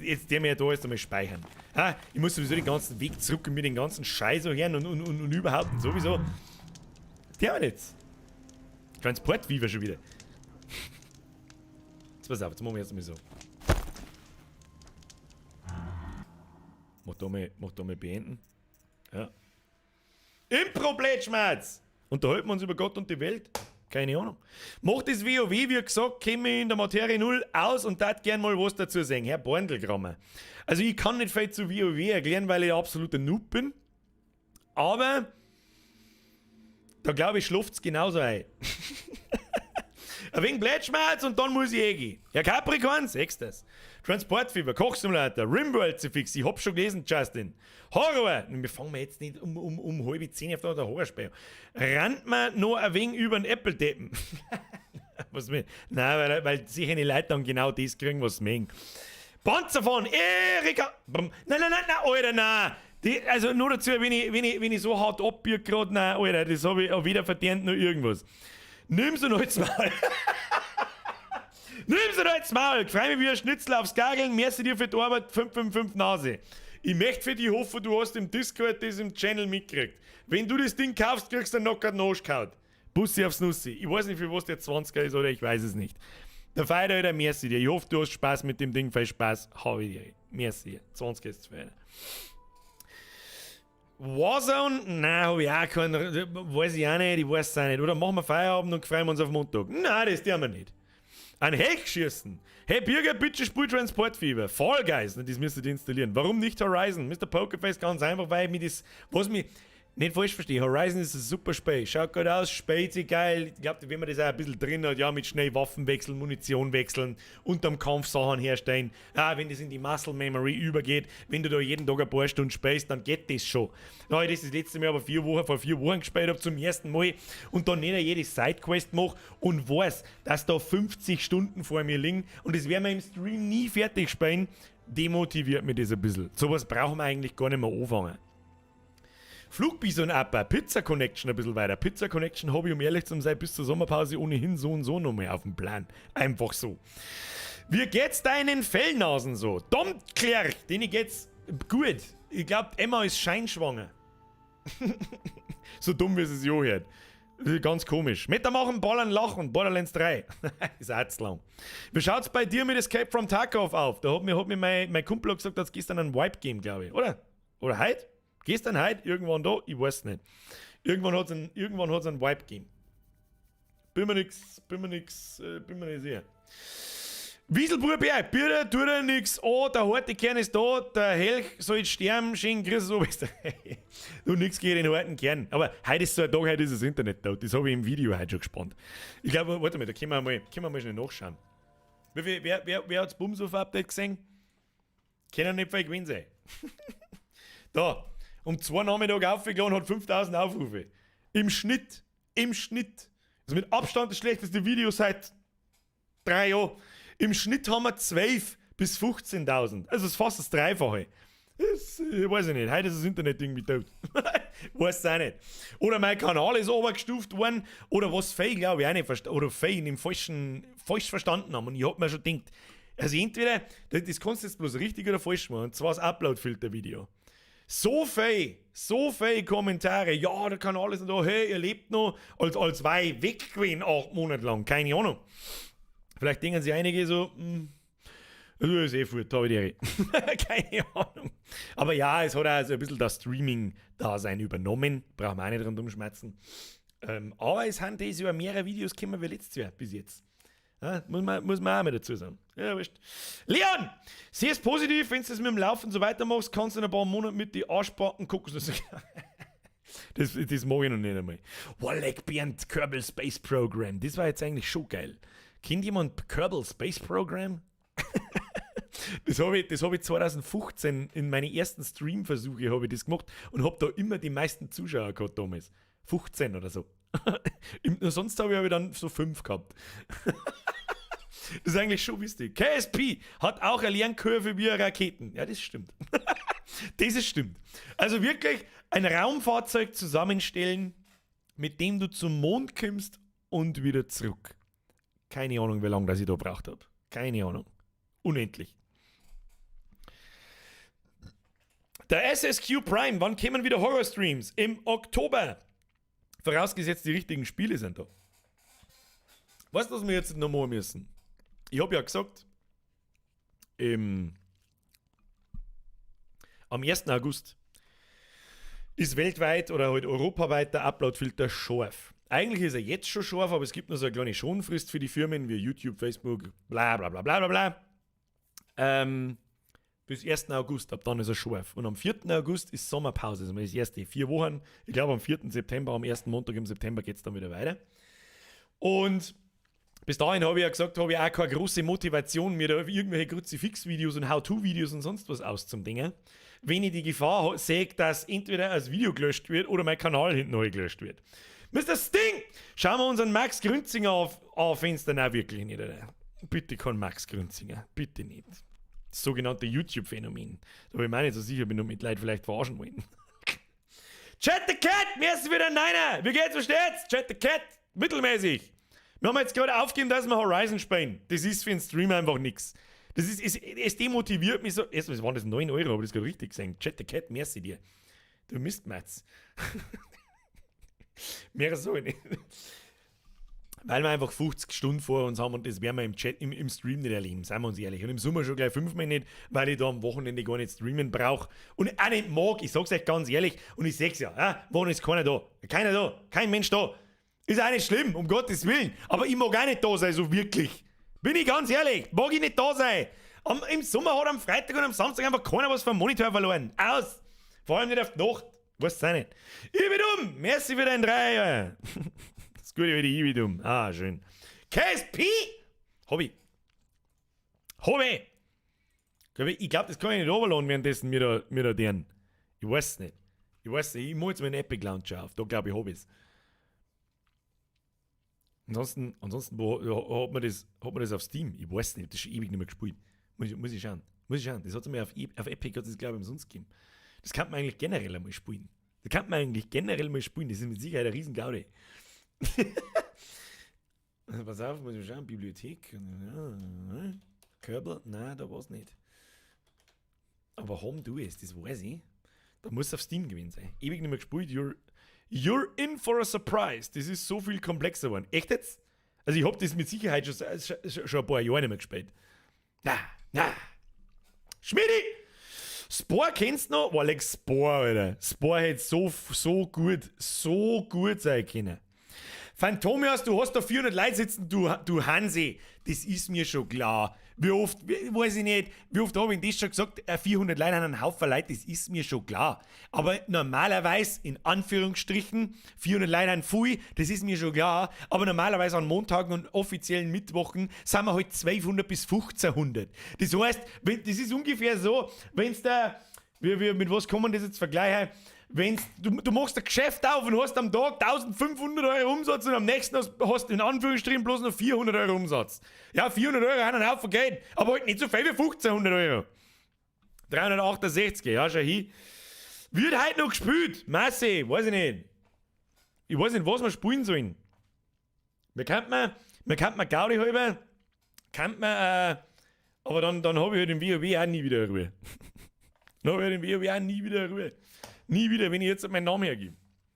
Jetzt der mir da erst einmal speichern. Ha, ich muss sowieso den ganzen Weg zurück und mir den ganzen Scheiß so hören und überhaupt und sowieso. Was tun wir jetzt? Transport Fever schon wieder. Jetzt pass auf, jetzt machen wir jetzt mal so. Mach da mal beenden. Ja. Impro-Blätschmerz! Unterhalten wir uns über Gott und die Welt? Keine Ahnung. Macht das WoW, wie gesagt, käme ich in der Materie null aus und tat gern mal was dazu sagen. Herr Borndelgrammer. Also ich kann nicht viel zu WoW erklären, weil ich ein absoluter Noob bin. Aber da glaube ich, schläft's genauso ein. Ein wenig Blätschmerz und dann muss ich eh gehen. Ja, Capricorn, sechst das. Transportfieber, Kochsimulator, Rimworld fix, ich hab schon gelesen, Justin. Horror! Wir fangen jetzt nicht um 9:30 auf der Horrorspiel. Rennt man noch ein wenig über den Apple-Deppen. Was mir? Nein, weil sicher die Leute dann genau das kriegen, was sie mögen. Panzer von Erika! Nein, nein, nein, nein, Alter, nein! Die, also nur dazu, wenn ich so hart abbiege gerade, nein, Alter, das hab ich auch weder verdient noch irgendwas. Nimm's und halt's Maul. Nimm's und halt's Maul. Freu mich wie ein Schnitzel aufs Gageln. Merci dir für die Arbeit. 555 Nase. Ich möchte für dich hoffen, du hast im Discord das im Channel mitgekriegt. Wenn du das Ding kaufst, kriegst du einen Knocker Arsch. Bussi aufs Nussi. Ich weiß nicht, für was der 20er ist, oder ich weiß es nicht. Der Feier, Alter, merci dir. Ich hoffe, du hast Spaß mit dem Ding. Viel Spaß habe ich dir. Merci. 20 ist zu viel. Warzone? Nein, hab ich auch keinen. Weiß ich auch nicht, ich weiß es auch nicht. Oder machen wir Feierabend und freuen wir uns auf Montag? Nein, das tun wir nicht. Ein Heck schießen. Hey Bürger, bitte spiel Transportfieber. Fall Guys, das müsst ihr installieren. Warum nicht Horizon? Mr. Pokerface, ganz einfach, weil mir das. Was mich. Nicht falsch verstehe, Horizon ist ein super Spiel. Schaut gut aus, spielt sich geil. Ich glaube, wenn man das auch ein bisschen drin hat, ja, mit schnell Waffen wechseln, Munition wechseln, unterm Kampf Sachen herstellen. Ah, wenn das in die Muscle Memory übergeht, wenn du da jeden Tag ein paar Stunden spielst, dann geht das schon. Da habe ich das letzte Mal aber vor 4 Wochen gespielt habe, zum ersten Mal, und dann nicht jede Sidequest mache und weiß, dass da 50 Stunden vor mir liegen und das werden wir im Stream nie fertig spielen, demotiviert mich das ein bisschen. Sowas brauchen wir eigentlich gar nicht mehr anfangen. Flugbison Upper, Pizza Connection ein bisschen weiter. Pizza Connection habe ich, um ehrlich zu sein, bis zur Sommerpause ohnehin so und so nochmal auf dem Plan. Einfach so. Wie geht's deinen Fellnasen so? Dom Klerk, denen geht's gut. Ich glaub, Emma ist scheinschwanger. So dumm, wie es sich anhört. Ganz komisch. Mitmachen, Ballern, Lachen, Borderlands 3. Ist auch zu lang. Wie schaut's bei dir mit Escape from Tarkov auf? Da hat mir mein Kumpel gesagt, dass es gestern einen Wipe gegeben, glaube ich. Oder? Oder heute? Gestern, heute, irgendwann da, ich weiß nicht. Irgendwann hat's einen Wipe gegeben. Bin mir nicht sicher. Wieselbub Berg, Bier, tut er nix an, der harte Kern ist da, der Helch soll sterben, schön grüß so bist du. Nix gegen den harten Kern. Aber heute ist so ein Tag, heute ist das Internet da. Das habe ich im Video heute schon gespannt. Ich glaube, warte mal, da können wir mal schnell nachschauen. Wer hat's Bumshof-Update gesehen? Kann ja nicht viel gewesen sein. Da. Um 2 Nachmittag aufgeladen, hat 5000 Aufrufe. Im Schnitt. Im Schnitt. Also mit Abstand das schlechteste Video seit 3 Jahren. Im Schnitt haben wir 12.000 bis 15.000. Also das ist fast das Dreifache. Das, weiß ich nicht. Heute ist das Internet irgendwie tot. Weiß es auch nicht. Oder mein Kanal ist obergestuft worden. Oder was viele, glaube ich, auch nicht oder viele im falsch verstanden haben. Und ich hab mir schon gedacht, also entweder, das kannst du jetzt bloß richtig oder falsch machen. Und zwar das Upload-Filter-Video. So viel Kommentare, ja, der Kanal ist noch da, hey, ihr lebt noch, als war ich weg gewesen, 8 Monate lang, keine Ahnung. Vielleicht denken sich einige so, das ist eh fort, hab ich die. Keine Ahnung. Aber ja, es hat auch so ein bisschen das Streaming-Dasein übernommen, brauchen wir auch nicht rundum schmerzen. Aber es haben dieses Jahr mehrere Videos gekommen wie letztes Jahr bis jetzt. Ja, muss man auch mal dazu sagen. Ja, wurscht. Leon! Sieh es positiv, wenn du das mit dem Laufen so weitermachst, kannst du in ein paar Monaten mit die Arschbacken gucken. Das mag ich noch nicht einmal. Wallek Bernd, Kerbal Space Program. Das war jetzt eigentlich schon geil. Kennt jemand Kerbal Space Program? Das habe ich 2015 in meinen ersten Streamversuche habe ich das gemacht und habe da immer die meisten Zuschauer gehabt damals. 15 oder so. Sonst habe ich dann so 5 gehabt. Das ist eigentlich schon wichtig. KSP hat auch eine Lernkurve wie Raketen. Ja, das stimmt. Das ist stimmt. Also wirklich ein Raumfahrzeug zusammenstellen, mit dem du zum Mond kommst und wieder zurück. Keine Ahnung, wie lange das ich da gebraucht habe. Keine Ahnung. Unendlich. Der SSQ Prime, wann kämen wieder Horror-Streams? Im Oktober. Vorausgesetzt, die richtigen Spiele sind da. Weißt du, was wir jetzt noch machen müssen? Ich hab ja gesagt, im, am 1. August ist weltweit oder halt europaweit der Uploadfilter scharf. Eigentlich ist er jetzt schon scharf, aber es gibt noch so eine kleine Schonfrist für die Firmen wie YouTube, Facebook, bla bla bla bla bla bla. Bis 1. August, ab dann ist er scharf. Und am 4. August ist Sommerpause, also das erste 4 Wochen. Ich glaube am 4. September, am ersten Montag im September geht es dann wieder weiter. Und bis dahin habe ich ja gesagt, habe ich auch keine große Motivation, mir da irgendwelche Kruzifix-Videos und How-To-Videos und sonst was auszudingen. Wenn ich die Gefahr sehe, dass entweder das Video gelöscht wird oder mein Kanal hinten neu gelöscht wird. Mr. Sting! Schauen wir unseren Max Grünzinger auf Fenster. Nein, wirklich nicht, oder? Bitte kein Max Grünzinger. Bitte nicht. Das sogenannte YouTube-Phänomen. Da bin ich mir auch nicht so sicher, bin und mit Leuten vielleicht verarschen wollen. Chat the Cat! Mir ist wieder ein Niner! Wie geht's, was steht's? Chat the Cat! Mittelmäßig! Wir haben jetzt gerade aufgegeben, dass wir Horizon spielen. Das ist für einen Stream einfach nix. Das ist, es demotiviert mich so. Erstens waren das 9 Euro, habe ich das gerade richtig gesehen. Chat the Cat, merci dir. Du Mistmatz. Mehr so nicht. Weil wir einfach 50 Stunden vor uns haben und das werden wir im Chat, im Stream nicht erleben, seien wir uns ehrlich. Und im Sommer schon gleich fünfmal nicht, weil ich da am Wochenende gar nicht streamen brauche. Und auch nicht mag, ich sag's euch ganz ehrlich, und ich seh's ja, ja, wann ist keiner da? Keiner da, kein Mensch da. Ist auch nicht schlimm, um Gottes Willen. Aber ich mag auch nicht da sein, so wirklich. Bin ich ganz ehrlich, mag ich nicht da sein. Im Sommer hat am Freitag und am Samstag einfach keiner was vom Monitor verloren. Aus! Vor allem nicht auf die Nacht. Weiß auch nicht. Ich bin dumm! Merci für dein Dreier. Das Gute wieder, ich bin dumm. Ah, schön. KSP! Hobby. Hobby! Ich glaube, das kann ich nicht runterladen, währenddessen mir da deren. Ich weiß es nicht. Ich weiß nicht. Ich muss jetzt meinen Epic Launcher auf. Da glaube ich, hab ich's. Ansonsten wo, hat man das auf Steam? Ich weiß nicht, ich hab das schon ewig nicht mehr gespielt. Muss ich schauen. Muss ich schauen. Das hat es mir auf Epic hat es, glaube ich, umsonst gegeben. Das kann man eigentlich generell einmal spielen. Das kann man eigentlich generell mal spielen. Das ist mit Sicherheit ein Riesengaudi. Pass auf, muss ich schauen. Bibliothek. Körbel? Nein, da war es nicht. Aber haben du es, das weiß ich. Da muss es auf Steam gewesen sein. Ewig nicht mehr gespielt. You're in for a surprise. Das ist so viel komplexer geworden. Echt jetzt? Also ich hab das mit Sicherheit schon ein paar Jahre nicht mehr gespielt. Na, na. Schmidi! Spore kennst du noch? Boah, Lex Spore, Alter. Spore hätte so, so gut sein können. Phantomias, du hast da 400 Leute sitzen, du Hansi. Das ist mir schon klar. Wie oft, weiß ich nicht, wie oft habe ich das schon gesagt, 400 Leute haben einen Haufen Leute, das ist mir schon klar. Aber normalerweise, in Anführungsstrichen, 400 Leute haben viel, das ist mir schon klar. Aber normalerweise an Montagen und offiziellen Mittwochen sind wir halt 1200 bis 1500. Das heißt, das ist ungefähr so, wenn's da, wie, mit was kann man das jetzt vergleichen? Wenn's, du machst ein Geschäft auf und hast am Tag 1500 € Umsatz und am nächsten hast du in Anführungsstrichen bloß noch 400 € Umsatz. Ja, 400 € haben einen Haufen Geld, aber halt nicht so viel wie 1500 Euro. 368, ja, schau hin. Wird heute noch gespielt? Masse, weiß ich nicht. Ich weiß nicht, was wir spielen sollen. Wir könnten Gaudi halber, kann man, aber dann habe ich halt im WoW auch nie wieder Ruhe. Dann habe ich halt im WoW auch nie wieder Ruhe. Nie wieder, wenn ich jetzt meinen Namen hergebe.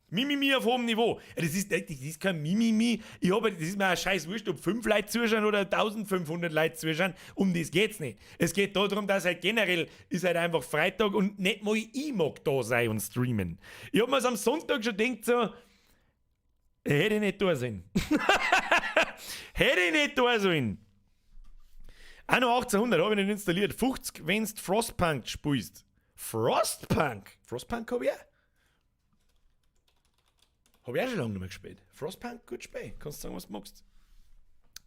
Mimimi auf hohem Niveau. Ja, das ist kein Mimimi. Das ist mir auch scheiß wurscht, ob 5 Leute zuschauen oder 1500 Leute zuschauen. Um das geht's nicht. Es geht darum, dass halt generell ist halt einfach Freitag und nicht mal ich mag da sein und streamen. Ich hab mir's am Sonntag schon gedacht, so, hätte ich nicht da sein. Hätte ich nicht da sollen. Anno 1800 habe ich nicht installiert. 50, wenn's Frostpunk spielst. Frostpunk? Frostpunk hab ich auch. Hab ich auch schon lange nicht mehr gespielt. Frostpunk, gut Spiel. Kannst du sagen, was du magst.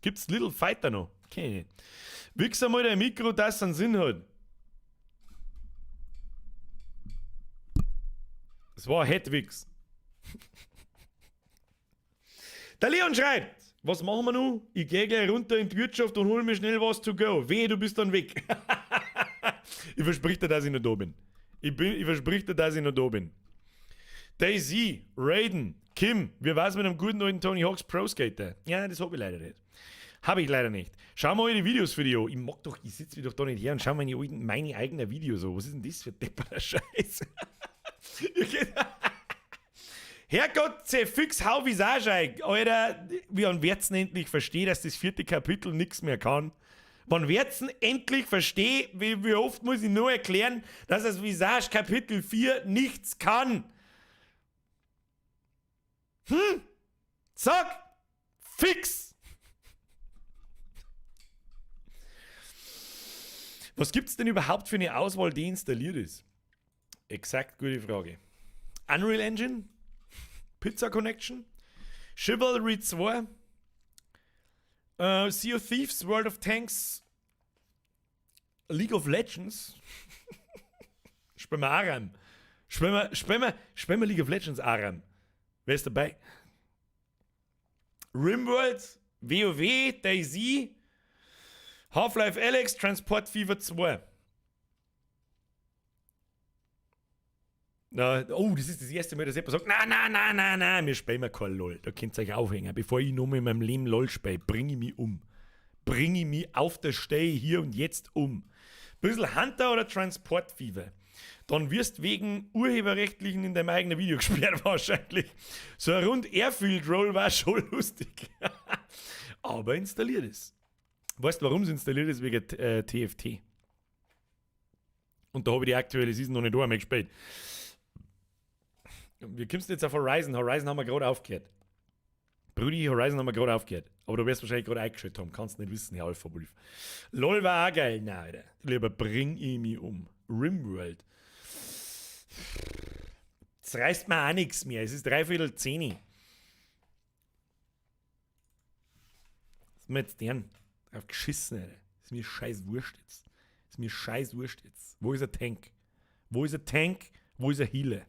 Gibt's Little Fighter noch? Kenn ich nicht. Wichs einmal dein Mikro, dass es einen Sinn hat. Das war ein Headwix. Der Leon schreibt, was machen wir nun? Ich geh gleich runter in die Wirtschaft und hol mir schnell was to go. Wehe, du bist dann weg. Ich versprich dir, dass ich noch da bin. Ich versprich dir, dass ich noch da bin. Daisy, Raiden, Kim, wie war's mit einem guten alten Tony Hawk's Pro Skater? Ja, das hab ich leider nicht. Hab ich leider nicht. Schau mal die Videos für die an. Ich mag doch, ich sitze mir doch da nicht her und schau meine eigenen Videos an. Was ist denn das für depperter Scheiß? Herrgott, zerfix, hau Visage ein. Alter, wie an wird's endlich verstehen, dass das vierte Kapitel nichts mehr kann. Wann wird's denn endlich verstehen, wie, wie oft muss ich nur erklären, dass das Visage Kapitel 4 nichts kann? Zack! Fix! Was gibt's denn überhaupt für eine Auswahl, die installiert ist? Exakt gute Frage. Unreal Engine? Pizza Connection? Chivalry 2? Sea of Thieves, World of Tanks, League of Legends? Spielen wir Aram. Spielen wir League of Legends Aram. Wer ist dabei? Rimworld, WoW, DayZ, Half-Life Alyx, Transport Fever 2. Na, oh, das ist das erste Mal, dass jemand sagt, na, na, na, na, na, wir spielen wir kein LOL. Da könnt ihr euch aufhängen. Bevor ich noch mal in meinem Leben LOL spiele, bringe ich mich um. Bringe ich mich auf der Stelle hier und jetzt um. Bisschen Hunter oder Transport Fever. Dann wirst wegen urheberrechtlichen in deinem eigenen Video gesperrt wahrscheinlich. So ein rund Airfield Roll war schon lustig. Aber installiert ist. Weißt du, warum es installiert ist? Wegen TFT. Und da habe ich die aktuelle Season noch nicht einmal gespielt. Wie kommst du jetzt auf Horizon? Horizon haben wir gerade aufgehört. Brudi, Horizon haben wir gerade aufgehört. Aber du wirst wahrscheinlich gerade eingeschaltet haben. Kannst nicht wissen, Herr Alpha Wolf. LOL war auch geil. Nein, Alter. Lieber bring ich mich um. Rimworld. Jetzt reißt mir auch nichts mehr. Es ist 9:45. Was ist mir jetzt deren? Drauf geschissen, Alter. Ist mir scheiß wurscht jetzt. Ist mir scheiß wurscht jetzt. Wo ist ein Tank? Wo ist ein Tank? Wo ist ein Healer?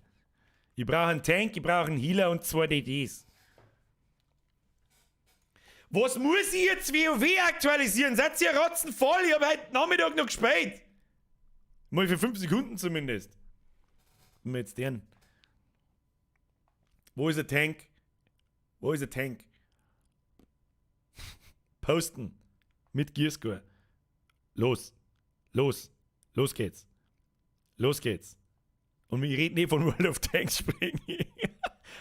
Ich brauche einen Tank, ich brauche einen Healer und 2 DDs. Was muss ich jetzt WoW aktualisieren? Seid ihr rotzen voll? Ich hab heute Nachmittag noch gespielt. Mal für 5 Sekunden zumindest. Was wir jetzt deren? Wo ist der Tank? Wo ist der Tank? Posten. Mit Gearscore. Los. Los. Los geht's. Los geht's. Und ich rede nicht von World of Tanks springen.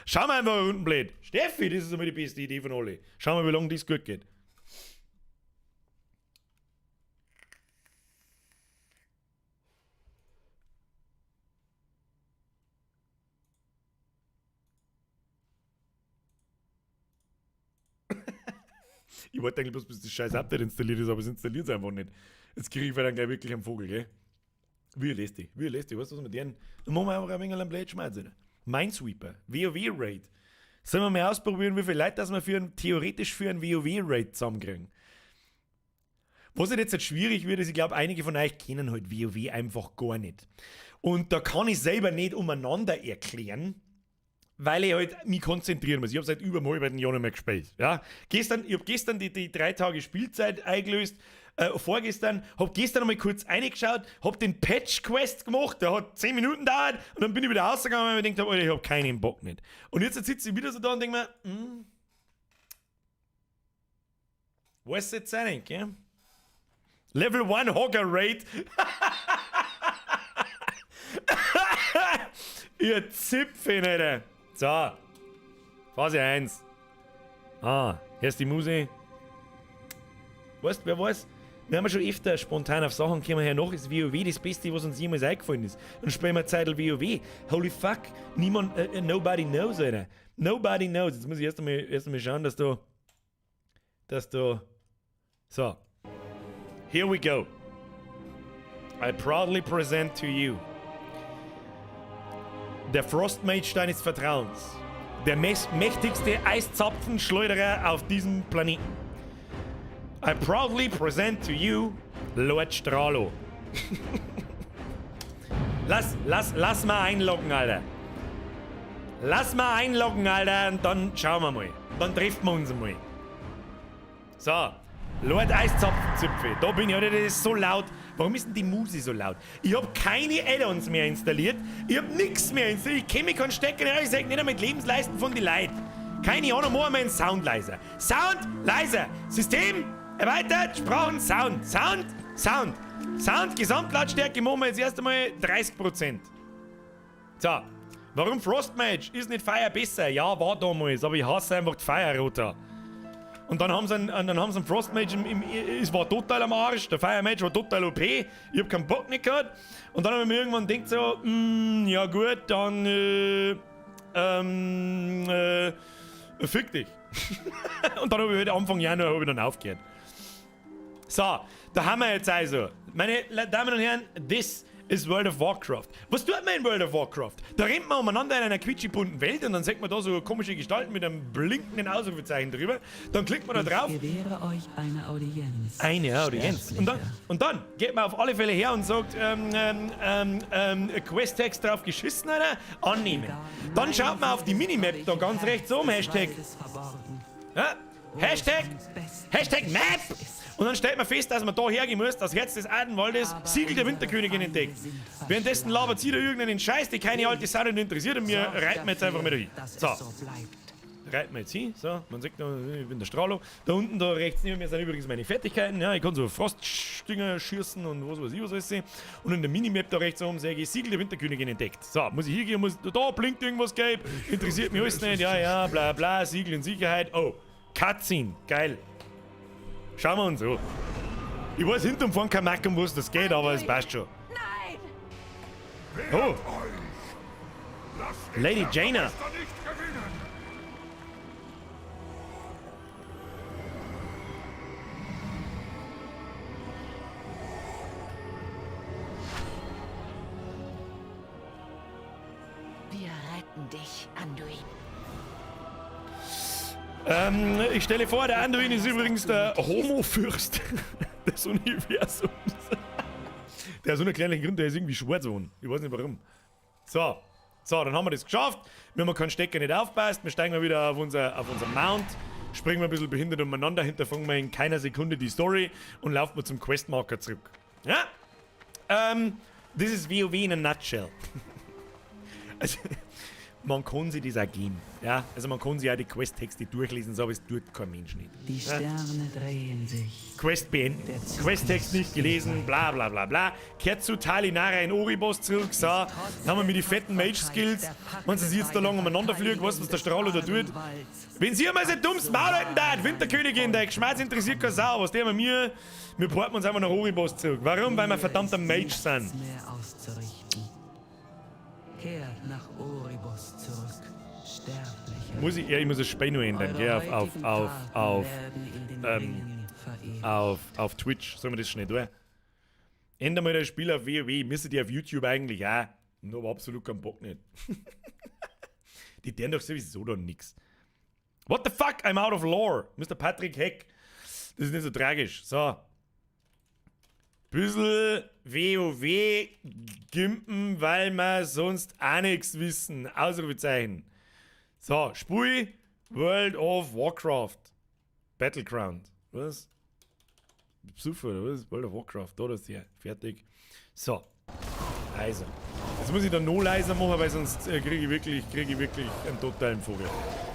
Schauen wir einfach unten blöd. Steffi, das ist immer die beste Idee von alle. Schauen wir, wie lange das gut geht. Ich wollte eigentlich bloß, bis das scheiß Update installiert ist, aber es installiert es einfach nicht. Jetzt kriege ich dann gleich wirklich einen Vogel, gell? Wie lässt dich? Wie lässt dich? Weißt du, was mit denen? Dann machen wir einfach ein wenig einen blöden Schmerz, oder? Minesweeper, WoW-Raid. Sollen wir mal ausprobieren, wie viel Leute das wir theoretisch für einen WoW-Raid zusammenkriegen? Was halt jetzt halt schwierig wird, ist, ich glaub, einige von euch kennen halt WoW einfach gar nicht. Und da kann ich selber nicht umeinander erklären, weil ich halt mich konzentrieren muss. Ich hab seit über einem halben Jahr nicht mehr gespielt. Ja? Gestern, ich hab gestern die 3 Tage Spielzeit eingelöst, vorgestern, hab gestern einmal kurz reingeschaut, hab den Patch-Quest gemacht, der hat 10 Minuten gedauert und dann bin ich wieder rausgegangen, weil ich mir gedacht hab, Alter, ich hab keinen Bock nicht. Und jetzt sitze ich wieder so da und denk mir, weiß jetzt auch nicht, gell? Level 1 Hogger Raid. Ihr Zipfel, Alter. So. Phase 1. Ah, hier ist die Muse. Weißt, wer weiß? Wir haben ja schon öfter spontan auf Sachen gekommen, hernach ist WoW das Beste, was uns jemals eingefallen ist. Dann spielen wir Zeitl WoW. Holy fuck, niemand, nobody knows, Alter. Nobody knows. Jetzt muss ich erst einmal schauen, dass du, dass du, so. Here we go. I proudly present to you der Frostmage deines Vertrauens. Der mächtigste Eiszapfenschleuderer auf diesem Planeten. I proudly present to you Lord Strahlo. Lass mal einloggen, Alter. Lass mal einloggen, Alter, und dann schauen wir mal. Dann treffen wir uns mal. So, Lord Eiszapfenzipfel. Da bin ich, Alter, das ist so laut. Warum ist denn die Muse so laut? Ich hab keine Add-ons mehr installiert. Ich hab nix mehr installiert. Ich kenn mich keinen Stecker, ich sag nicht einmal mit Lebensleisten von den Leuten. Keine Ahnung, machen wir einen Sound leiser. Sound leiser. System erweitert, Sprachen, Sound. Sound, Sound. Sound, Gesamtlautstärke machen wir jetzt erst einmal 30%. So. Warum Frostmage? Ist nicht Fire besser? Ja, war damals, aber ich hasse einfach die Fire-Rota. Und dann haben sie einen Frost Mage, es war total am Arsch, der Fire Mage war total OP, ich hab keinen Bock nicht gehabt. Und dann habe ich mir irgendwann gedacht so, ja gut, dann, fick dich. Und dann habe ich halt Anfang Januar hab ich dann aufgehört. So, da haben wir jetzt also, meine Damen und Herren, this is World of Warcraft. Was tut man in World of Warcraft? Da rennt man umeinander in einer quietschibunten Welt und dann sieht man da so komische Gestalten mit einem blinkenden Ausrufezeichen drüber. Dann klickt man da drauf.
Ich gewähre euch eine Audienz.
Eine Audienz. Und dann geht man auf alle Fälle her und sagt, Questtext drauf geschissen, Alter, annehmen. Dann schaut man auf die Minimap da ganz rechts um, Hashtag. Ja, Hashtag, Hashtag Map! Und dann stellt man fest, dass man da hergehen muss, das Herz des Adenwaldes, Siegel der Winterkönigin entdeckt. Währenddessen labert sie da irgendeinen Scheiß, die keine alte Sau nicht interessiert und wir reiten jetzt einfach mal dahin. So. Reiten wir jetzt hin. So, man sieht da, ich bin der Strahlo. Da unten, da rechts neben mir sind übrigens meine Fertigkeiten. Ja, ich kann so Frostdinger schießen und was weiß ich, was alles. Und in der Minimap da rechts oben sehe ich Siegel der Winterkönigin entdeckt. So, muss ich hier gehen, muss, da blinkt irgendwas gelb, interessiert mich alles nicht. Ja, ja, bla bla, Siegel in Sicherheit. Oh, Cutscene, geil. Schauen wir uns an. Ich weiß hinterm Fahren kein Mack, um was das geht, aber es passt schon.
Nein!
Oh! Lady Jaina!
Wir retten dich, Anduin.
Ich stelle vor, der Anduin ist übrigens der Homo-Fürst des Universums. Der hat so einen unerklärlichen Grund, der ist irgendwie schwarz geworden. Ich weiß nicht warum. So, so, dann haben wir das geschafft. Wir haben keinen Stecker nicht aufpasst. Wir steigen mal wieder auf unser Mount. Springen wir ein bisschen behindert umeinander, hinterfragen wir in keiner Sekunde die Story und laufen wir zum Questmarker zurück. Ja? This is WoW in a nutshell. Also, man kann sich das auch geben. Ja? Also man kann sich auch die Questtexte durchlesen, so, aber es tut kein Mensch nicht.
Die Sterne drehen sich.
Quest beenden. Questtext nicht gelesen, bla bla bla bla. Kehrt zu Talinara in Oribos zurück, so. Dann haben wir mit die fetten Mage-Skills. Wenn sie sich jetzt da lang umeinander fliegen, weißt du, was der Strahler da tut? Wenn sie einmal so dummes Maul halten da, Winterkönigin, der Geschmerz interessiert keine Sau. Was der mit mir? Wir porten uns einfach nach Oribos zurück. Warum? Weil wir verdammter Mage sind.
Kehrt nach Oribos zurück, Sterblicher.
Muss ich, ja, ich muss das Spiel nur ändern, gell, auf Twitch. Sollen wir das schnell tun? Ändern wir das Spiel auf WoW. Müsste die auf YouTube eigentlich auch. Nur aber absolut keinen Bock nicht. Die deren doch sowieso da nix. What the fuck? I'm out of lore. Mr. Patrick Heck. Das ist nicht so tragisch. So. Bisschen WoW gimpen, weil wir sonst auch nichts wissen. Ausrufezeichen. So, Spui World of Warcraft. Battleground. Was? Super, oder was? World of Warcraft. Da ist hier. Fertig. So. Also. Jetzt muss ich da noch leiser machen, weil sonst kriege ich wirklich einen totalen Vogel.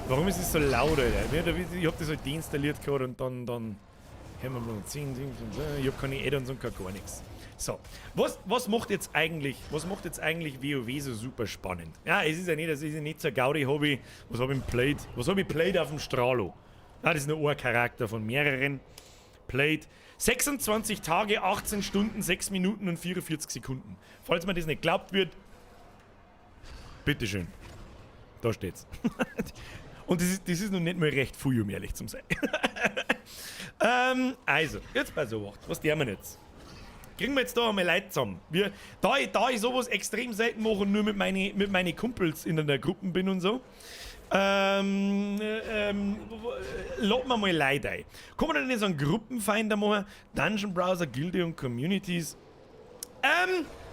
Warum ist es so laut, Alter? Ich hab das halt deinstalliert gehabt und dann haben wir mal 10, 10, 10, ich hab keine Add-ons und gar nichts. So, was macht jetzt eigentlich WoW so super spannend? Ja, es ist ja nicht, das ist ja nicht so ein Gaudi-Hobby. Was hab ich played? Was hab ich played auf dem Strahlo? Ah, das ist nur ein Charakter von mehreren. Played 26 Tage, 18 Stunden, 6 Minuten und 44 Sekunden. Falls mir das nicht glaubt wird, bitteschön. Da steht's. Und das ist noch nicht mal recht viel, um ehrlich zu sein. Also, jetzt bei so was tun wir jetzt? Kriegen wir jetzt da einmal Leute zusammen? Da ich sowas extrem selten mache und nur mit meine Kumpels in der Gruppe bin und so, laden wir mal Leute ein. Kann man denn nicht so einen Gruppenfinder machen? Dungeon Browser, Gilde und Communities.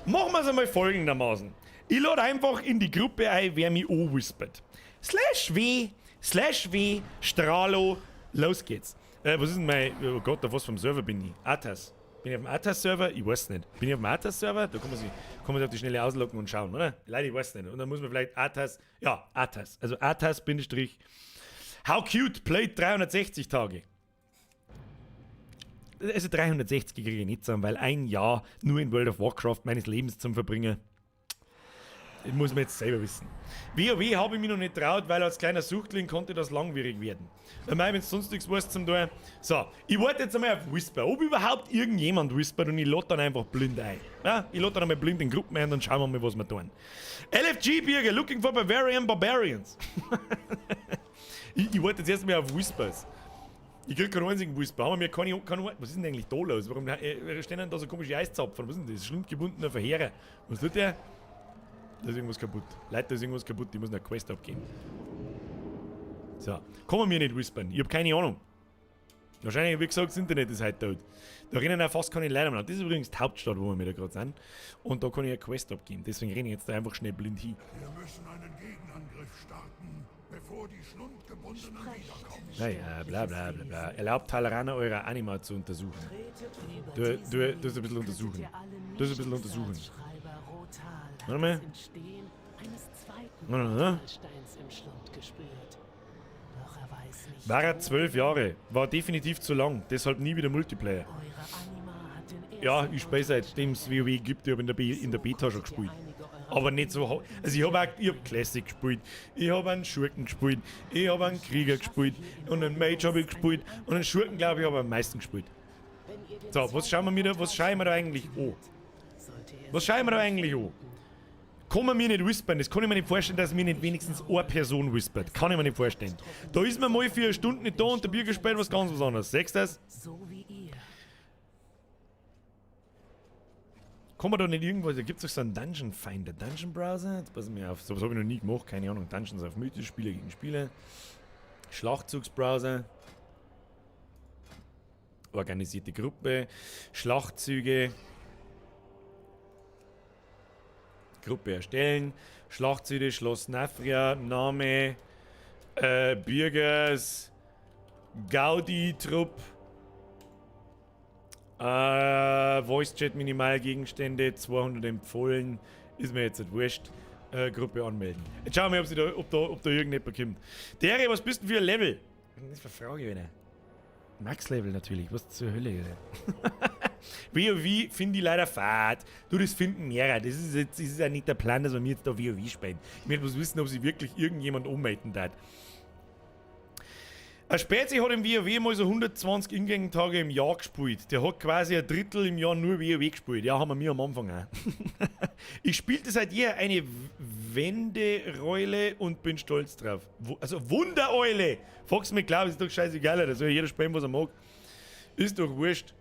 Machen wir es einmal folgendermaßen. Ich lade einfach in die Gruppe ein, wer mich anwispert. /W, /W, Strahlo, los geht's. Was ist denn mein... Oh Gott, auf was vom Server bin ich? Atas. Bin ich auf dem Atas-Server? Ich weiß nicht. Bin ich auf dem Atas-Server? Da kann man sich auf die Schnelle ausloggen und schauen, oder? Leider, ich weiß nicht. Und dann muss man vielleicht Atas... Ja, Atas. Also Atas Bindestrich... How cute, played 360 Tage. Also 360 kriege ich nicht zusammen, weil ein Jahr nur in World of Warcraft meines Lebens zum Verbringen. Das muss man jetzt selber wissen. WoW habe ich mich noch nicht traut, weil als kleiner Suchtling konnte das langwierig werden. Wenn du sonst nichts weißt zum Tun. So, ich warte jetzt einmal auf Whisper. Ob überhaupt irgendjemand whispert und ich lade dann einfach blind ein. Ja, ich lade dann einmal blind in Gruppen ein, dann schauen wir mal, was wir tun. LFG Birger, looking for Bavarian Barbarians. Ich warte jetzt erstmal auf Whispers. Ich krieg keinen einzigen Whisper. Haben wir keine, was ist denn eigentlich da los? Warum stehen denn da so komische Eiszapfen? Was ist denn das? Schlundgebundener Verheerer. Was tut der? Da ist irgendwas kaputt. Leute, da ist irgendwas kaputt. Ich muss eine Quest abgeben. So. Kann man mir nicht whispern. Ich hab keine Ahnung. Wahrscheinlich, wie gesagt, das Internet ist heute tot. Da rennen auch fast keine Leute mehr. Das ist übrigens die Hauptstadt, wo wir wieder gerade sind. Und da kann ich eine Quest abgeben. Deswegen renne ich jetzt da einfach schnell blind hin.
Wir müssen einen Gegenangriff starten, bevor die Schlundgebundenen wiederkommen.
Naja, bla bla bla bla. Erlaubt Talrana, eure Anima zu untersuchen. Du ein bisschen untersuchen. Du ein bisschen untersuchen. Warte mal. Warte. War er 12 Jahre, war definitiv zu lang, deshalb nie wieder Multiplayer. Ja, ich spiele seitdem es WoW gibt, ich habe in der Beta schon gespielt. Aber nicht so. Also ich habe auch, ich hab Classic gespielt, ich habe einen Schurken gespielt, ich habe einen Krieger gespielt und einen Mage habe ich gespielt und einen Schurken, glaube ich, habe ich am meisten gespielt. So, was schauen wir mir da, was schauen wir da eigentlich an? Was schauen wir da eigentlich an? Kann man mir nicht whispern, das kann ich mir nicht vorstellen, dass mir nicht wenigstens eine Person whispert. Kann ich mir nicht vorstellen. Da ist man mal 4 Stunden nicht da und der Birger spielt was ganz was anderes. Siehst du das? Kann man da nicht irgendwo, da gibt es doch so einen Dungeon Finder, Dungeon Browser? Jetzt passen wir auf, sowas habe ich noch nie gemacht, keine Ahnung. Dungeons auf Mythisch, Spieler gegen Spieler. Schlachtzugsbrowser. Organisierte Gruppe. Schlachtzüge. Gruppe erstellen. Schlachtzüge, Schloss Nafria, Name, Bürgers, Gaudi-Trupp, Voice-Chat Minimalgegenstände, 200 empfohlen, ist mir jetzt nicht wurscht. Gruppe anmelden. Jetzt schauen wir mal, ob da irgendjemand kommt. Dere, was bist du für ein Level? Das ist eine Frage, wieder. Max-Level natürlich, was zur Hölle, Alter. WoW finde ich leider fad. Du, das finden mehrere. Das ist jetzt, das ist ja nicht der Plan, dass wir mir jetzt da WoW spielen. Ich möchte bloß wissen, ob sich wirklich irgendjemand ummelden darf. Ein Spezi hat im WoW mal so 120 Ingame-Tage im Jahr gespielt. Der hat quasi ein Drittel im Jahr nur WoW gespielt. Ja, haben wir mir am Anfang auch. Ich spielte seit jeher eine Wendereule und bin stolz drauf. Also Wundereule! Fox mir klar, ist doch scheißegal, da soll jeder spielen, was er mag. Ist doch wurscht.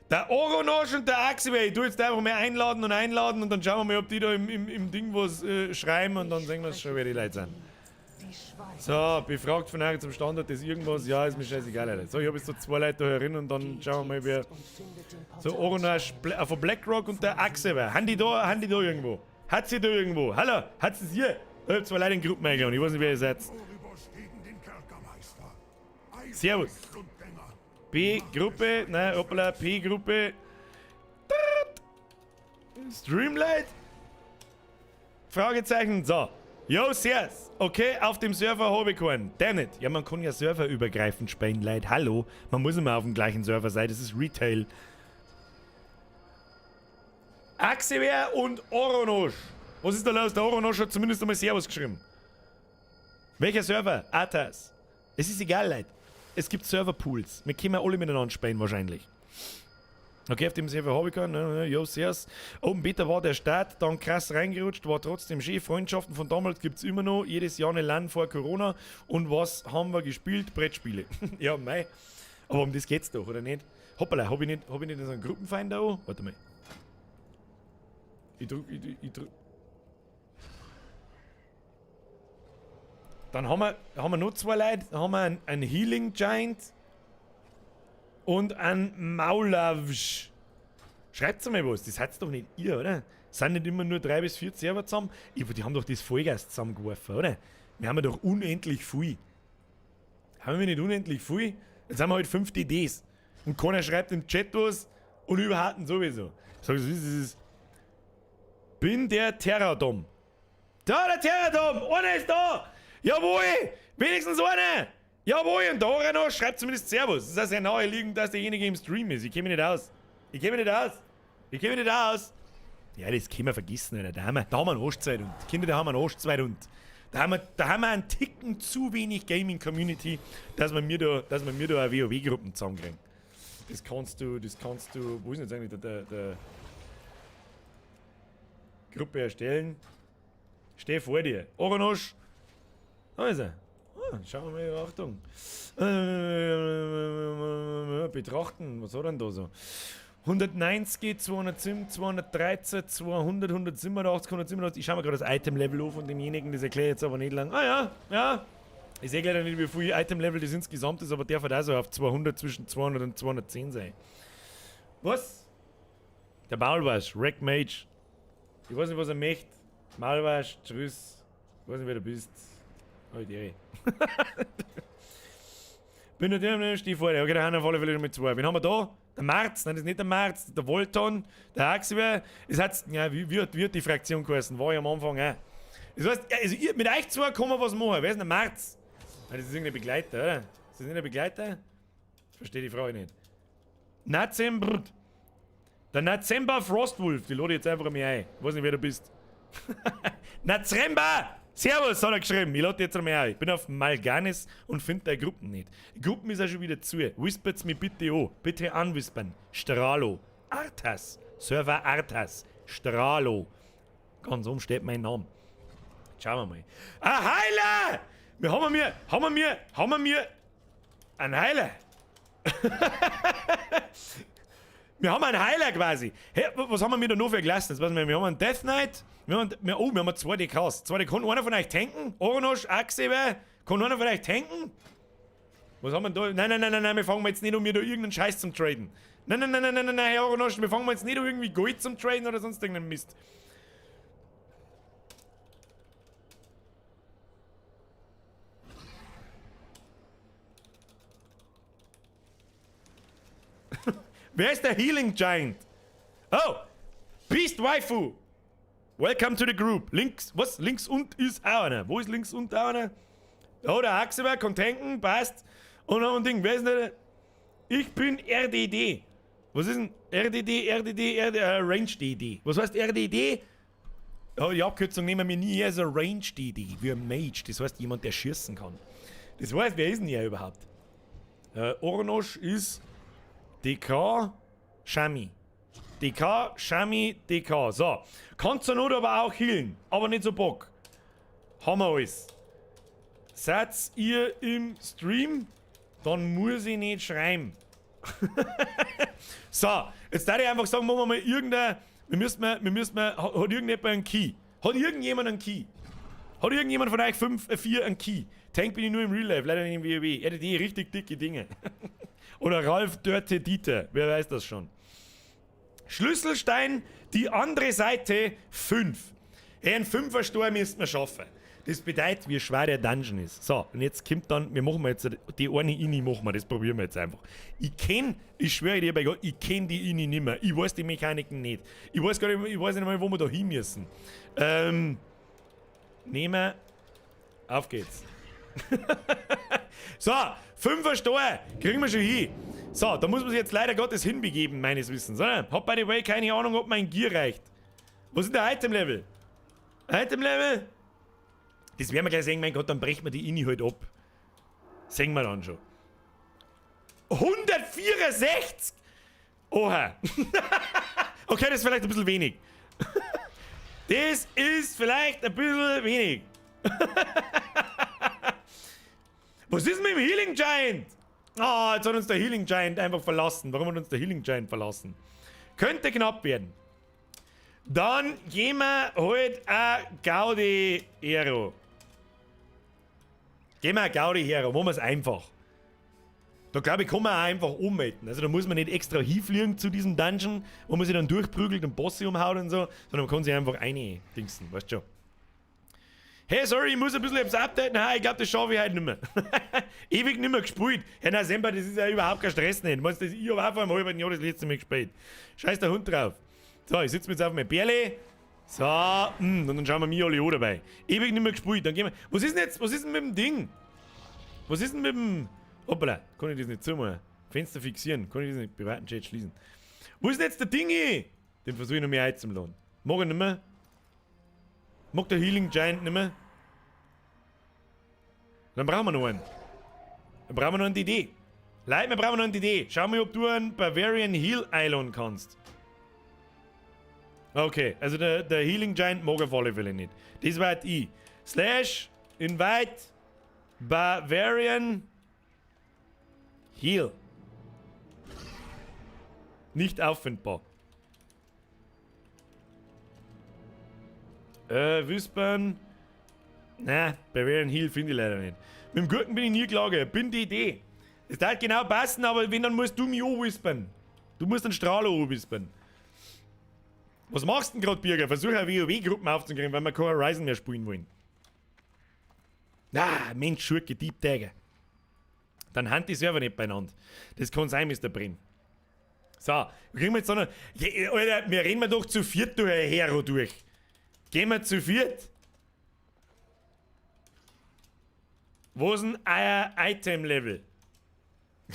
Der Oronosch und der Axiway, du jetzt einfach mal einladen und einladen und dann schauen wir mal, ob die da im Ding was schreiben und dann sehen wir schon, wer die Leute sind. So, befragt von euch zum Standort ist irgendwas, ja, ist mir scheißegal, Alter. So, ich habe jetzt so 2 Leute da herin und dann schauen wir mal, wer. So, Oronosch von BlackRock und der Axiway. Haben die da irgendwo? Hat sie da irgendwo? Hallo, hat sie es hier? Ich hab 2 Leute in Gruppen eingeladen, ich weiß nicht, wer ihr seid. Servus. B-Gruppe, nein, hoppala, P-Gruppe. Streamlight? Fragezeichen, so. Yo, servus. Okay, auf dem Server habe ich keinen. Damn it. Ja, man kann ja serverübergreifend spielen, Leute. Hallo. Man muss immer auf dem gleichen Server sein, das ist Retail. Axiver und Oronosch. Was ist da los? Der Oronosch hat zumindest einmal Servus geschrieben. Welcher Server? Atas. Es ist egal, Leute. Es gibt Serverpools. Wir können ja alle miteinander spielen wahrscheinlich. Okay, auf dem Server habe ich keinen. Jo, servus. Open Beta war der Start, dann krass reingerutscht, war trotzdem schön. Freundschaften von damals gibt es immer noch. Jedes Jahr eine LAN vor Corona. Und was haben wir gespielt? Brettspiele. Ja, mei. Aber um das geht's doch, oder nicht? Hoppala, hab ich nicht so einen Gruppenfinder an? Warte mal. Ich drück. Dann haben wir noch 2 Leute. Dann haben wir einen Healing Giant und einen Maulavsch. Schreibt's mal was, das seid doch nicht ihr, oder? Sind nicht immer nur 3 bis 4 Server zusammen? Die haben doch das Vollgas zusammengeworfen, oder? Wir haben ja doch unendlich viel. Haben wir nicht unendlich viel? Jetzt haben wir halt 5 DDs. Und keiner schreibt im Chat was und überhaupt sowieso. Sag, das ist. Bin der Terradom. Da, der Terradom! Einer ist da! Jawohl! Wenigstens einer! Jawohl, und da noch schreibt zumindest Servus. Es ist auch sehr naheliegend, dass derjenige im Stream ist. Ich kenne mich nicht aus. Ich kenne mich nicht aus. Ich kenne mich nicht aus. Ja, das können wir vergessen, Alter. Da haben wir einen Arschzeit und Kinder, da haben wir einen Arschzeit und da haben wir einen Ticken zu wenig Gaming-Community, dass wir mir da eine WoW-Gruppen zusammenkriegen. Das kannst du, wo ist denn jetzt eigentlich der Gruppe erstellen? Steh vor dir. Oranosch. Da ist er. Ah, schauen wir mal, Achtung. Betrachten, was hat er denn da so? 190, 207, 213, 200, 187, 187. Ich schau mir gerade das Item-Level an von demjenigen, das erkläre ich jetzt aber nicht lang. Ah ja, ja. Ich sehe leider nicht, wie viel Item-Level das insgesamt ist, aber der wird auch so auf 200, zwischen 200 und 210 sein. Was? Der Maulwasch, Wreck Mage. Ich weiß nicht, was er möchte. Maulwasch, tschüss. Ich weiß nicht, wer du bist. Halt die. Bin natürlich, steh vor dir. Okay, da haben wir auf alle Fälle schon mit zwei. Wen haben wir da? Der Marz, nein, das ist nicht der Marz, der Volton, der Axel. Es hat, ja, wie hat die Fraktion geheißen? War ich am Anfang auch. Das heißt, also ihr, mit euch zwei kann man was machen. Wer ist denn der Marz? Nein, das ist irgendein Begleiter, oder? Ist das nicht ein Begleiter? Ich verstehe die Frage nicht. Nazembrd. Der Nazemba Frostwolf, die lade ich jetzt einfach mal ein. Ich weiß nicht, wer du bist. Nazemba! Servus, hat er geschrieben. Ich lade jetzt einmal ein. Ich bin auf Malganis und finde deine Gruppen nicht. Die Gruppen ist auch schon wieder zu. Whispert's mir bitte an. Bitte anwispern. Stralo. Arthas. Server Arthas. Stralo. Ganz oben steht mein Name. Schauen wir mal. Ein Heiler! Wir haben mir einen Heiler. Wir haben einen Heiler quasi. Hey, was haben wir mir da noch für gelassen? Jetzt weiß ich nicht, wir haben einen Death Knight. Wir haben zwei DKs. Zwei DK. Kann einer von euch tanken? Oranosch, Axeber. Kann einer von euch tanken? Was haben wir da? Nein, nein, nein, nein, nein, wir fangen jetzt nicht um mir da irgendeinen Scheiß zum Traden. Nein, nein, nein, nein, nein, nein, Herr Oranosch, wir fangen jetzt nicht um irgendwie Gold zum Traden oder sonst irgendeinen Mist. Wer ist der Healing Giant? Oh! Beast Waifu! Welcome to the group. Links, was? Links und ist auch einer. Wo ist links und auch einer? Oh, der Axeber kann tanken, passt. Und noch ein Ding, wer ist denn der? Ich bin RDD. Was ist denn RDD, RDD, RDD, Range DD? Was heißt RDD? Oh, die Abkürzung nehmen wir nie her, so Range DD, wie ein Mage. Das heißt jemand, der schießen kann. Das heißt, wer ist denn hier überhaupt? Ornosch ist DK Shami. DK, Shami, DK. So. Kannst du Not aber auch healen. Aber nicht so Bock. Haben wir alles. Seid ihr im Stream? Dann muss ich nicht schreiben. So, jetzt darf ich einfach sagen, machen wir mal irgendein. Wir müssen mal, hat irgendjemand einen Key? Hat irgendjemand einen Key? Hat irgendjemand von euch 5, 4 einen Key? Tank bin ich nur im Real Life, leider nicht im WoW. RDD, richtig dicke Dinge. Oder Ralf Dörte Dieter, wer weiß das schon. Schlüsselstein, die andere Seite, 5. Hey, ein 5er Stor müssten wir schaffen. Das bedeutet, wie schwer der Dungeon ist. So, und jetzt kommt dann, wir machen jetzt die eine Inni, machen wir, das probieren wir jetzt einfach. Ich schwöre dir bei Gott, ich kenn die Inni nicht mehr. Ich weiß die Mechaniken nicht. Ich weiß gar nicht, ich weiß nicht mal, wo wir da hin müssen. Nehmen wir, auf geht's. So, 5er Stor, kriegen wir schon hin. So, da muss man sich jetzt leider Gottes hinbegeben, meines Wissens, oder? Hab by the way keine Ahnung, ob mein Gear reicht. Was ist denn der Item-Level? Item-Level? Das werden wir gleich sehen, mein Gott, dann brechen wir die Inni halt ab. Sehen wir dann schon. 164? Oha. Okay, das ist vielleicht ein bisschen wenig. Das ist vielleicht ein bisschen wenig. Was ist mit dem Healing Giant? Ah, oh, jetzt hat uns der Healing Giant einfach verlassen. Warum hat uns der Healing Giant verlassen? Könnte knapp werden. Dann gehen wir halt ein Gaudi Hero. Gehen wir ein Gaudi Hero, machen wir es einfach. Da glaube ich, kann man auch einfach ummelden. Also da muss man nicht extra hinfliegen zu diesem Dungeon, wo man sich dann durchprügelt und Bosse umhaut und so, sondern man kann sich einfach reindingsen, weißt du schon. Hey, sorry, ich muss ein bisschen etwas updaten. Ha, ich glaube, das schaffe ich heute nicht mehr. Ewig nicht mehr gespielt. Herr Nasemba, das ist ja überhaupt kein Stress nicht. Meinst du, ich habe auch vor einem halben Jahr das letzte Mal gespielt. Scheiß der Hund drauf. So, ich sitze mir jetzt auf mein Bärle. So, und dann schauen wir mir alle an dabei. Ewig nicht mehr gespielt. Dann gehen wir. Was ist denn jetzt? Was ist denn mit dem Ding? Was ist denn mit dem. Hoppala, kann ich das nicht zumachen? Fenster fixieren. Kann ich das nicht? Privaten Chat schließen. Wo ist denn jetzt der Dingi? Den versuche ich noch mehr einzuladen. Mag ich nimmer. Mag der Healing Giant nimmer. Dann brauchen wir noch einen. Dann brauchen wir noch einen DD. Leute, wir brauchen noch einen DD. Schau mal, ob du einen Bavarian Heal einladen kannst. Okay, also der Healing Giant mag auf alle Fälle nicht. Das war ich. Slash invite Bavarian Heal. Nicht auffindbar. Whispern. Na, Bavarian Heal finde ich leider nicht. Mit dem Gurken bin ich nie gelagert. Bin die Idee. Das darf genau passen, aber wenn, dann musst du mich anwispern. Du musst einen Strahler anwispern. Was machst du denn gerade, Birger? Versuch eine WoW-Gruppen aufzukriegen, weil wir kein Horizon mehr spielen wollen. Na, Mensch, Schurke, Deep Dagger. Dann haben die Server nicht beieinander. Das kann sein, Mr. Brim. So, kriegen wir jetzt noch. Ja, Alter, wir rennen doch zu viert durch ein Hero durch. Gehen wir zu viert? Wo ist denn euer Item-Level?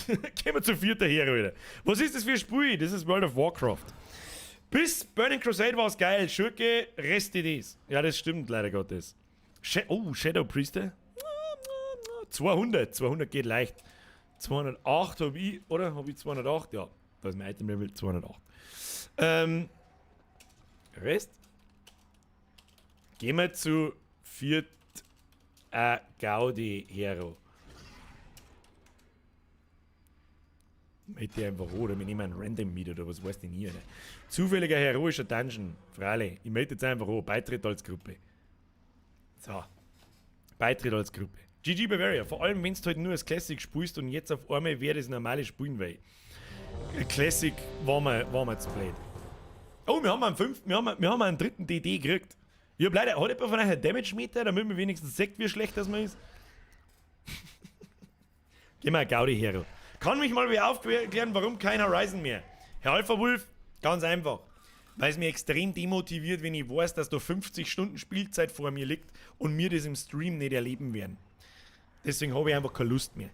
Gehen wir zu viert der Hero wieder. Was ist das für ein Spiel? Das ist World of Warcraft. Bis Burning Crusade war es geil. Schurke, Rest DDs. Ja, das stimmt leider Gottes. Oh, Shadow Priester. 200. 200 geht leicht. 208 habe ich, oder? Habe ich 208? Ja, da ist mein Item Level 208. Rest. Gehen wir zu viert Gaudi Hero. Mit dir einfach oder wir nehmen einen Random mit oder was weiß denn hier. Ne? Zufälliger heroischer Dungeon. Freilich. Ich melde jetzt einfach an. Beitritt als Gruppe. So. Beitritt als Gruppe. GG Bavaria. Vor allem, wenn du halt nur das Classic spielst und jetzt auf einmal wer das normale spielen will. Classic war mir zu blöd. Oh, wir haben einen fünften, wir haben einen dritten DD gekriegt. Ich hab leider, hat jemand von euch einen Damage Meter, damit man wenigstens sieht, wie schlecht das man ist? Geh mal Gaudi Hero. Kann mich mal wieder aufklären, warum kein Horizon mehr? Herr Alpha Wolf, ganz einfach. Weil es mir extrem demotiviert, wenn ich weiß, dass da 50 Stunden Spielzeit vor mir liegt und mir das im Stream nicht erleben werden. Deswegen habe ich einfach keine Lust mehr.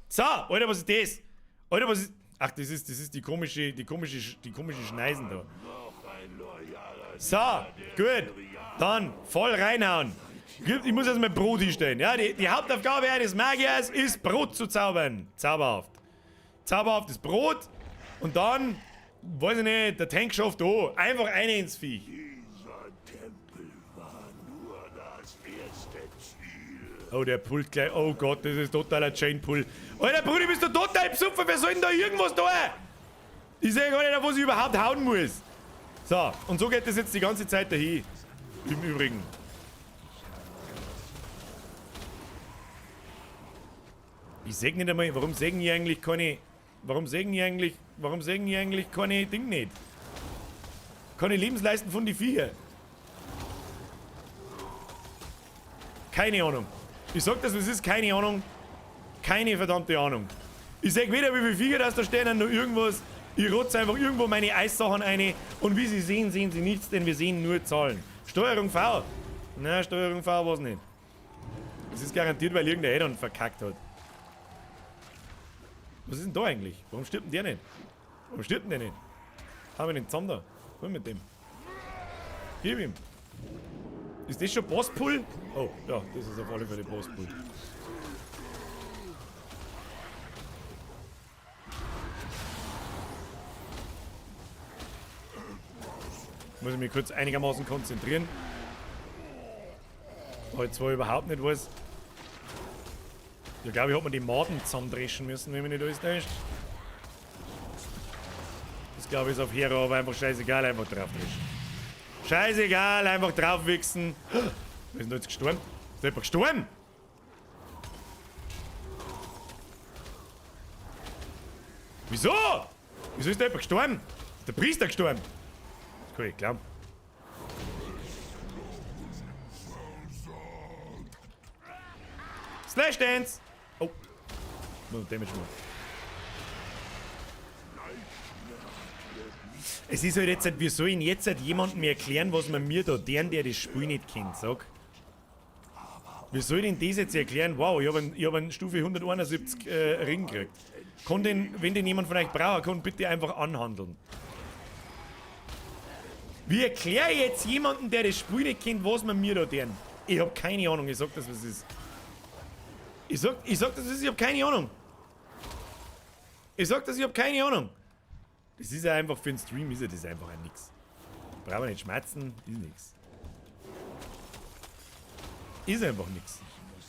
So, Alter, was ist das? Alter, was ist. Ach, das ist die komische Schneisen da. So, gut. Dann voll reinhauen. Ich muss erstmal Brot hinstellen. Ja, die Hauptaufgabe eines Magiers ist, Brot zu zaubern. Zauberhaft. Zauberhaftes Brot. Und dann, weiß ich nicht, der Tank schafft da. Einfach eine ins Viech.
Dieser Tempel war nur das erste Ziel.
Oh, der pullt gleich. Oh Gott, das ist totaler Chain-Pull. Alter, Brudi, bist du total besoffen? Wer soll denn da irgendwas da? Ich sehe gar nicht, auf was ich überhaupt hauen muss. So, und so geht das jetzt die ganze Zeit dahin. Im Übrigen. Ich seh nicht einmal, warum sägen die eigentlich keine. Warum sägen die eigentlich. Warum sägen die eigentlich keine Ding nicht? Keine Lebensleisten von die Viecher. Keine Ahnung. Ich sag das, es ist keine Ahnung. Keine verdammte Ahnung. Ich sag weder, wie viele Viecher das da stehen, noch irgendwas. Ich rotze einfach irgendwo meine Eissachen rein. Und wie Sie sehen, sehen Sie nichts, denn wir sehen nur Zahlen. Steuerung V. Na, Steuerung V war's nicht. Das ist garantiert, weil irgendein Addon verkackt hat. Was ist denn da eigentlich? Warum stirbt denn der nicht? Warum stirbt denn der nicht? Haben wir den zusammen da? Was mit dem? Gib ihm. Ist das schon Boss-Pull? Oh, ja, das ist auf alle Fälle Boss-Pull. Muss ich mich kurz einigermaßen konzentrieren. Weil ich zwar überhaupt nicht weiß. Ich glaube, ich hab mir die Maden zusammendreschen müssen, wenn mich nicht alles täuscht. Das glaube ich ist auf Hero, aber einfach scheißegal, einfach draufdreschen. Scheißegal, einfach draufwichsen. Wer ist denn da jetzt gestorben? Ist da jemand gestorben? Wieso? Wieso ist da jemand gestorben? Ist der Priester gestorben? Das kann ich nicht glauben. Slash Dance! Oh. Nur Damage machen. Es ist halt jetzt, wir sollen jetzt halt jemandem erklären, was man mir da, der das Spiel nicht kennt, sag. Wie soll denn das jetzt erklären? Wow, ich hab einen Stufe 171 Ring gekriegt. Kann den, wenn den jemand von euch braucht, kann bitte einfach anhandeln. Wie erkläre ich jetzt jemandem, der das Spiel nicht kennt, was man mir da deren? Ich hab keine Ahnung, ich sag das, was ist. Ich sag das, was ist, ich hab keine Ahnung. Ich sag das, ich hab keine Ahnung. Das ist ja einfach für den Stream, ist ja das einfach ein nix. Brauchen wir nicht schmerzen, ist nix. Ist einfach nix.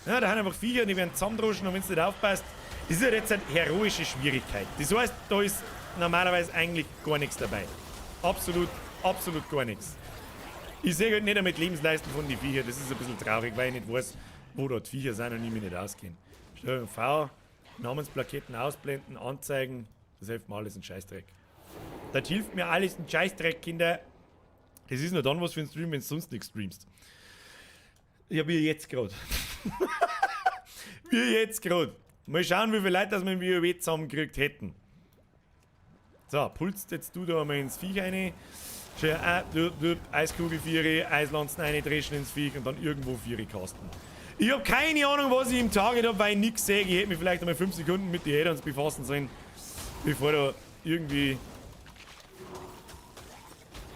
Ja, da haben einfach Viecher, die werden zusammendroschen und wenn du nicht aufpasst, das ist ja jetzt eine heroische Schwierigkeit. Das heißt, da ist normalerweise eigentlich gar nichts dabei. Absolut, absolut gar nichts. Ich sehe halt nicht einmal die Lebensleisten von den Viecher, das ist ein bisschen traurig, weil ich nicht weiß, wo dort Viecher sind und ich mich nicht auskenne. Steuerung V, Namensplaketten ausblenden, anzeigen, das hilft mir alles ein Scheißdreck. Das hilft mir alles ein Scheißdreck, Kinder. Das ist nur dann was für ein Stream, wenn du sonst nichts streamst. Ja, wie jetzt gerade. Wie jetzt gerade. Mal schauen, wie viele Leute das wir im WoW zusammengekriegt hätten. So, pulst jetzt du da mal ins Viech rein. Schön, Eiskugel 4, Eislanzen reindreschen ins Viech und dann irgendwo 4 casten. Ich hab keine Ahnung, was ich im Target hab, weil ich nichts sehe. Ich hätte mich vielleicht einmal 5 Sekunden mit den Add-ons befassen sollen, bevor da irgendwie...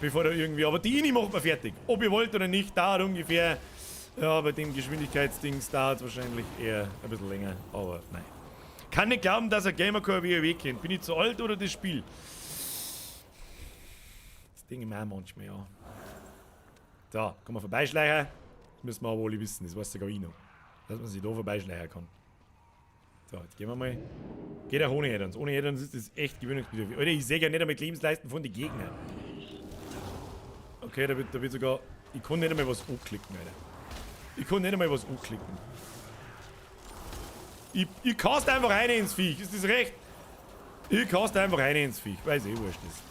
Aber die Ini macht man fertig. Ob ihr wollt oder nicht, dauert ungefähr... Ja, bei dem Geschwindigkeitsdings dauert es wahrscheinlich eher ein bisschen länger, aber nein. Kann nicht glauben, dass ein Gamer kein WoW kennt. Bin ich zu alt oder das Spiel? Das Ding immer auch manchmal, ja. So, kann man vorbeischleichen. Das müssen wir aber alle wissen, das weiß sogar ich noch. Dass man sich da vorbeischleichen kann. So, jetzt gehen wir mal. Geht auch ohne Add-ons. Ohne Add-ons ist das echt gewöhnungsbedürftig. Alter, ich sehe ja nicht einmal die Lebensleisten von den Gegnern. Okay, da wird sogar... Ich kann nicht einmal was anklicken, Alter. Ich kann nicht einmal was anklicken. Ich cast einfach eine ins Viech. Ist das recht? Ich cast einfach eine ins Viech. Weiß eh, wurscht ist.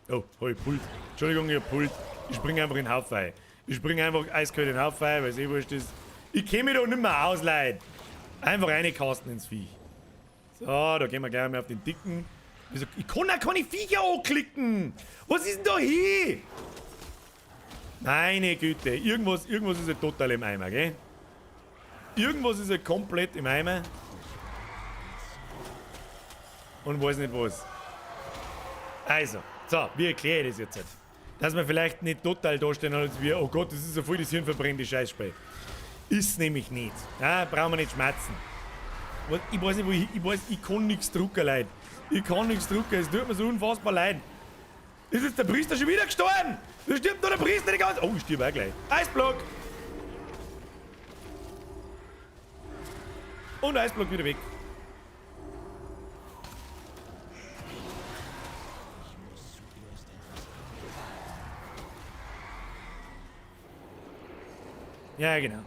Oh, hab ich Pult. Entschuldigung, ich hab Pult. Ich spring einfach in den Haufen rein. Ich spring einfach eiskalt in den Haufen rein, weil es eh wurscht ist. Ich kenn mich da nicht mehr aus, Leute. Einfach reincasten ins Viech. So, da gehen wir gleich mal auf den dicken. Wieso? Ich kann auch keine Viecher anklicken! Was ist denn da hier? Meine Güte, irgendwas ist ja total im Eimer, gell? Irgendwas ist ja komplett im Eimer. Und weiß nicht was. Also, so, wie erkläre ich das jetzt? Dass wir vielleicht nicht total dastehen, als wir, oh Gott, das ist ja voll das hirnverbrennte Scheißspiel. Ist nämlich nicht. Ja, brauchen wir nicht schmerzen. Ich weiß nicht, wo ich weiß, ich kann nichts drucken, Leute. Ich kann nichts drucken, es tut mir so unfassbar leid. Ist jetzt der Priester schon wieder gestorben? Da stirbt nur der Priester die ganze... Oh, ich stirb auch gleich. Eisblock! Und Eisblock wieder weg. Ja, genau.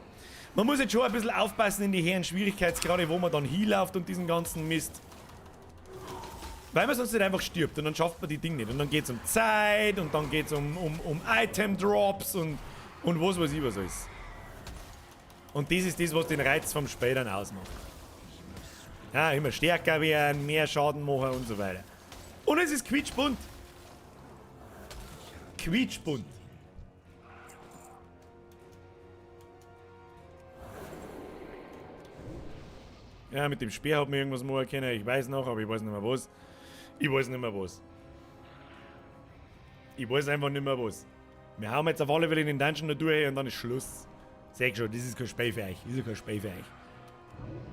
Man muss jetzt schon ein bisschen aufpassen in die höheren Schwierigkeitsgrade, wo man dann hinläuft und diesen ganzen Mist. Weil man sonst nicht einfach stirbt und dann schafft man die Dinge nicht. Und dann geht es um Zeit und dann geht es um Item-Drops und was weiß ich was alles. Und das ist das, was den Reiz vom Spiel dann ausmacht. Ja, immer stärker werden, mehr Schaden machen und so weiter. Und es ist quietschbunt. Quietschbunt. Ja, mit dem Speer hat man irgendwas machen können. Ich weiß noch, aber ich weiß nicht mehr was. Ich weiß nicht mehr was. Ich weiß einfach nicht mehr was. Wir hauen jetzt auf alle Fälle in den Dungeon noch durch und dann ist Schluss. Sag schon, das ist kein Spiel für euch. Das ist kein Spiel für euch.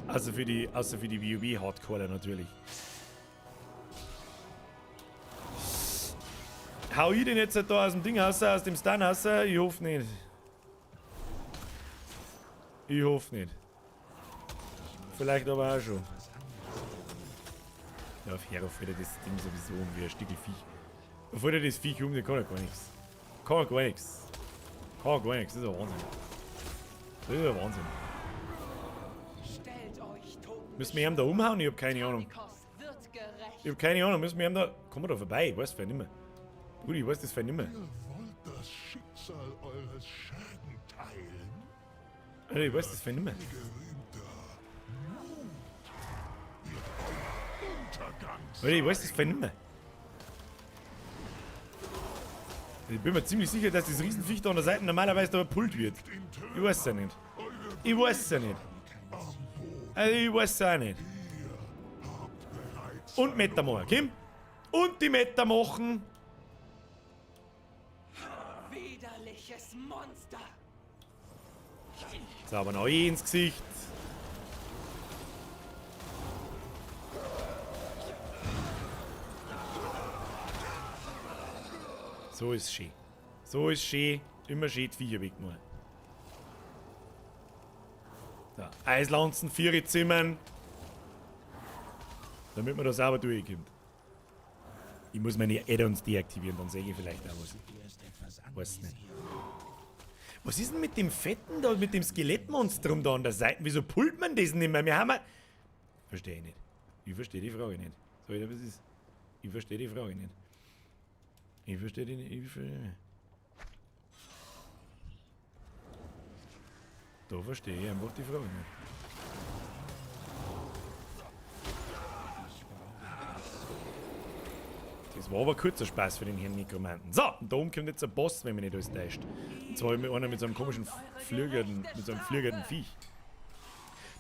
Außer für die WoW-Hardcorer natürlich. Hau ich den jetzt da aus dem Ding raus, aus dem Stun raus? Ich hoffe nicht. Ich hoffe nicht. Vielleicht aber auch schon. Ja, auf Hero fällt das Ding sowieso um wie ein Stückel Viech. Bevor der das Viech um, der kann ja gar nichts. Kann ja gar nichts. Kann ja gar nichts. Das ist ja Wahnsinn. Das ist ja Wahnsinn. Müssen wir ihm da umhauen? Ich hab keine Ahnung. Ich hab keine Ahnung. Müssen wir ihm da... Kommen wir da vorbei? Ich weiß es nicht mehr. Bruder, ich weiß das nicht mehr.
Ihr wollt das Schicksal eures Schergen teilen?
Alter, ich weiß das nicht mehr. Alter, ich weiß das nicht mehr. Ich bin mir ziemlich sicher, dass das Riesenviech da an der Seite normalerweise da gepult wird. Ich weiß es ja nicht. Ich weiß es ja nicht. Also ich weiß es auch nicht. Und Meta machen, Kim. Und die Meta machen.
Widerliches Monster.
Sauber noch ins Gesicht. So ist schön. So ist schön. Immer schön die Viecher wegmachen. So, Eislanzen, 4 Zimmern. Damit man da sauber durchkommt. Ich muss meine Add-ons deaktivieren, dann sehe ich vielleicht auch was. Weiß nicht. Was ist denn mit dem Fetten da, mit dem Skelettmonstrum da an der Seite? Wieso pullt man das nicht mehr? Wir haben. Verstehe ich nicht. Ich verstehe die Frage nicht. Soll ich da was ist? Ich verstehe die Frage nicht. Ich verstehe die nicht. Ich verstehe nicht. Da verstehe ich einfach die Frage nicht. Das war aber kurzer Spaß für den Herrn Nekromanten. So, und da oben kommt jetzt ein Boss, wenn mich nicht alles täuscht. Und zwar mit einer mit so einem komischen flügenden, mit so einem flügenden Viech.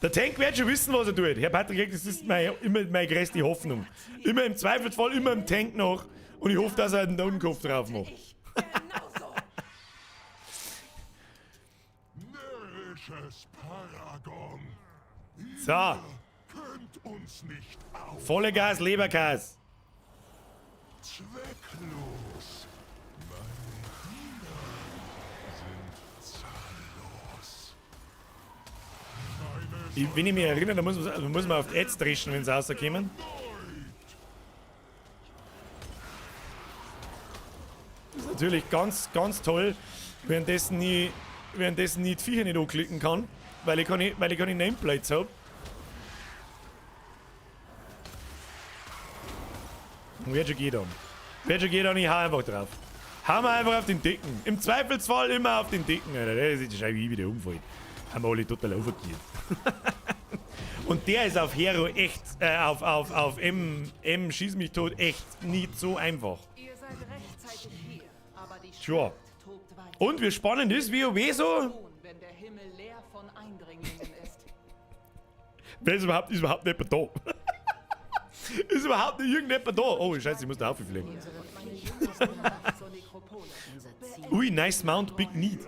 Der Tank wird schon wissen, was er tut. Herr Patrick, das ist immer meine größte Hoffnung. Immer im Zweifelsfall, immer im Tank noch. Und ich hoffe, dass er einen Totenkopf drauf macht. So. Volle Gas, Leberkas.
Zwecklos. Meine Diener sind zahllos.
Wenn ich mich erinnere, da muss man auf die Ads dreschen, wenn sie rauskommen. Das ist natürlich ganz, ganz toll, währenddessen ich die Viecher nicht anklicken kann, weil ich keine Nameplates habe. Und wird schon gehen dann. Wird schon gehen dann, ich hau einfach drauf. Hau wir einfach auf den Dicken. Im Zweifelsfall immer auf den Dicken, Alter. Das ist schon wie wieder umfällt. Haben wir alle total overgeht. Und der ist auf Hero echt, auf M, schieß mich tot, echt nicht so einfach.
Ihr seid rechtzeitig hier, aber die
Tja. Und wie spannend ist WoW so?
Wenn der Himmel leer von Eindringlingen ist.
Wer ist überhaupt nicht da? Ist überhaupt nicht irgendjemand da? Oh, scheiße, ich muss da auffliegen. Ui, nice Mount, big need.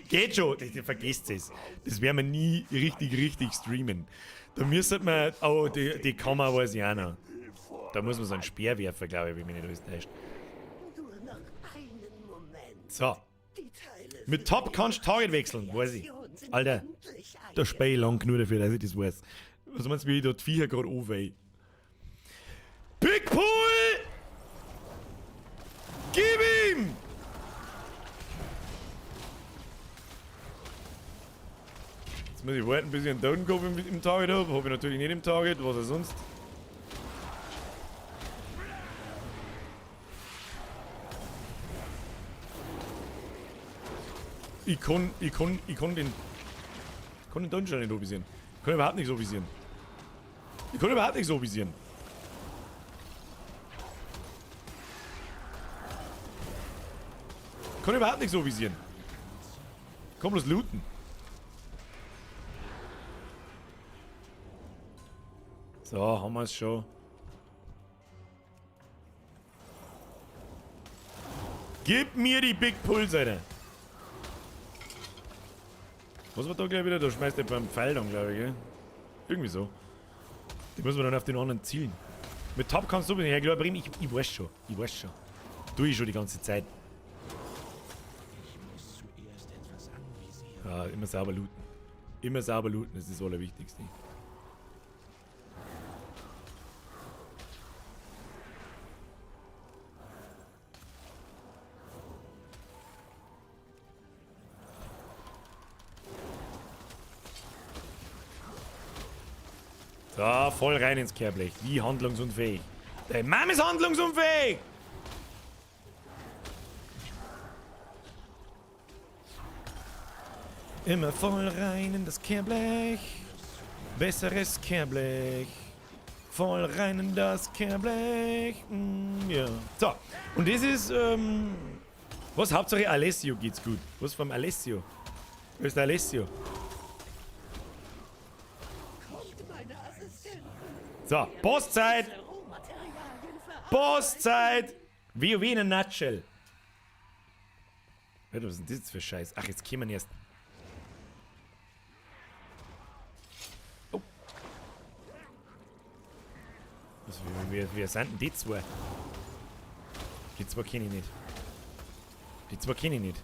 Geht schon, vergesst es. Das werden wir nie richtig streamen. Da müsste man. Oh, die Kamera weiß ich auch noch. Da muss man so einen Speer werfen, glaube ich, wenn mich nicht alles täuscht. So. Mit Top kannst du Target wechseln, weiß ich. Alter, da spiele ich lang genug dafür, dass ich das weiß. Was meinst du, wie ich da die Viecher gerade anwehe? Big Pull! Gib ihm! Jetzt muss ich warten, bis ich einen Totenkopf im Target habe. Habe ich natürlich nicht im Target, was er sonst. Ich kann den Dungeon nicht anvisieren. Ich kann überhaupt nichts anvisieren. Ich kann überhaupt nichts anvisieren. Ich kann überhaupt nichts anvisieren. Ich kann bloß looten. So, haben wir es schon. Gib mir die Big Pulse, Alter. Was war da gleich wieder? Da schmeißt er beim Pfeil dann, glaube ich, gell? Irgendwie so. Die müssen wir dann auf den anderen zielen. Mit Top kannst du nicht. Herr Glauber, ich weiß schon. Ich weiß schon. Tue ich schon die ganze Zeit.
Ich muss zuerst etwas anvisieren.
Ja, immer sauber looten. Immer sauber looten, das ist das Allerwichtigste. So, voll rein ins Kehrblech. Wie handlungsunfähig. Der Mann ist handlungsunfähig! Immer voll rein in das Kehrblech. Besseres Kehrblech. Voll rein in das Kehrblech. Ja. So, und das ist, was? Hauptsache Alessio geht's gut. Was vom Alessio? Wer ist der Alessio? So, Bosszeit! Bosszeit! WoW in a nutshell. Was ist denn das jetzt für Scheiß? Ach, jetzt kämen erst. Oh. Was, wer sind denn die zwei? Die zwei kenne ich nicht. Die zwei kenne ich nicht.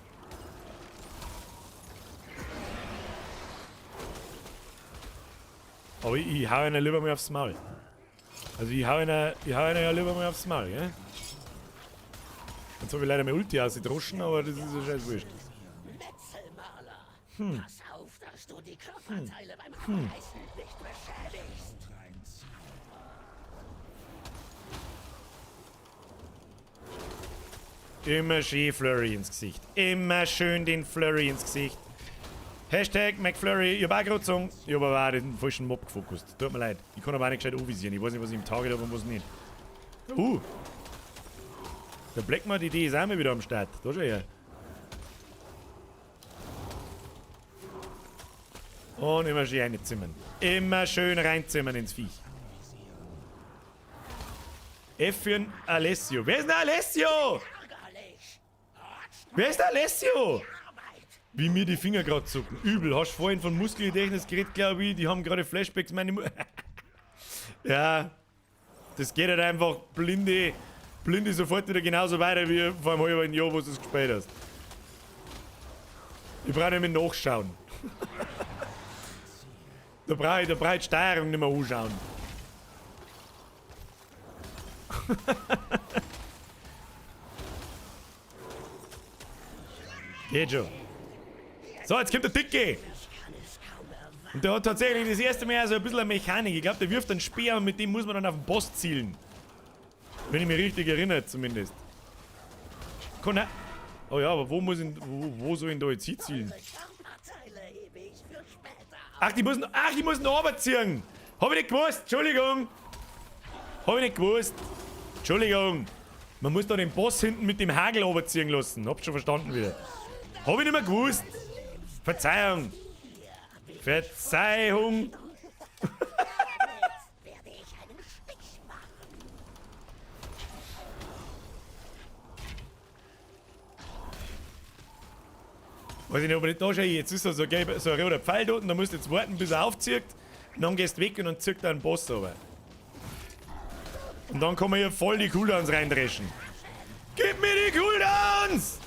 Aber ich hau einer lieber mal aufs Maul. Also ich hau einer ja lieber mal aufs Maul, gell? Jetzt hab ich leider meine Ulti ausgedroschen, aber das ist ja scheiß wurscht. Hm.
Pass auf, dass du die Körperteile beim Abreißen nicht beschädigst.
Immer schön Flurry ins Gesicht. Immer schön den Flurry ins Gesicht. Hashtag McFlurry. Ich hab auch gerade gezogen. Ich hab aber auch den falschen Mob gefokust. Tut mir leid. Ich kann aber auch nicht gescheit anvisieren. Ich weiß nicht, was ich im Target habe und was nicht. Der Blackmore, die Idee ist auch mal wieder am Start. Da schau her. Und immer schön reinzimmern. Immer schön reinzimmern ins Viech. F für Alessio. Wer ist denn Alessio? Wer ist der Alessio? Wie mir die Finger gerade zucken. Übel. Hast du vorhin von Muskelgedächtnis geredet, glaube ich. Die haben gerade Flashbacks, meine Ja. Das geht halt einfach blinde sofort wieder genauso weiter wie vor einem halben Jahr, wo du es gespielt hast. Ich brauche nicht mehr nachschauen. Da brauche ich die Steuerung nicht mehr anschauen. Geht schon. So, jetzt kommt der Dicke. Und der hat tatsächlich das erste Mal so ein bisschen eine Mechanik. Ich glaube, der wirft einen Speer und mit dem muss man dann auf den Boss zielen. Wenn ich mich richtig erinnere, zumindest. Kann er. Oh ja, aber wo muss ich, wo soll ich denn da jetzt hinzielen? Ach, die müssen, ach, die müssen runterziehen. Hab ich nicht gewusst. Entschuldigung. Hab ich nicht gewusst. Entschuldigung. Man muss da den Boss hinten mit dem Hagel runterziehen lassen. Hab's schon verstanden wieder. Hab ich nicht mehr gewusst. Verzeihung. Verzeihung. Weiß ich nicht, ob ich nicht da schaue. Jetzt ist da so ein, gelber, so ein roter Pfeil dort und da musst du jetzt warten, bis er aufzieht. Und dann gehst du weg und dann zieht er einen Boss runter. Und dann kann man hier voll die Cooldowns reindreschen. Gib mir die Cooldowns!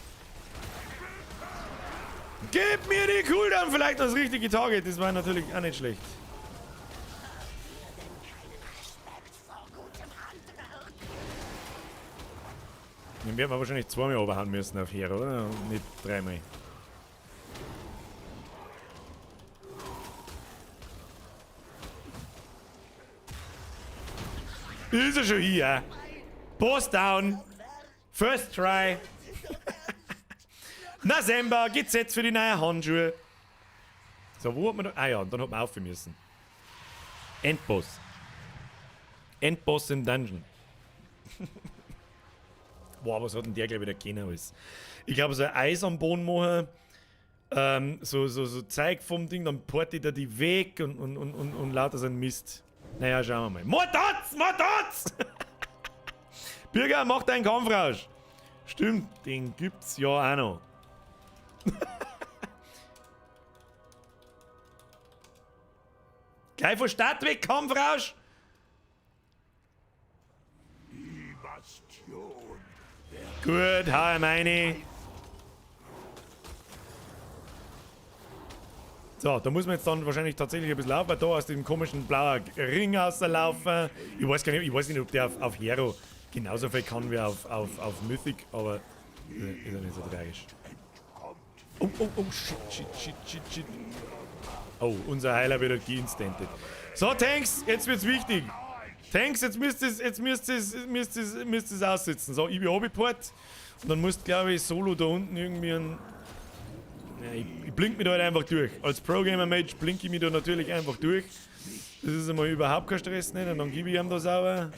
Gib mir die Cooldown! Vielleicht das richtige Target. Das war natürlich auch nicht schlecht. Den werden wir wahrscheinlich zweimal runterhauen müssen auf Hero, oder? Und nicht dreimal. Ist er schon hier? Boss down. First try. Na Semba, geht's jetzt für die neuen Handschuhe. So, wo hat man da? Ah ja, und dann hat man aufhören müssen. Endboss. Endboss im Dungeon. Boah, was hat denn der gleich wieder kennen alles? Ich glaube, so ein Eis am Boden machen, so Zeug vom Ding, dann portet er die weg und lauter so ein Mist. Naja, schauen wir mal. Mordatz! Mordatz! Bürger, mach deinen Kampfrausch! Stimmt, den gibt's ja auch noch. Gleich von Stadt weg, Kampfrausch!
Die Bastion.
Gut, hau meine. So, da muss man jetzt dann wahrscheinlich tatsächlich ein bisschen laufen, weil da aus dem komischen blauen Ring rauslaufen. Ich weiß gar nicht, ich weiß nicht, ob der auf Hero genauso viel kann wie auf Mythic, aber ist ja nicht so tragisch. Oh, oh, oh, shit, shit, shit, shit, shit. Oh, unser Heiler wird halt geinstantet. So, Tanks, jetzt wird's wichtig. Tanks, jetzt müsst ihr es aussitzen. So, ich bin Hobbyport. Und dann musst, glaube ich, solo da unten irgendwie ein... Ja, ich blink mich da halt einfach durch. Als Pro-Gamer-Mage blinke ich mich da natürlich einfach durch. Das ist einmal überhaupt kein Stress, nicht? Und dann gebe ich ihm da sauber.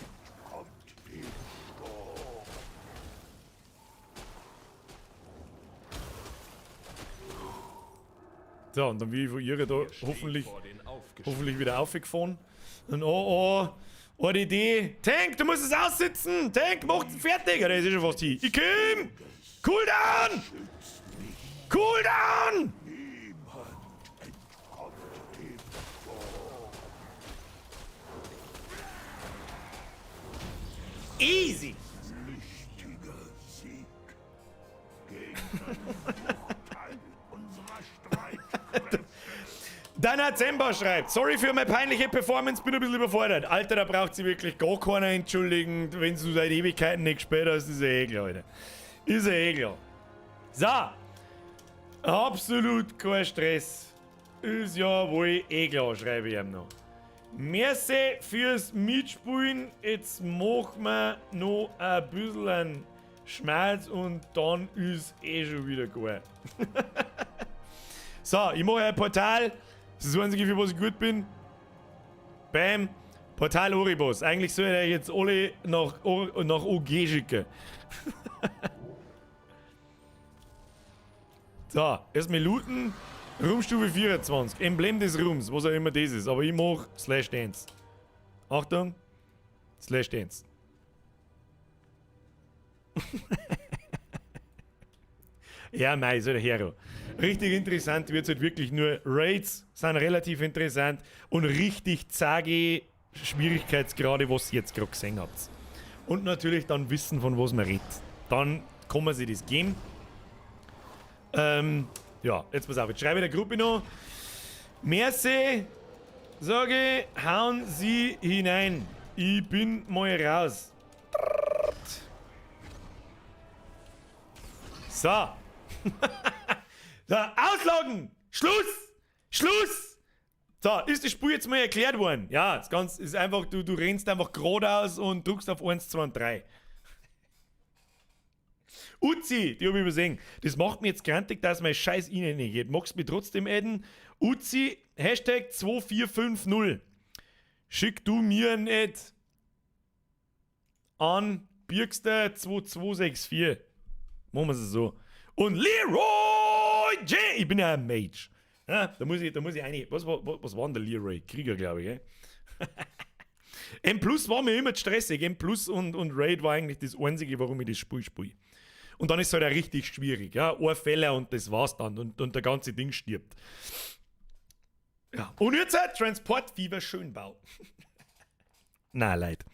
So, und dann bin ich von ihrer da hoffentlich wieder aufgefahren. Und oh, oh, Eine Idee. Tank, du musst es aussitzen. Tank, macht's fertig. Ja, der ist eh schon fast hier. Ich komm. Cooldown! Cooldown! Easy! Dana Zemba schreibt, sorry für meine peinliche Performance, bin ein bisschen überfordert. Alter, da braucht sie wirklich gar keiner entschuldigen, wenn du seit Ewigkeiten nicht gespielt hast, ist ja eh klar, Alter. Ist ja eh klar. So. Absolut kein Stress. Ist ja wohl eh klar, schreibe ich ihm noch. Merci fürs Mitspielen. Jetzt machen wir noch ein bisschen Schmerz und dann ist eh schon wieder gut. So, ich mache ein Portal. Das ist das Einzige, für was ich gut bin. Bam. Portal Oribos. Eigentlich soll ich jetzt alle nach OG schicken. So, erstmal looten. Ruhmstufe 24. Emblem des Ruhms, was auch immer das ist. Aber ich mach Slash Dance. Achtung. Slash Dance. Ja, mei, so der Hero. Richtig interessant wird es halt wirklich nur. Raids sind relativ interessant und richtig zage Schwierigkeitsgrade, was ihr jetzt gerade gesehen habt. Und natürlich dann wissen, von was man redet. Dann kann man sich das geben. Ja, jetzt pass auf, jetzt schreibe ich der Gruppe noch. Merci, sage, hauen Sie hinein. Ich bin mal raus. So. So, ausloggen! Schluss! Schluss! So, ist das Spiel jetzt mal erklärt worden? Ja, das Ganze ist einfach, du rennst einfach geradeaus und drückst auf 1, 2 und 3. Uzi, die hab ich übersehen. Das macht mir jetzt grantig, dass mein Scheiß Ihnen nicht geht. Magst du mich trotzdem adden? Uzi, Hashtag 2450. Schick du mir ein Ad an Birkster2264. Machen wir es so. Und Leroy J. Ich bin ja ein Mage. Ja, da muss ich eine. Was war denn der Leroy? Krieger, glaube ich. Gell? M Plus war mir immer stressig. M Plus und Raid war eigentlich das Einzige, warum ich das Spiel spiele. Und dann ist es halt auch richtig schwierig. Ja? Ein Fehler und das war's dann. Und der ganze Ding stirbt. Ja. Und jetzt halt Transportfieber Schönbau. Na, Leid.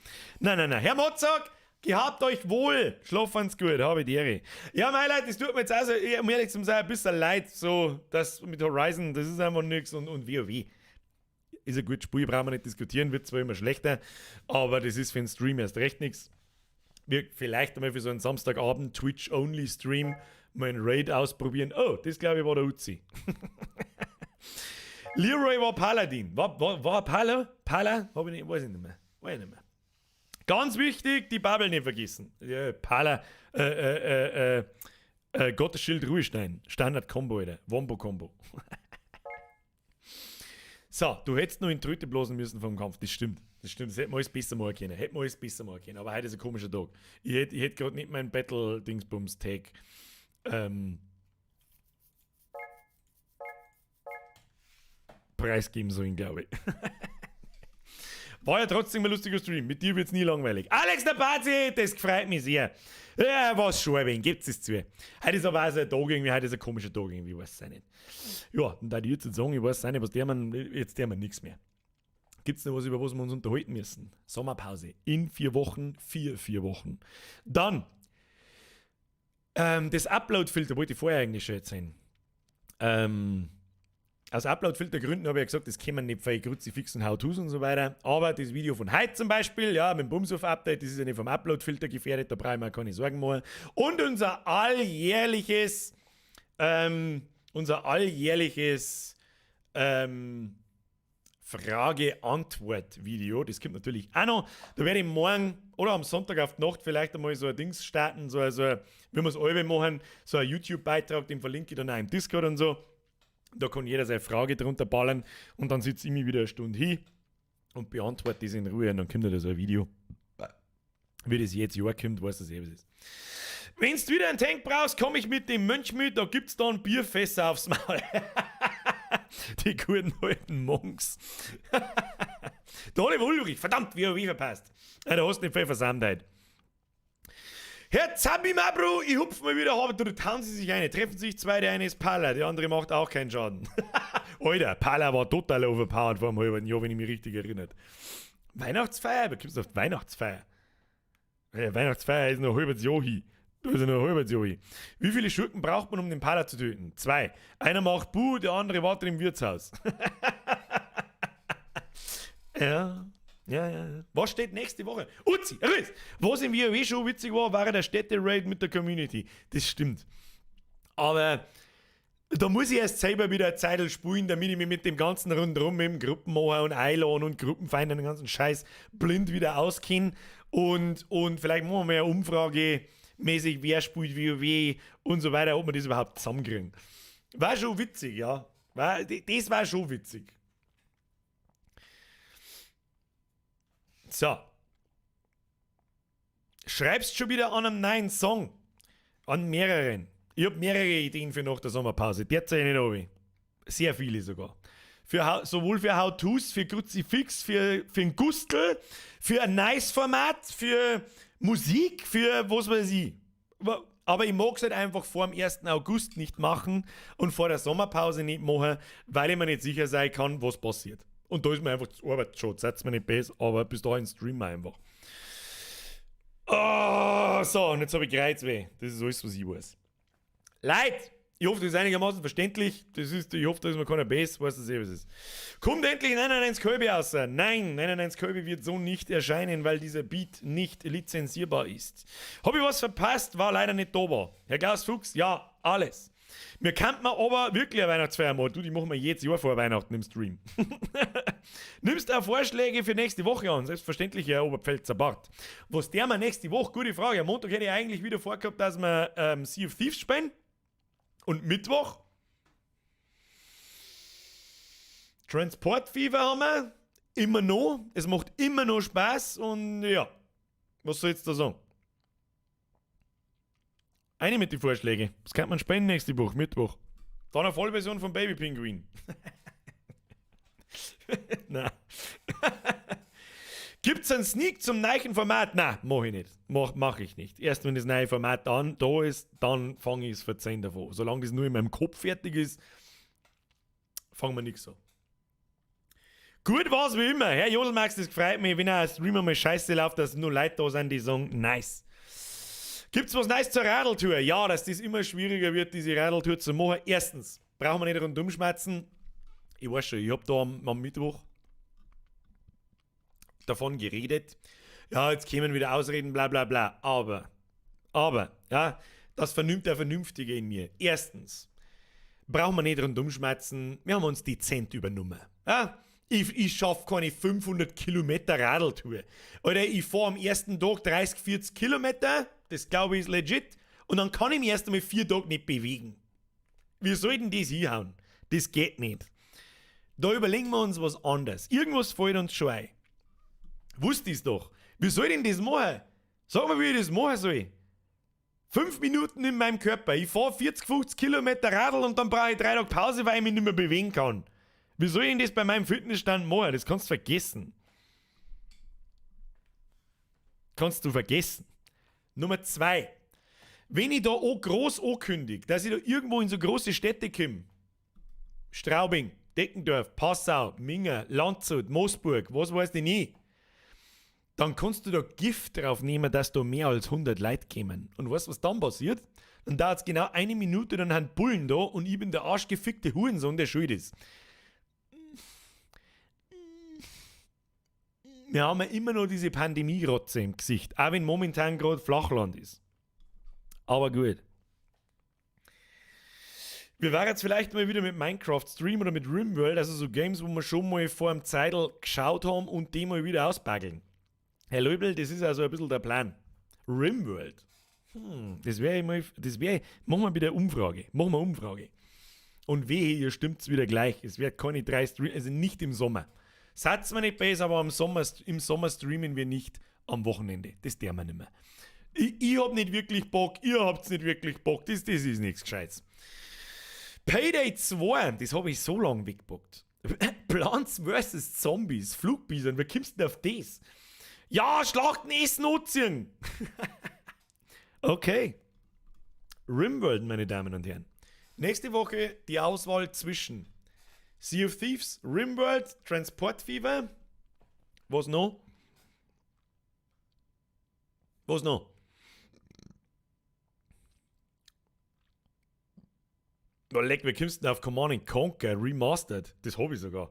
Nein, nein, nein. Herr Motzak, gehabt euch wohl. Schlafen's gut, habe die Ehre. Ja, mein Leid, das tut mir jetzt also, um ehrlich zu sein, ein bisschen leid, so, das mit Horizon, das ist einfach nichts und WoW. Ist ein gutes Spiel, brauchen wir nicht diskutieren, wird zwar immer schlechter, aber das ist für einen Stream erst recht nichts. Wir vielleicht einmal für so einen Samstagabend Twitch-Only-Stream mal einen Raid ausprobieren. Oh, das glaube ich war der Uzi. Leroy war Paladin. War Pala? Pala? Hab ich nicht, weiß ich nicht mehr. Weiß ich nicht mehr. Ganz wichtig, die Bubble nicht vergessen. Ja, Pala, Gottesschild Ruhestein. Standard-Kombo, Alter. Wombo-Kombo. So, du hättest noch in Tröte blasen müssen vom Kampf. Das stimmt. Das stimmt. Das hätten wir alles besser machen können. Hätten wir alles besser machen können. Aber heute ist ein komischer Tag. Ich hätte gerade nicht meinen Battle-Dingsbums-Tag. Preisgeben sollen, glaube ich. War ja trotzdem ein lustiger Stream. Mit dir wird's nie langweilig. Alex der Bazi, das freut mich sehr. Ja, was schon, wen gibt's es zu. Heute ist aber auch so ein Tag irgendwie, heute ist ein komischer Tag irgendwie, ich weiß es auch nicht. Ja, und da die jetzt sagen, ich weiß es auch nicht, was der Mann, jetzt der Mann nichts mehr. Gibt's noch was, über was wir uns unterhalten müssen? Sommerpause. In 4 Wochen, 4 Wochen. Dann, das Upload-Filter wollte ich vorher eigentlich schon erzählen. Aus Upload-Filtergründen habe ich ja gesagt, das kann man nicht für Kruzifix und How-Tos und so weiter. Aber das Video von heute zum Beispiel, ja, mit dem Bumshof-Update, das ist ja nicht vom Upload-Filter gefährdet, da brauche ich mir keine Sorgen machen. Und unser alljährliches, Frage-Antwort-Video, das kommt natürlich auch noch. Da werde ich morgen oder am Sonntag auf die Nacht vielleicht einmal so ein Dings starten, so, wie wir es alle machen, so ein YouTube-Beitrag, den verlinke ich dann auch im Discord und so. Da kann jeder seine Frage drunter ballern und dann sitze ich mich wieder eine Stunde hin und beantworte das in Ruhe und dann kommt da so ein Video. Wie das jetzt Jahr kommt, weiß das eh, was ist. Wenn du wieder einen Tank brauchst, komme ich mit dem Mönch mit, da gibt's dann Bierfässer aufs Maul. Die guten alten Monks. Der Oliver Ulrich, verdammt, WoW verpasst. Ja, da hast du nicht viel versammelt heute. Herr Zabi Mabro, ich hupf mal wieder, aber da tauen sie sich eine, treffen sich zwei, der eine ist Pala, der andere macht auch keinen Schaden. Alter, Pala war total overpowered vor einem halben Jahr, wenn ich mich richtig erinnere. Weihnachtsfeier? Wie kommst du auf die Weihnachtsfeier? Ja, Weihnachtsfeier ist noch ein halbes Jahr hin. Da ist ja noch ein halbes Jahr hin. Wie viele Schurken braucht man, um den Pala zu töten? 2. Einer macht Buh, der andere wartet im Wirtshaus. Ja. Ja, ja, ja. Was steht nächste Woche? Uzi, Riss! Was im WoW schon witzig war, war der Städte-Raid mit der Community. Das stimmt. Aber da muss ich erst selber wieder eine Zeitl spulen, damit ich mich mit dem ganzen Rundrum, mit dem Gruppenmacher und Einladen und Gruppenfeind und dem ganzen Scheiß blind wieder auskenne. Und vielleicht machen wir mal eine Umfrage mäßig, wer spielt WoW und so weiter, ob wir das überhaupt zusammenkriegen. War schon witzig, ja. Das war schon witzig. So. Schreibst schon wieder an einem neuen Song. An mehreren. Ich hab mehrere Ideen für nach der Sommerpause. Derzeit nicht runter. Sehr viele sogar. Sowohl für How-Tos, für Kruzifix, für den Gustl, für ein nice Format, für Musik, für was weiß ich. Aber ich mag's halt einfach vor dem 1. August nicht machen und vor der Sommerpause nicht machen, weil ich mir nicht sicher sein kann, was passiert. Und da ist mir einfach die Arbeit schon. Seid's mir nicht besser, aber bis dahin streamen wir einfach. Oh, so, und jetzt hab ich Kreuzweh. Das ist alles, was ich weiß. Leute, ich hoffe, das ist einigermaßen verständlich. Ich hoffe, da ist mir keiner besser, weiß das eh, was es ist. Kommt endlich 99 Kölbi raus? Nein, 99 Kölbi wird so nicht erscheinen, weil dieser Beat nicht lizenzierbar ist. Hab ich was verpasst? War leider nicht da war. Herr Klaus Fuchs, ja, alles. Mir kann man aber wirklich eine Weihnachtsfeier machen. Du, die machen wir jedes Jahr vor Weihnachten im Stream. Nimmst auch Vorschläge für nächste Woche an? Selbstverständlich, Herr Oberpfälzer Bart. Was der mal nächste Woche? Gute Frage. Am Montag hätte ich eigentlich wieder vorgehabt, dass wir Sea of Thieves spielen. Und Mittwoch? Transport Fever haben wir. Immer noch. Es macht immer noch Spaß. Und ja, was soll ich jetzt da sagen? Eine mit den Vorschlägen. Das kann man spenden nächste Woche, Mittwoch. Dann eine Vollversion von Baby Pinguin. Nein. Gibt's einen Sneak zum neuen Format? Nein, mach ich nicht. Mach ich nicht. Erst wenn das neue Format dann da ist, dann fange ich es verzeihen davon. Solange das nur in meinem Kopf fertig ist, fangen wir nichts an. Gut war's wie immer. Herr Jodelmax, das freut mich, wenn ein Streamer mal scheiße läuft, dass nur Leute da sind, die sagen, nice. Gibt's was Neues zur Radeltour? Ja, dass das immer schwieriger wird, diese Radeltour zu machen. Erstens, brauchen wir nicht rundum schmerzen. Ich weiß schon, ich hab da am Mittwoch davon geredet. Ja, jetzt kämen wieder Ausreden, bla bla bla. Aber, ja, das vernimmt der Vernünftige in mir. Erstens, brauchen wir nicht rundum schmerzen. Wir haben uns dezent übernommen. Ja? Ich schaff keine 500 Kilometer Radeltour. Oder ich fahr am ersten Tag 30, 40 Kilometer, das glaube ich ist legit, und dann kann ich mich erst einmal 4 Tage nicht bewegen. Wir sollten das hinhauen. Das geht nicht. Da überlegen wir uns was anderes. Irgendwas fällt uns schon ein. Wusste ich's doch. Wie soll ich denn das machen? Sag mal, wie ich das machen soll. 5 Minuten in meinem Körper. Ich fahr 40, 50 Kilometer Radl und dann brauche ich 3 Tage Pause, weil ich mich nicht mehr bewegen kann. Wie soll ich denn das bei meinem Fitnessstand machen? Das kannst du vergessen. Kannst du vergessen. Nummer 2. Wenn ich da auch groß ankündige, dass ich da irgendwo in so große Städte komme, Straubing, Deckendorf, Passau, Minga, Landshut, Moosburg, was weiß ich nicht, dann kannst du da Gift drauf nehmen, dass da mehr als 100 Leute kommen. Und weißt du, was dann passiert? Dann dauert's genau 1 Minute, dann haben Bullen da und ich bin der arschgefickte Hurensohn, der schuld ist. Wir haben ja immer noch diese Pandemie-Rotze im Gesicht, auch wenn momentan gerade Flachland ist. Aber gut. Wir werden jetzt vielleicht mal wieder mit Minecraft streamen oder mit RimWorld, also so Games, wo wir schon mal vor einem Zeitl geschaut haben und die mal wieder ausbaggeln. Herr Löbel, das ist also ein bisschen der Plan. RimWorld. Das wäre ich mal, das wäre, machen wir wieder eine Umfrage. Machen wir eine Umfrage. Und wehe, ihr stimmt's wieder gleich. Es wird keine 3 Streams, also nicht im Sommer. Satz mir nicht besser, aber im Sommer streamen wir nicht am Wochenende. Das dürfen wir nicht mehr. Ich hab nicht wirklich Bock, ihr habt's nicht wirklich Bock. Das ist nichts Gescheites. Payday 2, das hab ich so lange weggepackt. Plants vs. Zombies, Flugbison, wie kommst du denn auf das? Ja, Schlachten, Essen, Anziehen! Okay. Rimworld, meine Damen und Herren. Nächste Woche die Auswahl zwischen Sea of Thieves, Rimworld, Transport Fever. Was noch? Was noch? Oh, leck, wie kommst du denn auf Command and Conquer Remastered? Das hab ich sogar.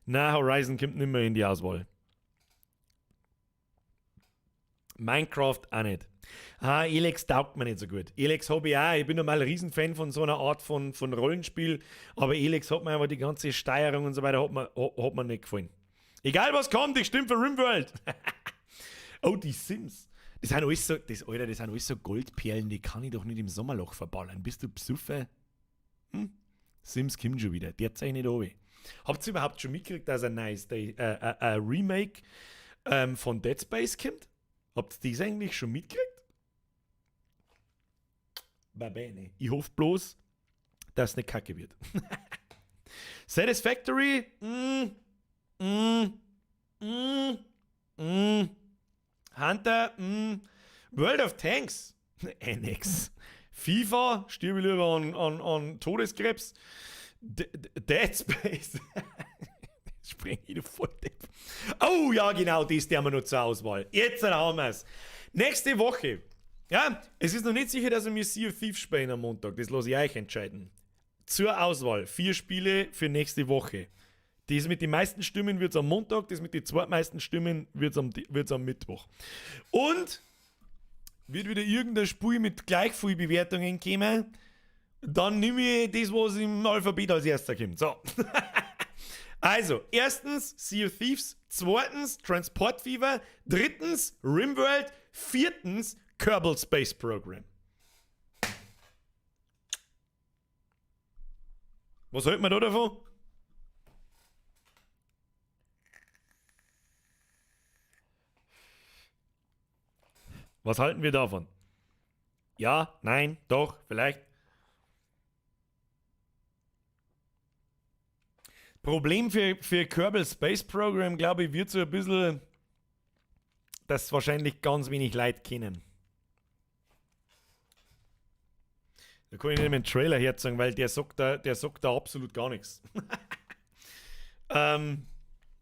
Na, Horizon kommt nicht mehr in die Auswahl. Minecraft auch nicht. Ah, Elex taugt mir nicht so gut. Elex hab ich auch. Ich bin normal ein Riesenfan von so einer Art von Rollenspiel, aber Elex hat mir einfach die ganze Steuerung und so weiter hat mir nicht gefallen. Egal was kommt, ich stimme für Rimworld. Oh, die Sims. Das sind alles so, das, Alter, das sind alles so Goldperlen, die kann ich doch nicht im Sommerloch verballern. Bist du besoffen? Hm? Sims kommt schon wieder. Der zeichnet runter. Habt ihr überhaupt schon mitgekriegt, dass ein neues Remake von Dead Space kommt? Habt ihr das eigentlich schon mitgekriegt? Va bene. Ich hoffe bloß, dass es nicht kacke wird. Satisfactory? Hunter? World of Tanks? NX. FIFA? Stirb ich lieber an Todeskrebs. Dead Space? Spring ich da voll depp. Oh ja, genau, das haben wir noch zur Auswahl. Jetzt haben wir's. Nächste Woche. Ja, es ist noch nicht sicher, dass wir mir Sea of Thieves spielen am Montag. Das lasse ich euch entscheiden. Zur Auswahl. 4 Spiele für nächste Woche. Das mit den meisten Stimmen wird's am Montag, das mit den zweitmeisten Stimmen wird's am Mittwoch. Und wird wieder irgendein Spiel mit gleich viel Bewertungen kommen, dann nehme ich das, was im Alphabet als erster kommt. So. Also, erstens Sea of Thieves, zweitens Transport Fever, drittens Rimworld, viertens Kerbal Space Program. Was hält man da davon? Was halten wir davon? Ja, nein, doch, vielleicht. Problem für Kerbal Space Program, glaube ich, wird so ein bisschen, dass wahrscheinlich ganz wenig Leute kennen. Da kann ich nicht mehr einen Trailer herzeigen, weil der sagt da absolut gar nichts.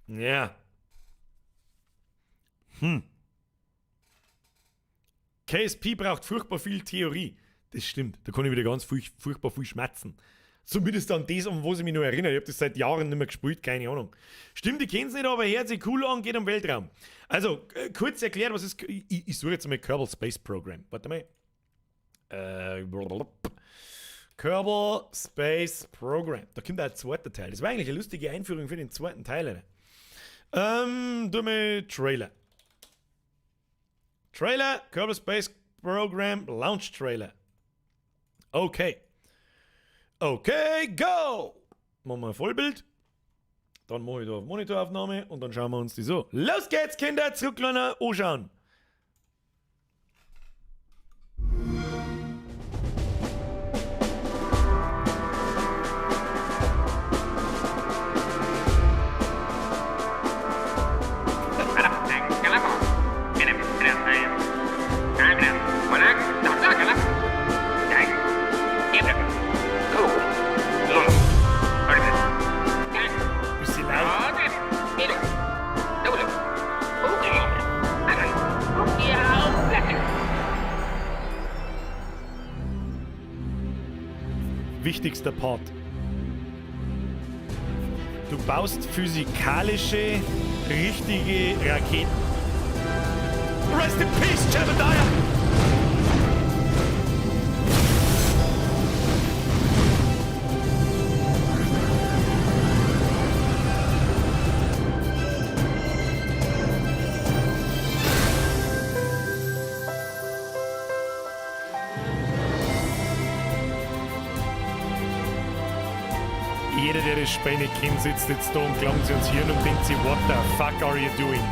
Ja. KSP braucht furchtbar viel Theorie. Das stimmt. Da kann ich wieder ganz furchtbar viel schmerzen. Zumindest an das, an was ich mich noch erinnere. Ich hab das seit Jahren nicht mehr gespielt, keine Ahnung. Stimmt, ich kenn's nicht, aber hört sich cool an, geht um Weltraum. Also, kurz erklärt, was ist. Ich suche jetzt mal Kerbal Space Program. Warte mal. Kerbal Space Program. Da kommt auch ein zweiter Teil. Das war eigentlich eine lustige Einführung für den zweiten Teil. Tu mal Trailer. Trailer, Kerbal Space Program, Launch Trailer. Okay. Okay, go! Machen wir ein Vollbild. Dann mache ich da auf Monitoraufnahme und dann schauen wir uns die so. Los geht's, Kinder! Zurücklehnen, anschauen! Wichtigster Part. Du baust physikalische, richtige Raketen. Rest in Peace, Jebediah! Jeder, der das Spiel nicht kennt, sitzt jetzt da und klangt sich ins Hirn und denkt sich, what the fuck are you doing?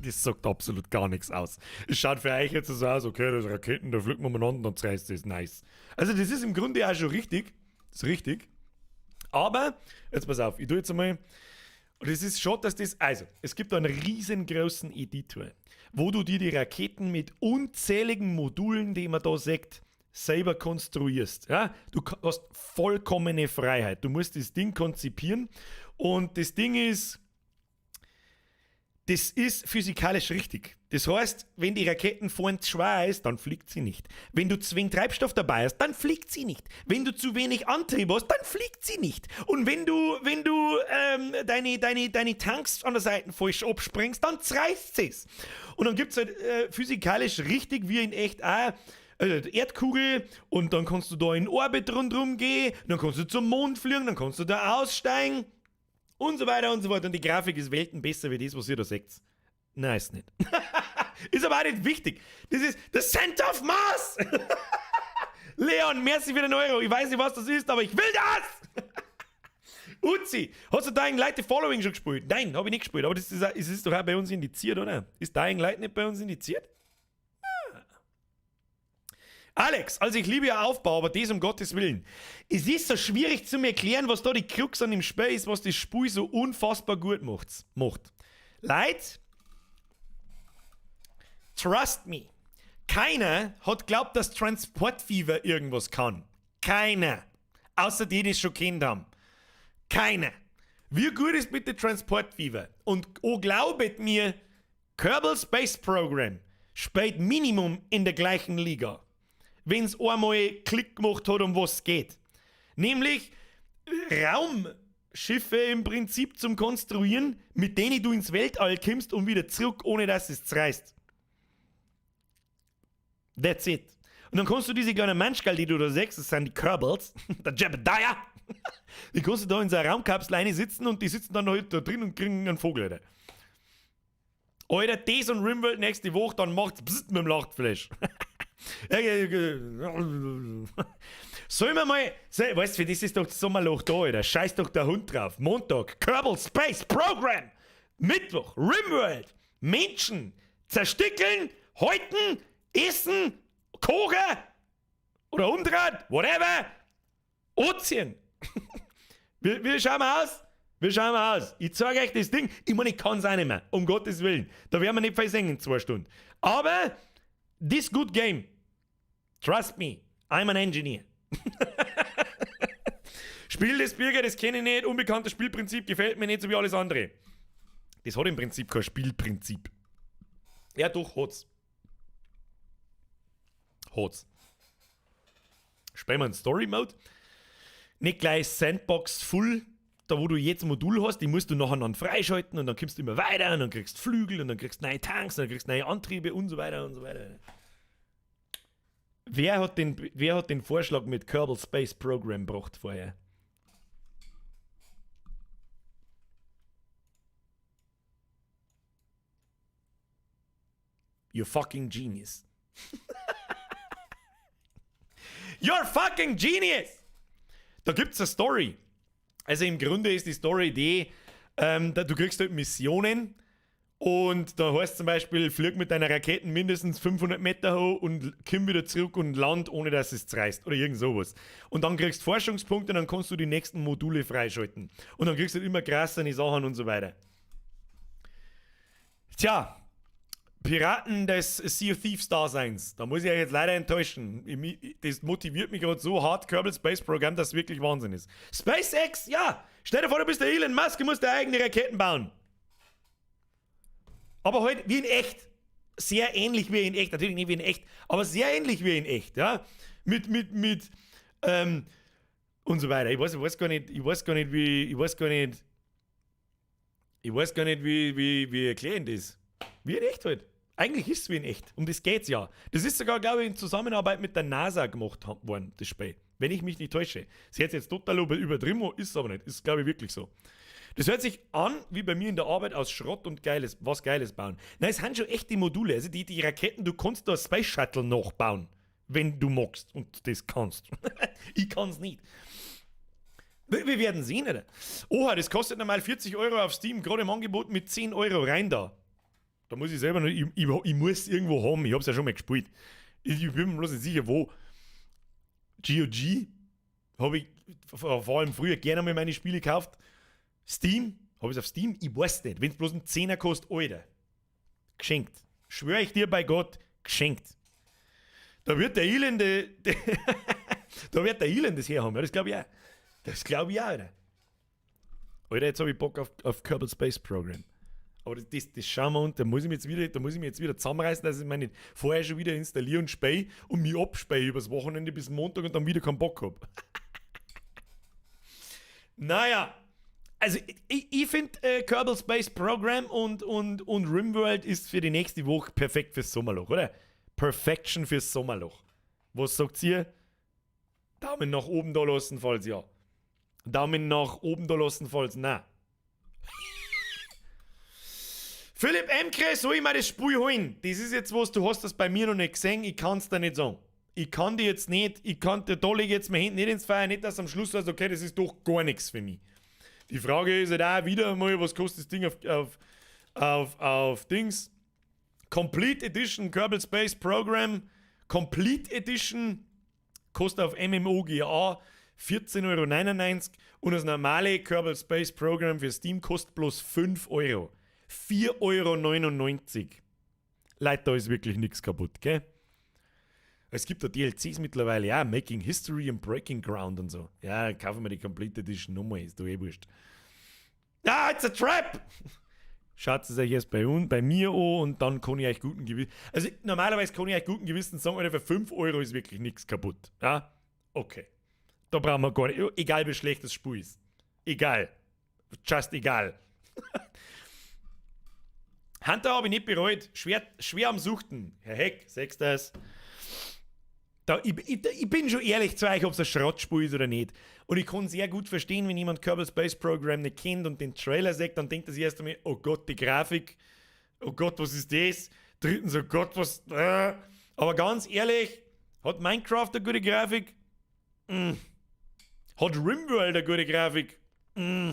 Das sagt absolut gar nichts aus. Es schaut für euch jetzt so aus, okay, das Raketen, da fliegt man umeinander und dann zerreißt das, nice. Also das ist im Grunde auch schon richtig. Das ist richtig. Aber, jetzt pass auf, ich tue jetzt einmal. Und es ist schon, dass das. Also, es gibt einen riesengroßen Editor, wo du dir die Raketen mit unzähligen Modulen, die man da sieht, selber konstruierst. Ja? Du hast vollkommene Freiheit. Du musst das Ding konzipieren. Und das Ding ist. Das ist physikalisch richtig. Das heißt, wenn die Raketen vorn zu schwer ist, dann fliegt sie nicht. Wenn du zu wenig Treibstoff dabei hast, dann fliegt sie nicht. Wenn du zu wenig Antrieb hast, dann fliegt sie nicht. Und wenn du, deine Tanks an der Seite falsch abspringst, dann zerreißt sie es. Und dann gibt es halt physikalisch richtig, wie in echt auch, also die Erdkugel, und dann kannst du da in Orbit rundherum gehen, dann kannst du zum Mond fliegen, dann kannst du da aussteigen. Und so weiter und so fort. Und die Grafik ist Welten besser wie das, was ihr da seht. Nein, ist nicht. Ist aber auch nicht wichtig. Das ist the Center of Mars! Leon, merci für den Euro. Ich weiß nicht, was das ist, aber ich will das! Uzi, hast du Dying Light The Following schon gespielt? Nein, habe ich nicht gespielt. Aber das ist, es ist doch auch bei uns indiziert, oder? Ist Dying Light nicht bei uns indiziert? Ah. Alex, also ich liebe ja Aufbau, aber das um Gottes Willen. Es ist so schwierig zu mir erklären, was da die Krux an dem Spiel ist, was das Spiel so unfassbar gut macht. Leute, trust me. Keiner hat glaubt, dass Transport Fever irgendwas kann. Keiner. Außer die, die es schon kennt haben. Keiner. Wie gut ist bitte Transport Fever? Und oh, glaubet mir, Kerbal Space Program spielt Minimum in der gleichen Liga. Wenn es einmal Klick gemacht hat, um was es geht. Nämlich Raumschiffe im Prinzip zum Konstruieren, mit denen du ins Weltall kommst und wieder zurück, ohne dass es zerreißt. That's it. Und dann kannst du diese kleinen Menschgal, die du da siehst, das sind die Kerbals, der Jebediah, die kannst du da in so einer Raumkapsel sitzen und die sitzen dann halt da drin und kriegen einen Vogel. Alter, Alter, das und Rimworld nächste Woche, dann macht's Bzzt mit dem Lachflash. Sollen wir mal, weißt du, für das ist doch das Sommerloch da, Alter. Scheiß doch der Hund drauf. Montag, Kerbal Space Program. Mittwoch, Rimworld. Menschen zerstückeln, häuten, essen, kochen oder umdrehen, whatever. Anziehen. Wie schauen wir aus? Wie schauen wir aus? Ich zeige euch das Ding. Ich meine, ich kann es auch nicht mehr. Um Gottes Willen. Da werden wir nicht viel singen in 2 Stunden. Aber this good game. Trust me, I'm an engineer. Spiel des Bürger, das kenne ich nicht. Unbekanntes Spielprinzip gefällt mir nicht, so wie alles andere. Das hat im Prinzip kein Spielprinzip. Ja, doch, hat's. Hat's. Spielen wir einen Story Mode. Nicht gleich Sandbox Full, da wo du jetzt ein Modul hast, die musst du nacheinander freischalten und dann kommst du immer weiter und dann kriegst du Flügel und dann kriegst du neue Tanks und dann kriegst du neue Antriebe und so weiter und so weiter. Wer hat den Vorschlag mit Kerbal Space Program gebracht vorher? You fucking genius. You're fucking genius! Da gibt's eine Story. Also im Grunde ist die Story die, du kriegst halt Missionen und da heißt zum Beispiel, flieg mit deiner Raketen mindestens 500 Meter hoch und komm wieder zurück und land, ohne dass es zerreißt oder irgend sowas. Und dann kriegst du Forschungspunkte und dann kannst du die nächsten Module freischalten. Und dann kriegst du halt immer krassere Sachen und so weiter. Tja, Piraten des Sea of Thieves Daseins. Da muss ich euch jetzt leider enttäuschen. Das motiviert mich gerade so hart, Kerbal Space Program, dass es wirklich Wahnsinn ist. SpaceX, ja! Stell dir vor, du bist der Elon Musk, du musst deine eigene Raketen bauen. Aber halt wie in echt. Sehr ähnlich wie in echt. Natürlich nicht wie in echt, aber sehr ähnlich wie in echt, ja? Mit und so weiter. Ich weiß gar nicht, wie erklären das. Wie in echt halt. Eigentlich ist es wie in echt. Um das geht's ja. Das ist sogar, glaube ich, in Zusammenarbeit mit der NASA gemacht worden, das Spiel. Wenn ich mich nicht täusche. Sie hat jetzt total übertrieben, ist es aber nicht. Ist, glaube ich, wirklich so. Das hört sich an, wie bei mir in der Arbeit aus Schrott und Geiles, was Geiles bauen. Nein, es sind schon echt die Module. Also die Raketen, du kannst da Space Shuttle nachbauen, wenn du magst und das kannst. Ich kann's nicht. Wir werden sehen, oder? Oha, das kostet normal 40 Euro auf Steam, gerade im Angebot mit 10 Euro rein da. Da muss ich selber noch, ich muss irgendwo haben, ich hab's ja schon mal gespielt. Ich bin mir bloß nicht sicher, wo. GOG habe ich vor allem früher gerne mal meine Spiele gekauft. Steam, habe ich es auf Steam? Ich weiß nicht. Wenn es bloß einen Zehner kostet, Alter. Geschenkt. Schwöre ich dir bei Gott, geschenkt. Da wird der Elende, da wird der Elend das herhaben, ja, das glaube ich auch. Das glaube ich auch, Alter. Alter, jetzt habe ich Bock auf Kerbal Space Program. Aber das schauen wir und da muss ich mich jetzt wieder, da muss ich mich jetzt wieder zusammenreißen, dass ich mir nicht vorher schon wieder installiere und spei und mich abspeie übers Wochenende bis Montag und dann wieder keinen Bock hab. Naja, also ich finde Kerbal Space Program und Rimworld ist für die nächste Woche perfekt fürs Sommerloch, oder? Perfection fürs Sommerloch. Was sagt ihr? Daumen nach oben da lassen, falls ja. Daumen nach oben da lassen, falls nein. Philipp Emkre, soll ich mir das Spiel holen? Das ist jetzt was, du hast das bei mir noch nicht gesehen, ich kann's dir nicht sagen. Ich kann dir jetzt nicht, ich kann dir, da lege ich jetzt meine Hände nicht ins Feuer, nicht, dass am Schluss sagst, okay, das ist doch gar nichts für mich. Die Frage ist halt auch wieder mal, was kostet das Ding auf Dings? Complete Edition Kerbal Space Program, Complete Edition kostet auf MMOGA 14,99 € und das normale Kerbal Space Program für Steam kostet bloß 5 Euro. 4,99 €. Leute, da ist wirklich nichts kaputt, gell? Es gibt da DLCs mittlerweile, ja, Making History und Breaking Ground und so. Ja, kaufen wir die Complete Edition nochmal, ist doch eh wurscht. Ah, it's a trap! Schaut es euch erst bei mir an und dann kann ich euch guten Gewissen. Also normalerweise kann ich euch guten Gewissens sagen, Alter, für 5 Euro ist wirklich nichts kaputt. Ja? Okay. Da brauchen wir gar nicht. Egal wie schlecht das Spiel ist. Egal. Just egal. Hunter habe ich nicht bereut. Schwer, schwer am Suchten. Herr Heck, sagst das? Da, ich bin schon ehrlich zu euch, ob es ein Schrottspiel ist oder nicht. Und ich kann sehr gut verstehen, wenn jemand Kerbal Space Program nicht kennt und den Trailer sieht, dann denkt er sich erst einmal, oh Gott, die Grafik, oh Gott, was ist das? Drittens, oh Gott, was. Aber ganz ehrlich, hat Minecraft eine gute Grafik? Mm. Hat Rimworld eine gute Grafik? Mm.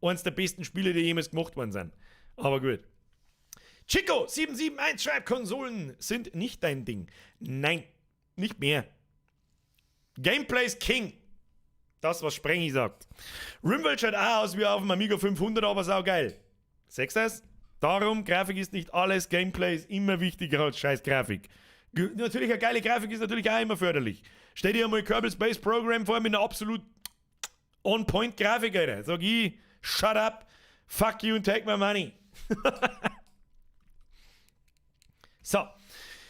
Eins der besten Spiele, die jemals gemacht worden sind. Aber gut. Chico771 schreibt, Konsolen sind nicht dein Ding. Nein, nicht mehr. Gameplay is King. Das, was Sprengi sagt. Rimworld schaut auch aus wie auf dem Amiga 500, aber saugeil. Sagst du das? Darum, Grafik ist nicht alles, Gameplay ist immer wichtiger als scheiß Grafik. Natürlich, eine geile Grafik ist natürlich auch immer förderlich. Stell dir einmal Kerbal Space Program vor mit einer absolut on-point Grafik, Alter. Sag ich, shut up, fuck you and take my money. So.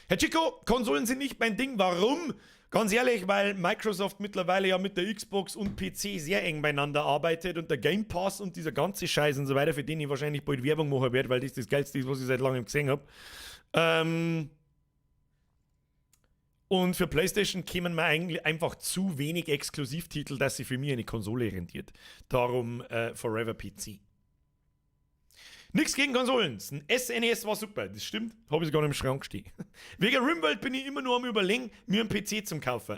Herr Chico, Konsolen sind nicht mein Ding. Warum? Ganz ehrlich, weil Microsoft mittlerweile ja mit der Xbox und PC sehr eng beieinander arbeitet und der Game Pass und dieser ganze Scheiß und so weiter, für den ich wahrscheinlich bald Werbung machen werde, weil das das Geilste ist, was ich seit langem gesehen hab. Und für PlayStation kämen mir eigentlich einfach zu wenig Exklusivtitel, dass sie für mich eine Konsole rentiert. Darum Forever PC. Nix gegen Konsolen. Ein SNES war super, das stimmt. Hab ich sogar noch im Schrank stehen. Wegen Rimworld bin ich immer nur am Überlegen, mir einen PC zum kaufen.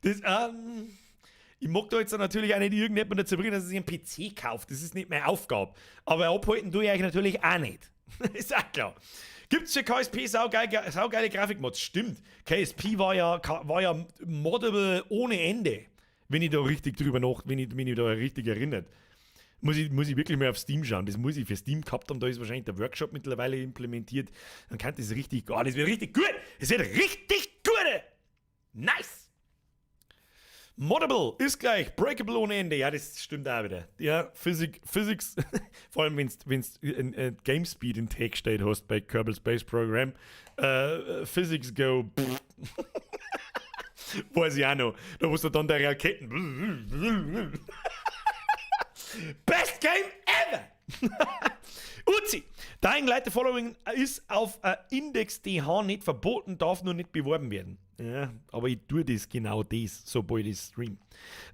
Ich mag da jetzt natürlich auch nicht irgendjemand dazu bringen, dass er sich einen PC kauft. Das ist nicht meine Aufgabe. Aber abhalten tue ich euch natürlich auch nicht. Ist auch klar. Gibt's für KSP saugeile Grafikmods? Stimmt. KSP war ja moddable ohne Ende. Wenn ich da richtig drüber nach, wenn ich da richtig erinnert. Muss ich wirklich mal auf Steam schauen. Das muss ich für Steam gehabt haben. Da ist wahrscheinlich der Workshop mittlerweile implementiert. Dann kann das richtig, oh, das wird richtig gut. Das wird richtig gut. Nice. Moddable ist gleich breakable ohne Ende. Ja, das stimmt auch wieder. Ja, Physics, vor allem wenn du Game Speed in Tag steht hast bei Kerbal Space Program. Physics go. Weiß ich auch noch. Da musst du dann der Raketen. Best Game ever! Uzi, Dying Light The Following ist auf Index DH nicht verboten, darf nur nicht beworben werden. Ja, aber ich tue das genau das, sobald ich stream.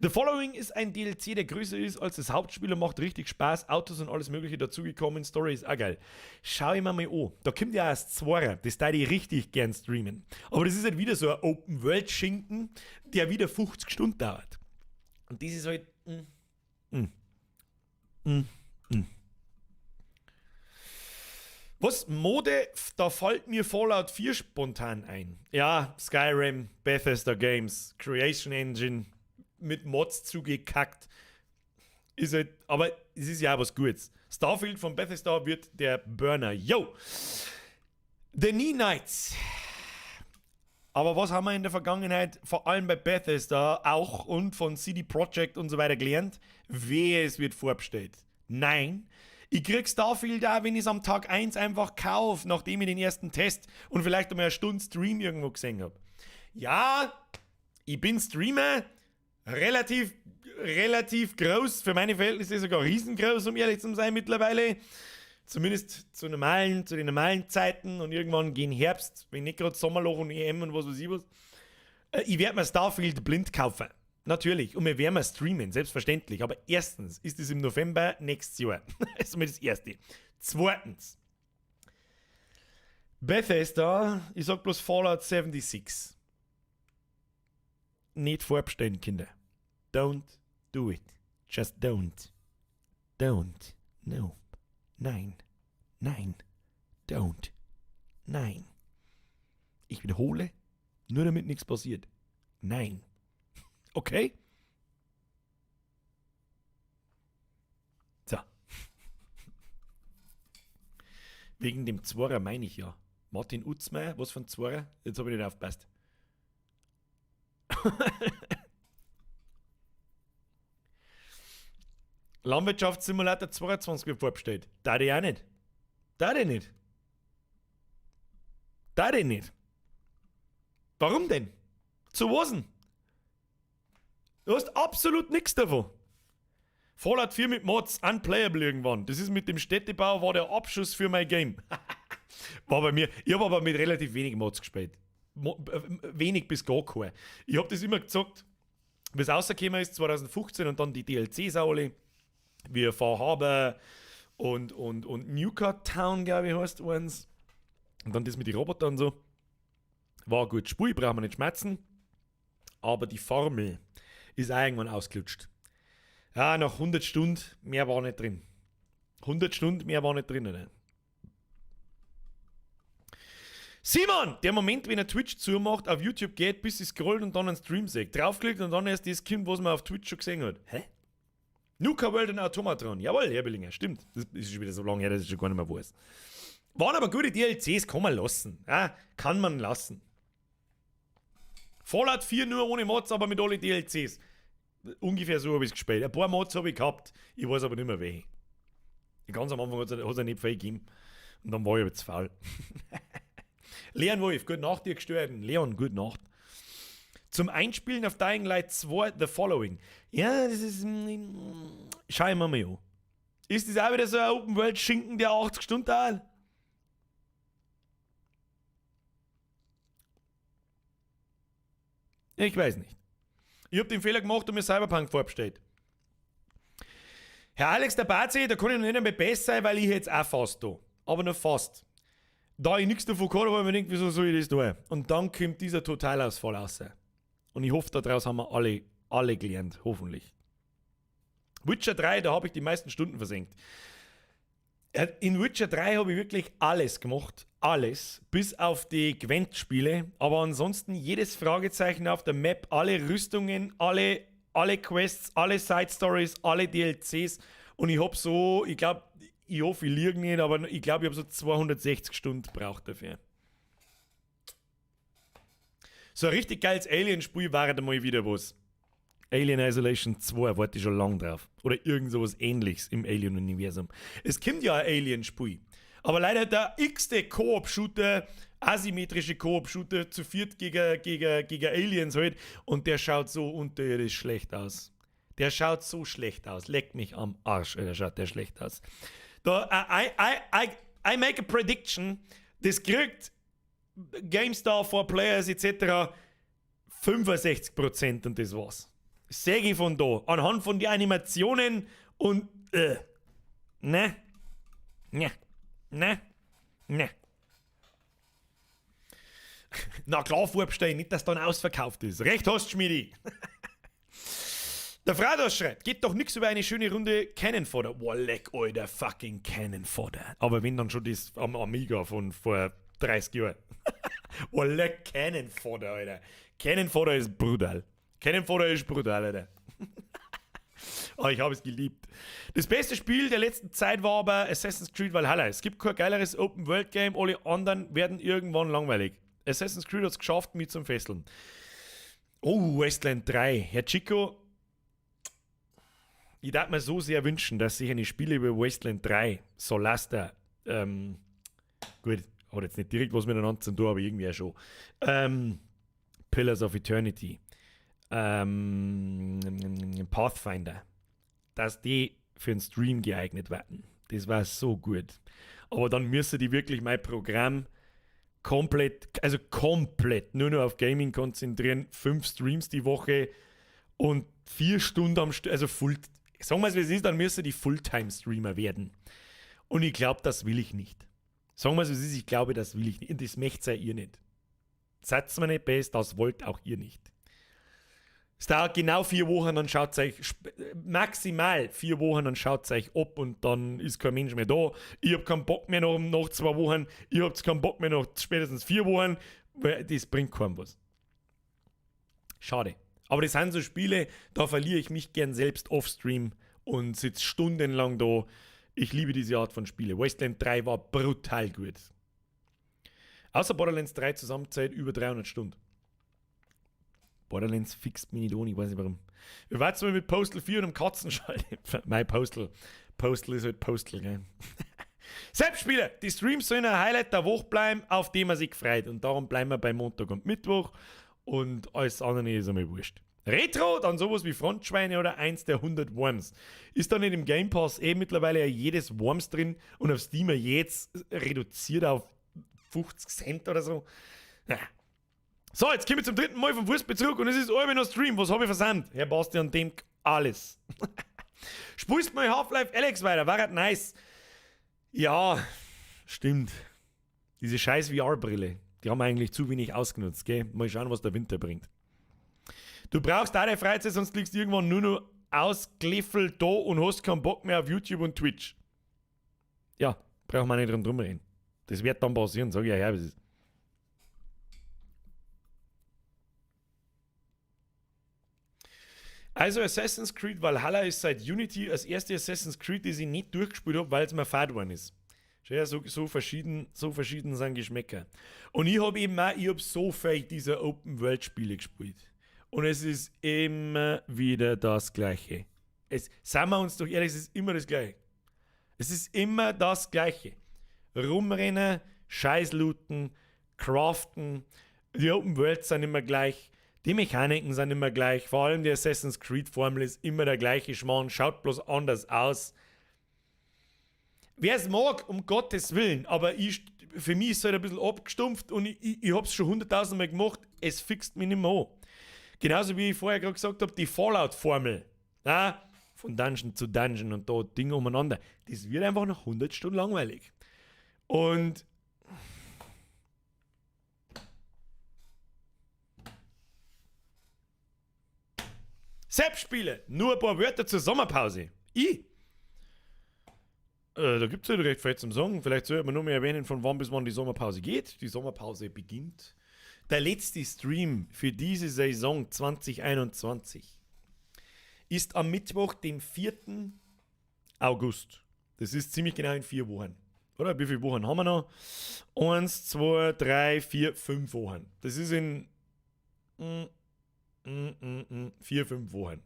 The Following ist ein DLC, der größer ist als das Hauptspiel und macht richtig Spaß. Autos und alles Mögliche dazugekommen. Story ist auch geil. Schau ich mir mal an. Da kommt ja erst zwei. Das da ich richtig gern streamen. Aber das ist halt wieder so ein Open-World-Schinken, der wieder 50 Stunden dauert. Und das ist halt. Was? Mode? Da fällt mir Fallout 4 spontan ein. Ja, Skyrim, Bethesda Games, Creation Engine mit Mods zugekackt. Ist halt, aber es ist ja auch was Gutes. Starfield von Bethesda wird der Burner. Yo! The Knee Knights. Aber was haben wir in der Vergangenheit, vor allem bei Bethesda auch und von CD Projekt und so weiter gelernt? Wehe, es wird vorbestellt. Nein. Ich krieg Starfield auch, wenn ich es am Tag 1 einfach kaufe, nachdem ich den ersten Test und vielleicht einmal eine Stunde Stream irgendwo gesehen habe. Ja, ich bin Streamer, relativ, relativ groß, für meine Verhältnisse sogar riesengroß, um ehrlich zu sein mittlerweile. Zumindest zu, normalen, zu den normalen Zeiten und irgendwann gegen Herbst, wenn nicht gerade Sommerloch und EM und was weiß ich was. Ich werde mir Starfield blind kaufen. Natürlich. Und wir werden mal streamen, selbstverständlich. Aber erstens ist es im November nächstes Jahr. Das ist mal das Erste. Zweitens. Bethesda, ich sag bloß Fallout 76. Nicht vorbestellen, Kinder. Don't do it. Just don't. Don't. No. Nein. Nein. Don't. Nein. Ich wiederhole, nur damit nichts passiert. Nein. Okay? So. Wegen dem Zworer meine ich ja. Martin Utzmeier, was von Zworer? Jetzt habe ich nicht aufgepasst. Landwirtschaftssimulator 22 wird vorbestellt. Da ich auch nicht. Da ich nicht. Da ich nicht. Warum denn? Zu was denn? Du hast absolut nichts davon. Fallout 4 mit Mods, unplayable irgendwann. Das ist mit dem Städtebau, war der Abschuss für mein Game. War bei mir. Ich habe aber mit relativ wenig Mods gespielt. Mo wenig bis gar keine. Ich habe das immer gezockt, bis es rausgekommen ist, 2015 und dann die DLCs alle, wie Far Harbor und Nuka Town, glaube ich, heißt eins. Und dann das mit den Robotern und so. War ein gutes Spiel, brauchen wir nicht schmerzen. Aber die Formel ist auch irgendwann ausgelutscht. Ja, nach 100 Stunden, mehr war nicht drin. 100 Stunden, mehr war nicht drin, oder? Simon! Der Moment, wenn er Twitch zumacht, auf YouTube geht, bis sie scrollt und dann einen Stream sieht. Draufklickt und dann erst das kommt, was man auf Twitch schon gesehen hat. Hä? Nuka World und Automatron. Jawohl, Herr Billinger, stimmt. Das ist schon wieder so lange her, dass ich schon gar nicht mehr weiß. Waren aber gute DLCs, kann man lassen. Ja, kann man lassen. Fallout 4 nur ohne Mods, aber mit allen DLCs. Ungefähr so habe ich es gespielt. Ein paar Mods habe ich gehabt, ich weiß aber nicht mehr welche. Ganz am Anfang hat es ja nicht viel gegeben. Und dann war ich aber zu faul. Leon Wolf, gute Nacht, ihr Gestörten. Leon, gute Nacht. Zum Einspielen auf Dying Light 2 The Following. Ja, das ist. Schau ich mir mal an. Ist das auch wieder so ein Open-World-Schinken, der 80 Stunden dauert? Ich weiß nicht. Ich hab den Fehler gemacht und mir Cyberpunk vorbestellt. Herr Alex der Bazi, da kann ich noch nicht einmal besser sein, weil ich jetzt auch fast da. Aber nur fast. Da ich nichts davon gehabt habe, habe ich mir gedacht, wieso soll ich das tun? Und dann kommt dieser Totalausfall raus. Und ich hoffe, daraus haben wir alle gelernt. Hoffentlich. Witcher 3, da habe ich die meisten Stunden versenkt. In Witcher 3 habe ich wirklich alles gemacht. Alles. Bis auf die Gwent-Spiele. Aber ansonsten jedes Fragezeichen auf der Map, alle Rüstungen, alle Quests, alle Side-Stories, alle DLCs. Und ich hab so, ich glaub, ich hoffe, ich liege nicht, aber ich glaub, ich hab so 260 Stunden gebraucht dafür. So ein richtig geiles Alien-Spiel war da mal wieder was. Alien Isolation 2 warte ich schon lange drauf. Oder irgend sowas Ähnliches im Alien-Universum. Es kommt ja ein Alien-Spiel. Aber leider der x-te Koop-Shooter, asymmetrische Koop-Shooter zu viert gegen Aliens halt. Und der schaut so unterirdisch schlecht aus. Der schaut so schlecht aus. Leck mich am Arsch, Alter, schaut der schlecht aus. Da, I make a prediction. Das kriegt GameStar for Players et cetera 65% und das war's. Sag ich von da. Anhand von den Animationen und ne? Ne? Ne? Ne? Na klar, vorbestellen, nicht, dass dann ausverkauft ist. Recht hast, Schmidi. Der Frados schreibt, geht doch nix über eine schöne Runde Cannon Fodder. Boah, leck, Alter, fucking Cannon Fodder. Aber wenn dann schon das am Amiga von vor 30 Jahren. Boah, leck, Cannon Fodder, Alter. Cannon Fodder ist brutal. Cannon Fodder ist brutal, Alter. Oh, ich habe es geliebt. Das beste Spiel der letzten Zeit war aber Assassin's Creed Valhalla. Es gibt kein geileres Open-World-Game, alle anderen werden irgendwann langweilig. Assassin's Creed hat es geschafft, mich zum Fesseln. Oh, Wasteland 3. Herr Chico, ich darf mir so sehr wünschen, dass sich eine Spiele über Wasteland 3, Solasta, gut, hat jetzt nicht direkt was miteinander zu tun, aber irgendwie auch schon. Pillars of Eternity, Pathfinder, dass die für einen Stream geeignet werden. Das war so gut. Aber dann müssen die wirklich mein Programm komplett, also komplett nur noch auf Gaming konzentrieren. 5 Streams die Woche und 4 Stunden am Stück, also full, sagen wir es wie es ist, dann müssen die Fulltime-Streamer werden. Und ich glaub, das will ich nicht. Sagen wir es wie es ist, ich glaube, das will ich nicht. Und das möcht's ja ihr nicht. Seid's mir nicht best, das wollt auch ihr nicht. Es dauert genau 4 Wochen, dann schaut's euch, maximal 4 Wochen, dann schaut's euch ab und dann ist kein Mensch mehr da. Ich hab keinen Bock mehr nach 2 Wochen, ihr habt keinen Bock mehr nach spätestens 4 Wochen, weil das bringt keinem was. Schade. Aber das sind so Spiele, da verliere ich mich gern selbst offstream und sitz stundenlang da. Ich liebe diese Art von Spiele. Wasteland 3 war brutal gut. Außer Borderlands 3 Zusammenzeit über 300 Stunden. Borderlands fixt mich nicht an, ich weiß nicht warum. Wie war's mal mit Postal 4 und einem Katzenschalldämpfer? Mein Postal. Postal ist halt Postal, gell? Selbstspieler, die Streams sollen ein Highlight der Woche bleiben, auf dem man sich freut. Und darum bleiben wir bei Montag und Mittwoch. Und alles andere ist einmal wurscht. Retro, dann sowas wie Frontschweine oder eins der 100 Worms. Ist da nicht im Game Pass eh mittlerweile ja jedes Worms drin und auf Steam jetzt reduziert auf 50 Cent oder so? Ja. So, jetzt komme ich zum dritten Mal vom Fußball zurück und es ist allweil noch Stream. Was hab ich versandt? Herr Bastian Demk, alles. Spielst mal Half-Life Alyx weiter, war halt nice. Ja, stimmt. Diese scheiß V R-Brille, die haben wir eigentlich zu wenig ausgenutzt, gell? Mal schauen, was der Winter bringt. Du brauchst auch deine Freizeit, sonst liegst du irgendwann nur noch ausgeliffelt da und hast keinen Bock mehr auf YouTube und Twitch. Ja, brauchen wir nicht drum reden. Das wird dann passieren, sag ich ja, her, wie es ist. Also Assassin's Creed Valhalla ist seit Unity das erste Assassin's Creed, das ich nicht durchgespielt hab, weil's mir fad geworden ist. Schau ja, so verschieden sind Geschmäcker. Und ich hab eben auch, ich hab so viel dieser Open-World-Spiele gespielt. Und es ist immer wieder das Gleiche. Es, seien wir uns doch ehrlich, es ist immer das Gleiche. Es ist immer das Gleiche. Rumrennen, Scheiß looten, craften, die Open Worlds sind immer gleich, die Mechaniken sind immer gleich, vor allem die Assassin's Creed Formel ist immer der gleiche Schmarrn, schaut bloß anders aus. Wer es mag, um Gottes Willen, aber für mich ist es halt ein bisschen abgestumpft und ich hab's schon 100.000 Mal gemacht, es fixt mich nicht mehr an. Genauso wie ich vorher gerade gesagt hab, die Fallout-Formel. Ja, von Dungeon zu Dungeon und da Dinge umeinander. Das wird einfach nach 100 Stunden langweilig. Und Selbstspiele, nur ein paar Wörter zur Sommerpause. Ich. Da gibt's ja recht viel zum Sagen. Vielleicht sollte man nur mehr erwähnen, von wann bis wann die Sommerpause geht. Die Sommerpause beginnt. Der letzte Stream für diese Saison 2021 ist am Mittwoch, dem 4. August. Das ist ziemlich genau in 4 Wochen. Oder? Wie viele Wochen haben wir noch? 1, 2, 3, 4, 5 Wochen. Das ist in 4, 5 Wochen.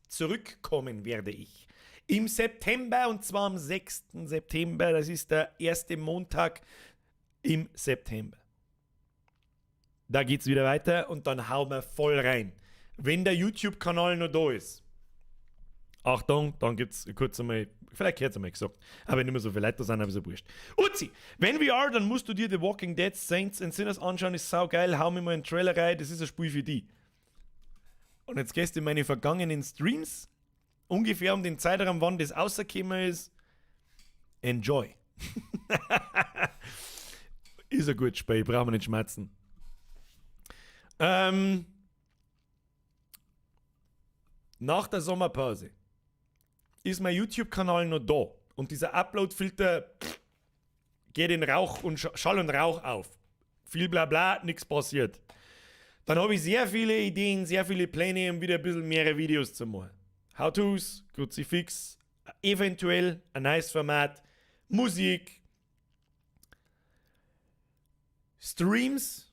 Zurückkommen werde ich im September, und zwar am 6. September. Das ist der erste Montag im September. Da geht's wieder weiter und dann hauen wir voll rein. Wenn der YouTube-Kanal noch da ist. Achtung, dann gibt's kurz einmal, vielleicht gehört's einmal gesagt, aber nicht mehr so viele Leute da sind, aber ist ja wurscht. Uzi, wenn VR, dann musst du dir The Walking Dead, Saints and Sinners anschauen, ist saugeil, hau mir mal einen Trailer rein, das ist ein Spiel für die. Und jetzt gehst du in meine vergangenen Streams, ungefähr um den Zeitraum, wann das rausgekommen ist. Enjoy. Ist ein gutes Spiel, brauchen wir nicht schmerzen. Nach der Sommerpause ist mein YouTube-Kanal noch da und dieser Upload-Filter geht in Rauch und Schall und Rauch auf. Viel Blabla, nichts passiert. Dann habe ich sehr viele Ideen, sehr viele Pläne, um wieder ein bisschen mehrere Videos zu machen. How-Tos, Kruzifix, eventuell ein neues Format, Musik, Streams.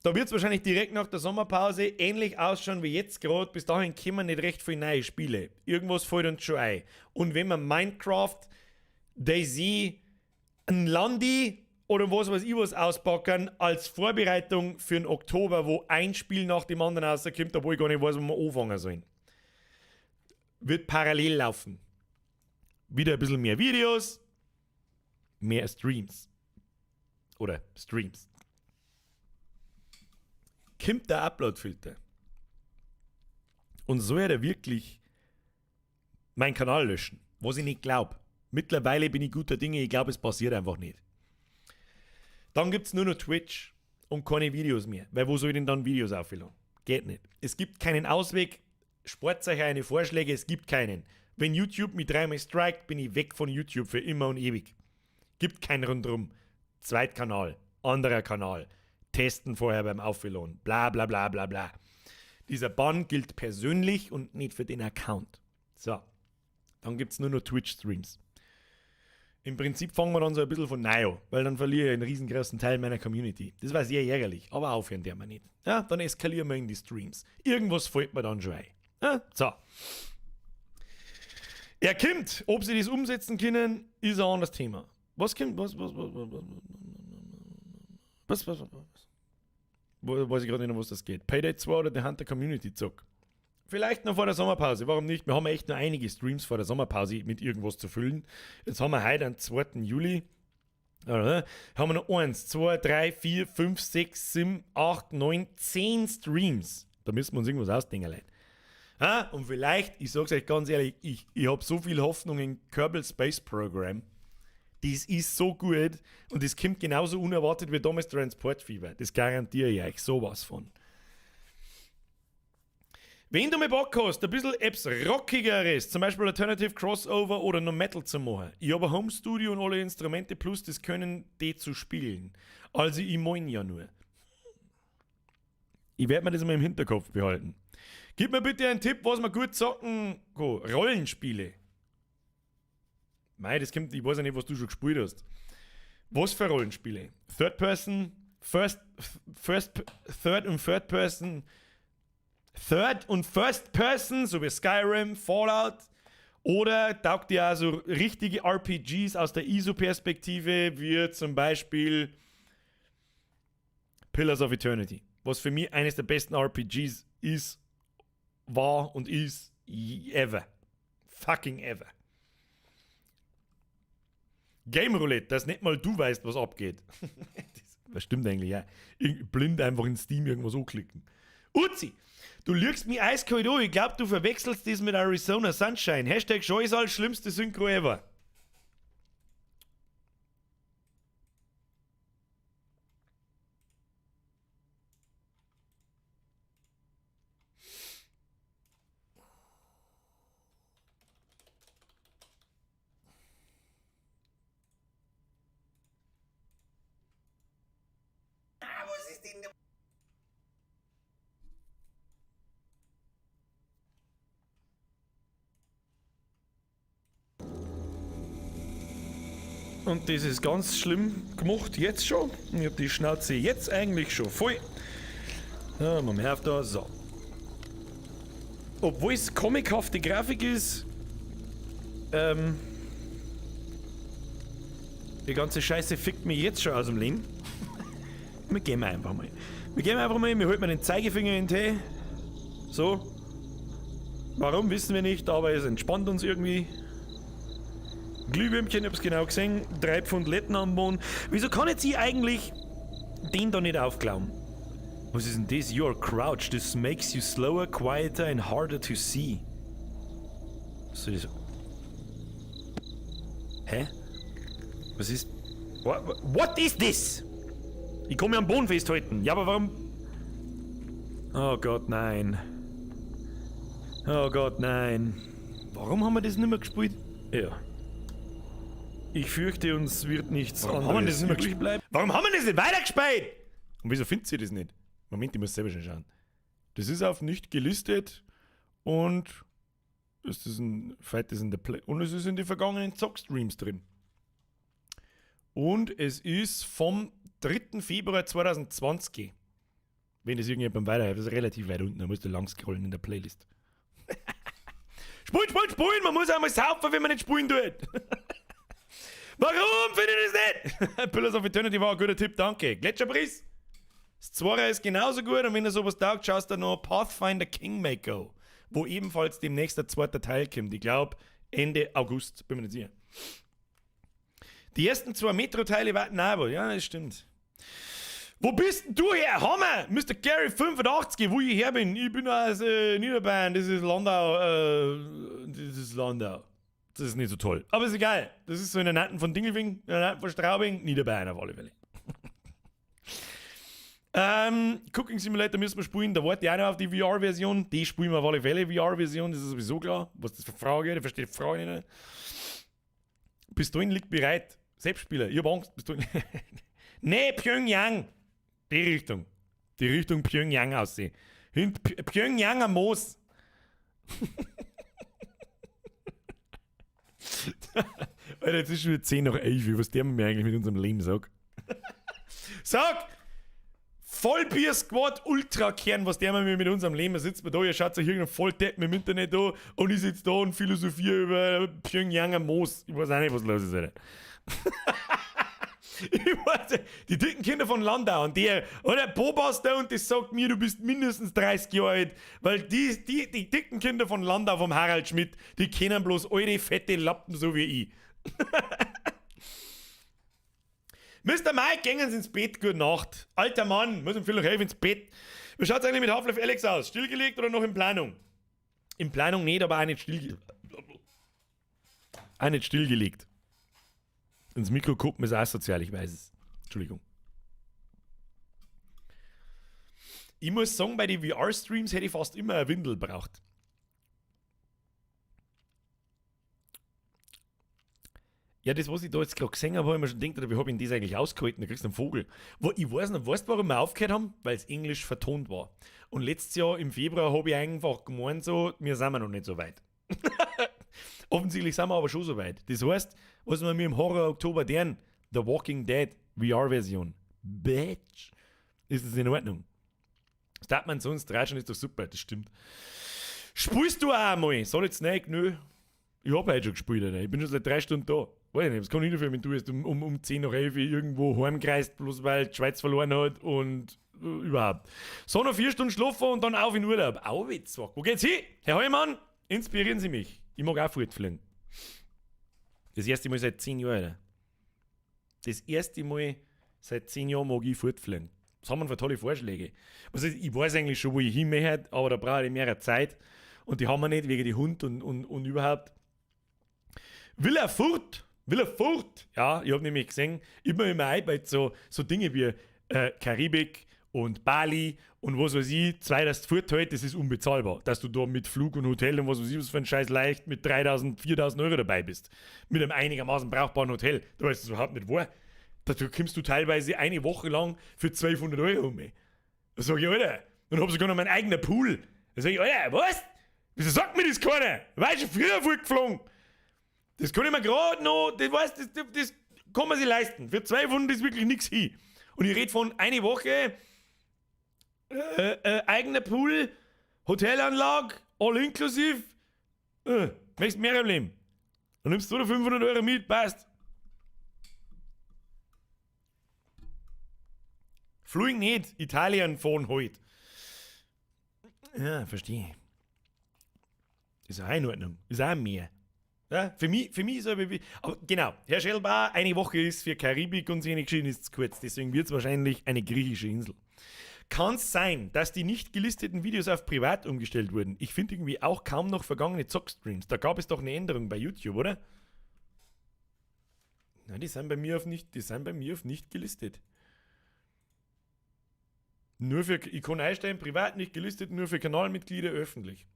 Da wird es wahrscheinlich direkt nach der Sommerpause ähnlich ausschauen wie jetzt gerade. Bis dahin kommen nicht recht viele neue Spiele. Irgendwas fällt uns schon ein. Und wenn man Minecraft, DayZ, ein Landi oder was weiß ich was auspacken als Vorbereitung für den Oktober, wo ein Spiel nach dem anderen rauskommt, obwohl ich gar nicht weiß, wo wir anfangen sollen. Wird parallel laufen. Wieder ein bisschen mehr Videos, mehr Streams. Oder Streams. Kommt der Upload-Filter und soll er wirklich meinen Kanal löschen, was ich nicht glaub. Mittlerweile bin ich guter Dinge, ich glaub, es passiert einfach nicht. Dann gibt's nur noch Twitch und keine Videos mehr, weil wo soll ich denn dann Videos aufladen? Geht nicht. Es gibt keinen Ausweg, spart euch eine Vorschläge, es gibt keinen. Wenn YouTube mich dreimal strikt, bin ich weg von YouTube für immer und ewig. Gibt kein Rundrum. Zweitkanal, anderer Kanal, testen vorher beim Aufladen, bla bla bla bla bla. Dieser Bann gilt persönlich und nicht für den Account. So, dann gibt's nur noch Twitch-Streams. Im Prinzip fangen wir dann so ein bisschen von neu an, weil dann verliere ich einen riesengroßen Teil meiner Community. Das war sehr ärgerlich, aber aufhören der wir nicht. Ja, dann eskalieren wir in die Streams. Irgendwas fällt mir dann schon ein. Ja, so. Er kommt. Ob sie das umsetzen können, ist ein anderes Thema. Was kommt? Was? Weiß ich gerade nicht, um was das geht. Payday 2 oder The Hunter Community Zock. Vielleicht noch vor der Sommerpause, warum nicht? Wir haben echt noch einige Streams vor der Sommerpause mit irgendwas zu füllen. Jetzt haben wir heute am 2. Juli. Haben wir noch 1, 2, 3, 4, 5, 6, 7, 8, 9, 10 Streams. Da müssen wir uns irgendwas ausdenken, Leute. Ah, und vielleicht, ich sag's euch ganz ehrlich, ich hab so viel Hoffnung in Kerbal Space Program. Das ist so gut und das kommt genauso unerwartet wie damals Transport Fever. Das garantiere ich euch sowas von. Wenn du mal Bock hast, ein bisschen etwas Rockigeres, zum Beispiel Alternative Crossover oder noch Metal zu machen. Ich habe ein Home Studio und alle Instrumente plus das Können, die zu spielen. Also ich mein ja nur. Ich werde mir das mal im Hinterkopf behalten. Gib mir bitte einen Tipp, was man gut zocken kann. Rollenspiele. Mei, das kommt, ich weiß ja nicht, was du schon gespielt hast. Was für Rollenspiele? Third Person, First, First, Third und Third Person, Third und First Person, so wie Skyrim, Fallout. Oder taugt dir also richtige RPGs aus der ISO-Perspektive, wie zum Beispiel Pillars of Eternity, was für mich eines der besten RPGs ist, war und ist ever. Fucking ever. Game Roulette, dass nicht mal du weißt, was abgeht. Das stimmt eigentlich, ja. Blind einfach in Steam irgendwas anklicken. Uzi, du lügst mich eiskalt an. Ich glaub, du verwechselst das mit Arizona Sunshine. Hashtag Scheusal, schlimmste Synchro ever. Und das ist ganz schlimm gemacht, jetzt schon. Ich hab die Schnauze jetzt eigentlich schon voll. Ja, mal mehr auf da. So. Obwohl es comichafte Grafik ist, die ganze Scheiße fickt mich jetzt schon aus dem Leben. Wir gehen einfach mal. Wir gehen einfach mal, wir halten mal den Zeigefinger in den Tee. So. Warum, wissen wir nicht, aber es entspannt uns irgendwie. Glühwürmchen, ich hab's genau gesehen, 3 Pfund Letten am Boden. Wieso kann jetzt ich eigentlich den da nicht aufklauen? Was ist denn das? You're crouched. This makes you slower, quieter and harder to see. Was soll das? Hä? Was ist... What is this? Ich kann mich am Boden festhalten. Ja, aber warum... Oh Gott, nein. Oh Gott, nein. Warum haben wir das nicht mehr gespielt?
Ja. Ich fürchte, uns wird nichts
Warum haben wir
anderes
das nicht mehr
übrig
gespielt?
bleiben.
Warum haben wir das nicht weitergespielt? Und wieso findet sie das nicht? Moment, ich muss selber schon schauen. Das ist auf nicht gelistet und ist das ein Fight ist in der Play und es ist in die vergangenen Zockstreams drin. Und es ist vom 3. Februar 2020. Wenn das irgendjemandem weiterhilft, das ist relativ weit unten, da musst du lang scrollen in der Playlist. Spulen, spulen, spulen! Man muss einmal saufen, wenn man nicht spulen tut. Warum finde ich das nicht? Pillars of Eternity war ein guter Tipp, danke. Gletscherbriss. Das Zweite ist genauso gut und wenn du sowas taugt, schaust du noch Pathfinder Kingmaker, wo ebenfalls demnächst der zweite Teil kommt. Ich glaube Ende August, bin mir nicht sicher. Die ersten zwei Metro-Teile warten aber, ja, das stimmt. Wo bist denn du her? Hammer! Mr. Gary 85, wo ich her bin. Ich bin aus Niederbayern, das ist Landau. Das ist Landau. Das ist nicht so toll. Aber ist egal. Das ist so in der Nähe von Dingelfing, in der Nähe von Straubing, Niederbayern auf alle Fälle. Cooking Simulator müssen wir spielen. Da warte ich auch noch auf die VR-Version. Die spielen wir auf alle Fälle, VR-Version. Das ist sowieso klar. Was das für Frage ist, ich verstehe die Frage nicht. Pistolen liegt bereit. Selbstspieler, ich hab Angst. Pistolen. Nee, Pyongyang. Die Richtung. Die Richtung Pyongyang aussehen. Hint Pyongyang am Moos. Alter, jetzt ist schon wieder 10 nach 11. Was der mir eigentlich mit unserem Leben sagt? Sag! Vollbier Squad Ultra Kern, was der mir mit unserem Leben sitzt man da, ihr schaut sich irgendein Volldeppen im Internet da und ich sitze da und philosophiere über Pyongyang am Moos. Ich weiß auch nicht, was los ist, Alter. Ich weiß nicht, die dicken Kinder von Landau und der, oder Bobaster und das sagt mir, du bist mindestens 30 Jahre alt, weil die dicken Kinder von Landau vom Harald Schmidt, die kennen bloß alte, fette Lappen, so wie ich. Mr. Mike, gehen Sie ins Bett, gute Nacht. Alter Mann, muss ihm vielleicht helfen ins Bett. Wie schaut's eigentlich mit Half-Life Alyx aus? Stillgelegt oder noch in Planung? In Planung nicht, aber auch nicht stillgelegt. Auch nicht stillgelegt. Ins Mikro gucken ist asozial, ich weiß es. Entschuldigung. Ich muss sagen, bei den VR-Streams hätte ich fast immer eine Windel braucht. Ja, das, was ich da jetzt gerade gesehen habe, habe ich mir schon gedacht, wie habe ich denn das eigentlich ausgehalten? Da kriegst du einen Vogel. Wo, ich weiß nicht, weißt du, warum wir aufgehört haben? Weil es Englisch vertont war. Und letztes Jahr im Februar habe ich einfach gemeint, so, wir sind noch nicht so weit. Offensichtlich sind wir aber schon so weit. Das heißt, was wir mir im Horror Oktober deren The Walking Dead VR-Version. Bitch. Ist das in Ordnung? Das darf man sonst ratschen, ist doch super, das stimmt. Spielst du auch einmal? Solid Snake? Nö. Ich hab heute schon gespielt, Alter. Ich bin schon seit 3 Stunden da. Weiß ich nicht, was kann ich dafür, wenn du erst um 10 nach 11 irgendwo heimgereist, bloß weil die Schweiz verloren hat und überhaupt. So, noch 4 Stunden schlafen und dann auf in Urlaub. Au, Witzwack. Wo geht's hin? Herr Heumann, inspirieren Sie mich. Ich mag auch fortfliegen. Das erste Mal seit 10 Jahren, Alter. Das erste Mal seit 10 Jahren mag ich fortfliegen. Was haben wir für tolle Vorschläge? Also, ich weiß eigentlich schon, wo ich hin möchte, aber da brauche ich mehr Zeit. Und die haben wir nicht, wegen die Hund und überhaupt. Will er fort? Will er fort? Ja, ich hab nämlich gesehen, immer im iPad so Dinge wie Karibik und Bali und was weiß ich, zwei, das fort halt, das ist unbezahlbar, dass du da mit Flug und Hotel und was weiß ich, was für ein Scheiß leicht mit 3.000, 4.000 Euro dabei bist. Mit einem einigermaßen brauchbaren Hotel. Da weißt du überhaupt nicht wahr. Da kommst du teilweise eine Woche lang für 1.200 Euro um. Da sag ich, Alter, dann hab ich sogar noch meinen eigenen Pool. Da sag ich, Alter, was? Wieso sagt mir das keiner? Weißt du, früher fortgeflogen. Das kann ich mir gerade noch, das, weißt, das kann man sich leisten. Für 200 ist wirklich nichts hin. Und ich rede von eine Woche, eigener Pool, Hotelanlage, all inklusive. Möchtest mehr im Leben. Dann nimmst du da 500 Euro mit, passt. Fliegen nicht, Italien fahren halt. Ja, verstehe. Ist auch in Ordnung, ist auch mehr. Ja, für mich ist aber, genau, Herr Schellbauer, eine Woche ist für Karibik und seine Geschichten ist zu kurz, deswegen wird es wahrscheinlich eine griechische Insel. Kann es sein, dass die nicht gelisteten Videos auf privat umgestellt wurden? Ich finde irgendwie auch kaum noch vergangene Zockstreams. Da gab es doch eine Änderung bei YouTube, oder? Nein, die sind bei mir auf nicht, die sind bei mir auf nicht gelistet. Nur für, ich kann einstellen, privat nicht gelistet, nur für Kanalmitglieder öffentlich.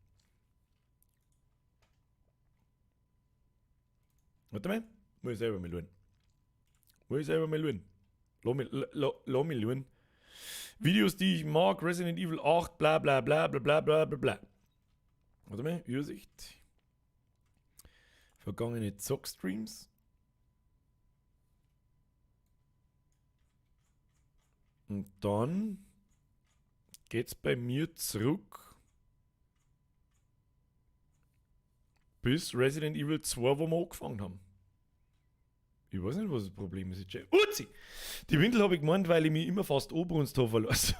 Warte mal, muss ich selber mal schauen. Muss ich selber mal schauen. Lass mich, lass mich schauen. Videos, die ich mag, Resident Evil 8, bla bla bla bla bla bla bla bla. Warte mal, Übersicht. Vergangene Zockstreams. Und dann geht's bei mir zurück bis Resident Evil 2, wo wir angefangen haben. Ich weiß nicht, was das Problem ist. Uzi! Die Windel habe ich gemeint, weil ich mich immer fast oberunst habe verlassen.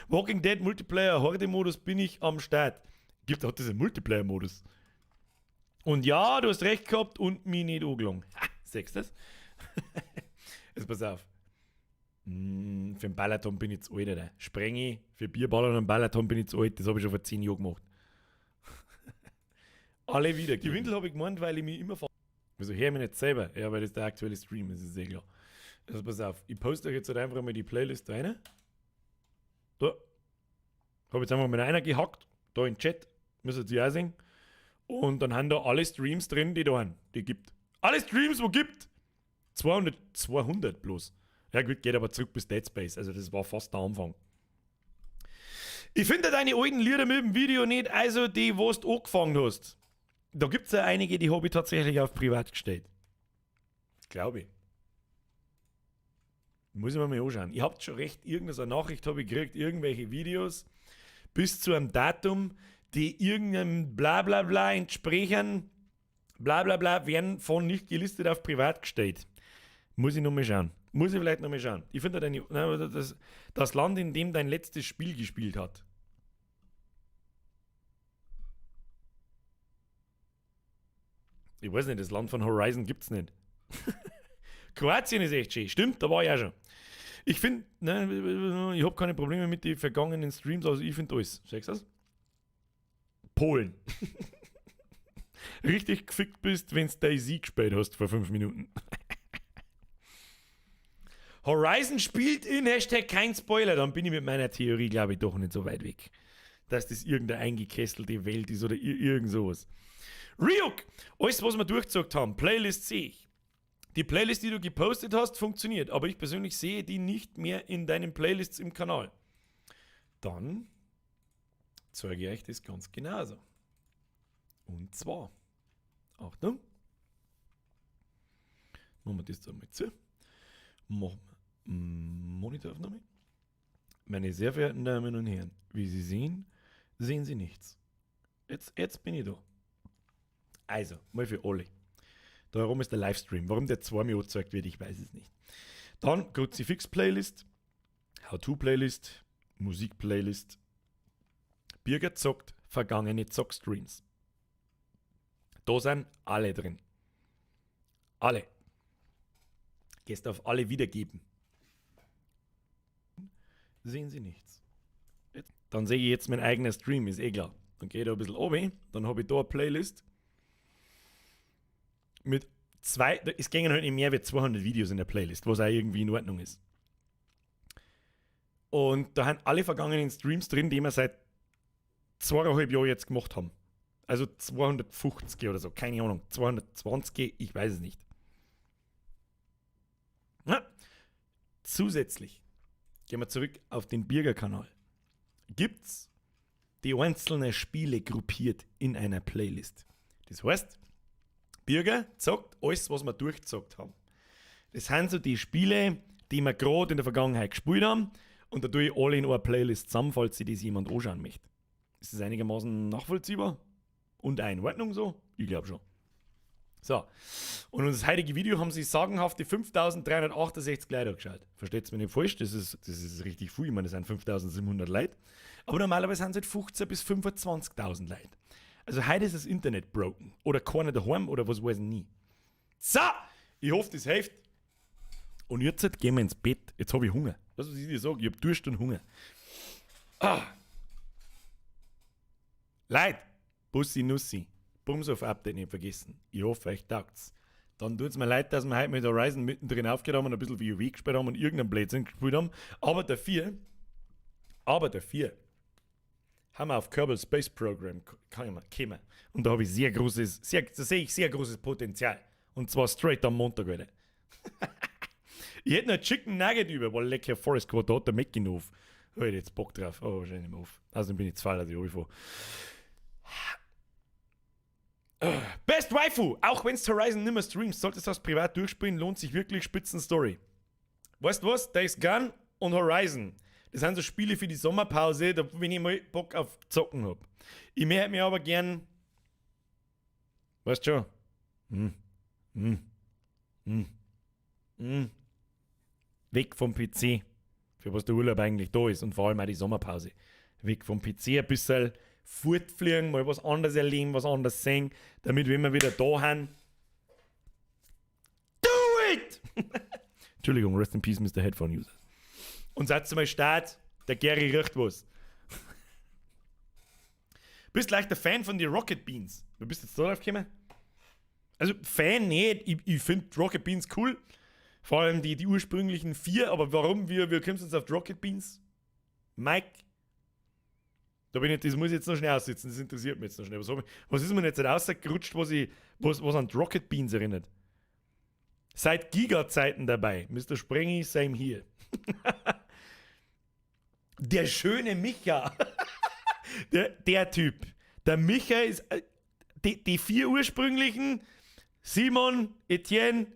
Walking Dead Multiplayer Horde-Modus bin ich am Start. Gibt auch diesen Multiplayer-Modus. Und ja, du hast recht gehabt und mich nicht angelogen. Ha, siehst du das? Jetzt pass auf. Für den Balaton bin ich zu alt, Alter. Sprenge, für Bierballern und Balaton bin ich zu alt. Das habe ich schon vor 10 Jahren gemacht. Alle wieder. Die Windel habe ich gemeint, weil ich mich immer ver. Wieso höre ich mich nicht selber? Ja, weil das der aktuelle Stream ist, ist eh klar. Also pass auf, ich poste euch jetzt halt einfach mal die Playlist rein. Da. Hab jetzt einfach mal einer gehackt. Da im Chat. Müsst ihr auch sehen. Und dann haben da alle Streams drin, die da sind. Die gibt. Alle Streams, wo gibt! 200, 200 bloß. Ja gut, geht aber zurück bis Dead Space. Also das war fast der Anfang. Ich finde deine alten Lieder mit dem Video nicht, also die, wo du angefangen hast. Da gibt's ja einige, die habe ich tatsächlich auf privat gestellt. Glaube ich. Muss ich mir mal anschauen. Ihr habt schon recht, irgendeine Nachricht habe ich gekriegt, irgendwelche Videos bis zu einem Datum, die irgendeinem Blablabla bla bla entsprechen, bla bla bla, werden von nicht gelistet auf privat gestellt. Muss ich nochmal schauen. Muss ich vielleicht nochmal schauen. Ich finde deine, nein, das Land, in dem dein letztes Spiel gespielt hat. Ich weiß nicht, das Land von Horizon gibt's nicht. Kroatien ist echt schön. Stimmt, da war ich auch schon. Ich finde, ne, ich hab keine Probleme mit den vergangenen Streams, also ich finde alles. Sagst du das? Polen. Richtig gefickt bist, wenn's DayZ gespielt hast vor 5 Minuten. Horizon spielt in Hashtag kein Spoiler, dann bin ich mit meiner Theorie, glaube ich, doch nicht so weit weg. Dass das irgendeine eingekesselte Welt ist oder irgend sowas. Ryuk! Alles, was wir durchgezogen haben, Playlist sehe ich. Die Playlist, die du gepostet hast, funktioniert, aber ich persönlich sehe die nicht mehr in deinen Playlists im Kanal. Dann zeige ich euch das ganz genauso. Und zwar, Achtung, machen wir das da mal zu. Machen wir Monitoraufnahme. Meine sehr verehrten Damen und Herren, wie Sie sehen, sehen Sie nichts. Jetzt bin ich da. Also, mal für alle. Darum ist der Livestream. Warum der zweimal angezeigt wird, ich weiß es nicht. Dann Kruzifix-Playlist, How-To-Playlist, Musik-Playlist, Birger zockt, vergangene Zockstreams. Da sind alle drin. Alle. Gehst auf alle wiedergeben. Sehen Sie nichts. Dann sehe ich jetzt mein eigener Stream, ist eh klar. Dann gehe ich da ein bisschen runter, dann habe ich da eine Playlist mit zwei, es gingen halt nicht mehr wie 200 Videos in der Playlist, was auch irgendwie in Ordnung ist. Und da haben alle vergangenen Streams drin, die wir seit 2,5 Jahren jetzt gemacht haben. Also 250 oder so, keine Ahnung, 220, ich weiß es nicht. Na, zusätzlich gehen wir zurück auf den Birger-Kanal. Gibt's die einzelnen Spiele gruppiert in einer Playlist. Das heißt, Birger zockt alles, was wir durchgezockt haben. Das sind so die Spiele, die wir gerade in der Vergangenheit gespielt haben und da tue ich alle in einer Playlist zusammen, falls sich das jemand anschauen möchte. Ist das einigermaßen nachvollziehbar? Und auch in Ordnung so? Ich glaub schon. So, und unser heutiges Video haben sich sagenhafte 5368 Leute angeschaut. Versteht's mir nicht falsch, das ist richtig viel. Ich meine, das sind 5700 Leute. Aber normalerweise sind es halt 15.000 bis 25.000 Leute. Also heute ist das Internet broken. Oder keiner daheim oder was weiß ich nie. So, ich hoffe, das hilft. Und jetzt gehen wir ins Bett. Jetzt hab ich Hunger. Weißt du, was ich dir sag? Ich hab Durst und Hunger. Ah. Leute, Bussi Nussi. Bums auf Update nicht vergessen. Ich hoffe, euch taugt's. Dann tut's mir leid, dass wir heute mit Horizon mittendrin aufgehört haben und ein bisschen WoW gespielt haben und irgendeinen Blödsinn gespielt haben. Aber dafür haben wir auf Kerbal Space Program gekommen. Und da habe ich sehr großes, sehr, da sehe ich sehr großes Potenzial. Und zwar straight am Montag, Alter. Ich hätte noch ein Chicken Nugget über, weil lecker Forest Quad, da hat der Mäcki auf. Da hätte ich jetzt Bock drauf, aber wahrscheinlich nicht mehr auf. Also bin ich zu faul, dass ich runterfahre. Best Waifu! Auch wenn's Horizon nimmer streamst, solltest du das privat durchspielen, lohnt sich wirklich, Spitzenstory. Weißt du was? Days Gone und Horizon. Das sind so Spiele für die Sommerpause, da, wenn ich mal Bock auf Zocken hab. Ich möchte mir aber gern. Weißt schon? Weg vom PC. Für was der Urlaub eigentlich da ist und vor allem auch die Sommerpause. Weg vom PC ein bisschen fortfliegen, mal was anderes erleben, was anderes sehen, damit wenn wir wieder da sind. Do it! Entschuldigung, rest in peace, Mr. Headphone User. Und seid mal Start, der Gary riecht was. Bist leicht der Fan von den Rocket Beans. Wie bist du jetzt da drauf gekommen? Also, Fan nicht, ich finde Rocket Beans cool. Vor allem die ursprünglichen vier, aber warum wir kommen jetzt auf die Rocket Beans? Mike? Da bin ich, das muss ich jetzt noch schnell aussitzen, das interessiert mich jetzt noch schnell. Was ist mir jetzt rausgerutscht, was an die Rocket Beans erinnert? Seit Giga-Zeiten dabei. Mr. Sprengi, same here. Der schöne Micha. Der Typ. Der Micha ist die vier ursprünglichen, Simon, Etienne,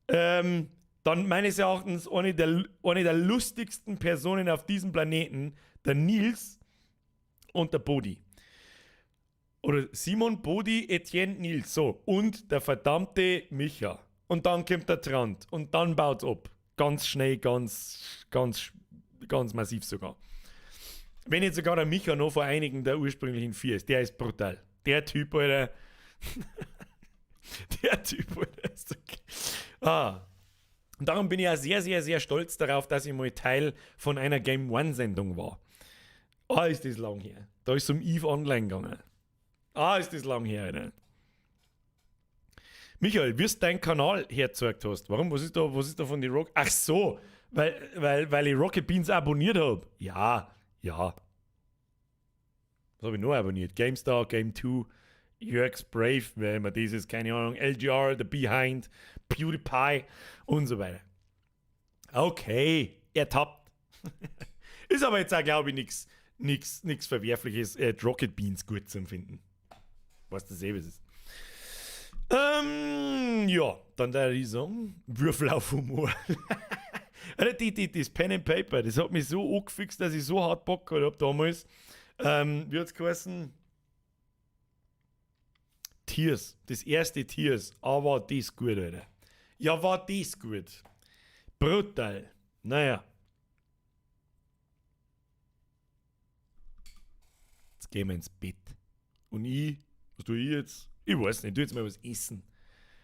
dann meines Erachtens eine der lustigsten Personen auf diesem Planeten, der Nils und der Bodi. Oder Simon, Bodi, Etienne, Nils, so. Und der verdammte Micha. Und dann kommt der Trant. Und dann baut's ab. Ganz schnell, ganz, ganz, ganz massiv sogar. Wenn jetzt sogar der Micha noch vor einigen der ursprünglichen vier ist, der ist brutal. Der Typ, Alter. Der Typ, Alter. Ist okay. Ah. Und darum bin ich ja sehr, sehr, sehr stolz darauf, dass ich mal Teil von einer Game One-Sendung war. Ah, ist das lang her. Da ist es um EVE Online gegangen. Ah, ist das lang her, Alter. Michael, wie du deinen Kanal hergezeigt hast. Warum? Was ist da von den Rock? Ach so, weil ich Rocket Beans abonniert hab. Ja, ja. Was hab ich noch abonniert? GameStar, Game 2, Jörgs Brave, wer immer das ist, keine Ahnung, LGR, The Behind, PewDiePie und so weiter. Okay, ertappt. Ist aber jetzt auch, glaube ich, nix Verwerfliches, Rocket Beans gut zu finden. Weißt du, eh, was es ist. Ja, dann der ich sagen, Würfel auf Humor. Alter, das Pen and Paper, das hat mich so angefixt, dass ich so hart Bock gehabt hab damals. Wie hat's geheißen? Tears, das erste Tears. Ah, war das gut, Alter. Ja, war das gut. Brutal. Naja. Jetzt gehen wir ins Bett. Und ich, was tue ich jetzt? Ich weiß nicht, ich tue jetzt mal was essen.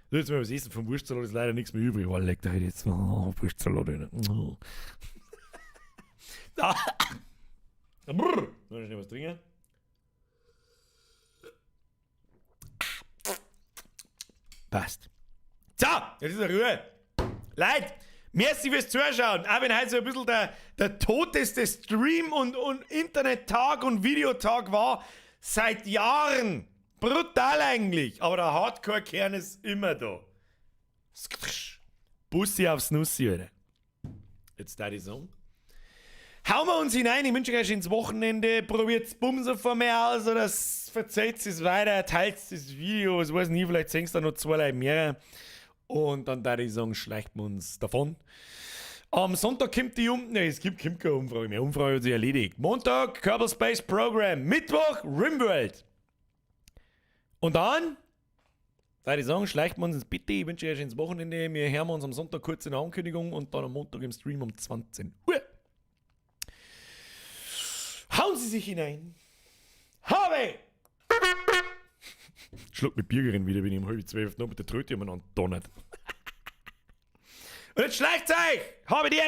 Ich tue jetzt mal was essen. Vom Wurstsalat ist leider nichts mehr übrig. Oh, leck da jetzt. Oh, Wurstsalat, Alter. Oh. Da. Brrr. Soll ich schnell was trinken? Passt. So, jetzt ist Ruhe. Leute, merci fürs Zuschauen. Auch wenn heute so ein bisschen der toteste Stream und Internet-Tag und Videotag war, seit Jahren. Brutal eigentlich. Aber der Hardcore-Kern ist immer da. Bussi aufs Nussi, Alter. Jetzt da die Song. Hauen wir uns hinein. Ich wünsche euch ein schönes Wochenende. Probiert's Bumsen vor mir aus oder verzeiht es weiter, teilt das Video. Was weiß ich, vielleicht sehen es da noch zwei Leute mehr. Und dann da ich sagen, schleicht wir uns davon. Am Sonntag kommt die Umfrage. Nein, es gibt keine Umfrage mehr. Umfrage hat sich erledigt. Montag Kerbal Space Program. Mittwoch Rimworld. Und dann, da ich sagen, schleicht wir uns ins Bett. Ich wünsche euch ein schönes Wochenende. Wir hören uns am Sonntag kurz in der Ankündigung und dann am Montag im Stream um 20 Uhr. Hauen Sie sich hinein. Habe! Schluck mit Biergerin wieder, wenn ich um 11:30 noch mit der Tröte umeinander donnert. Und jetzt schleicht euch! Habe die Ehre!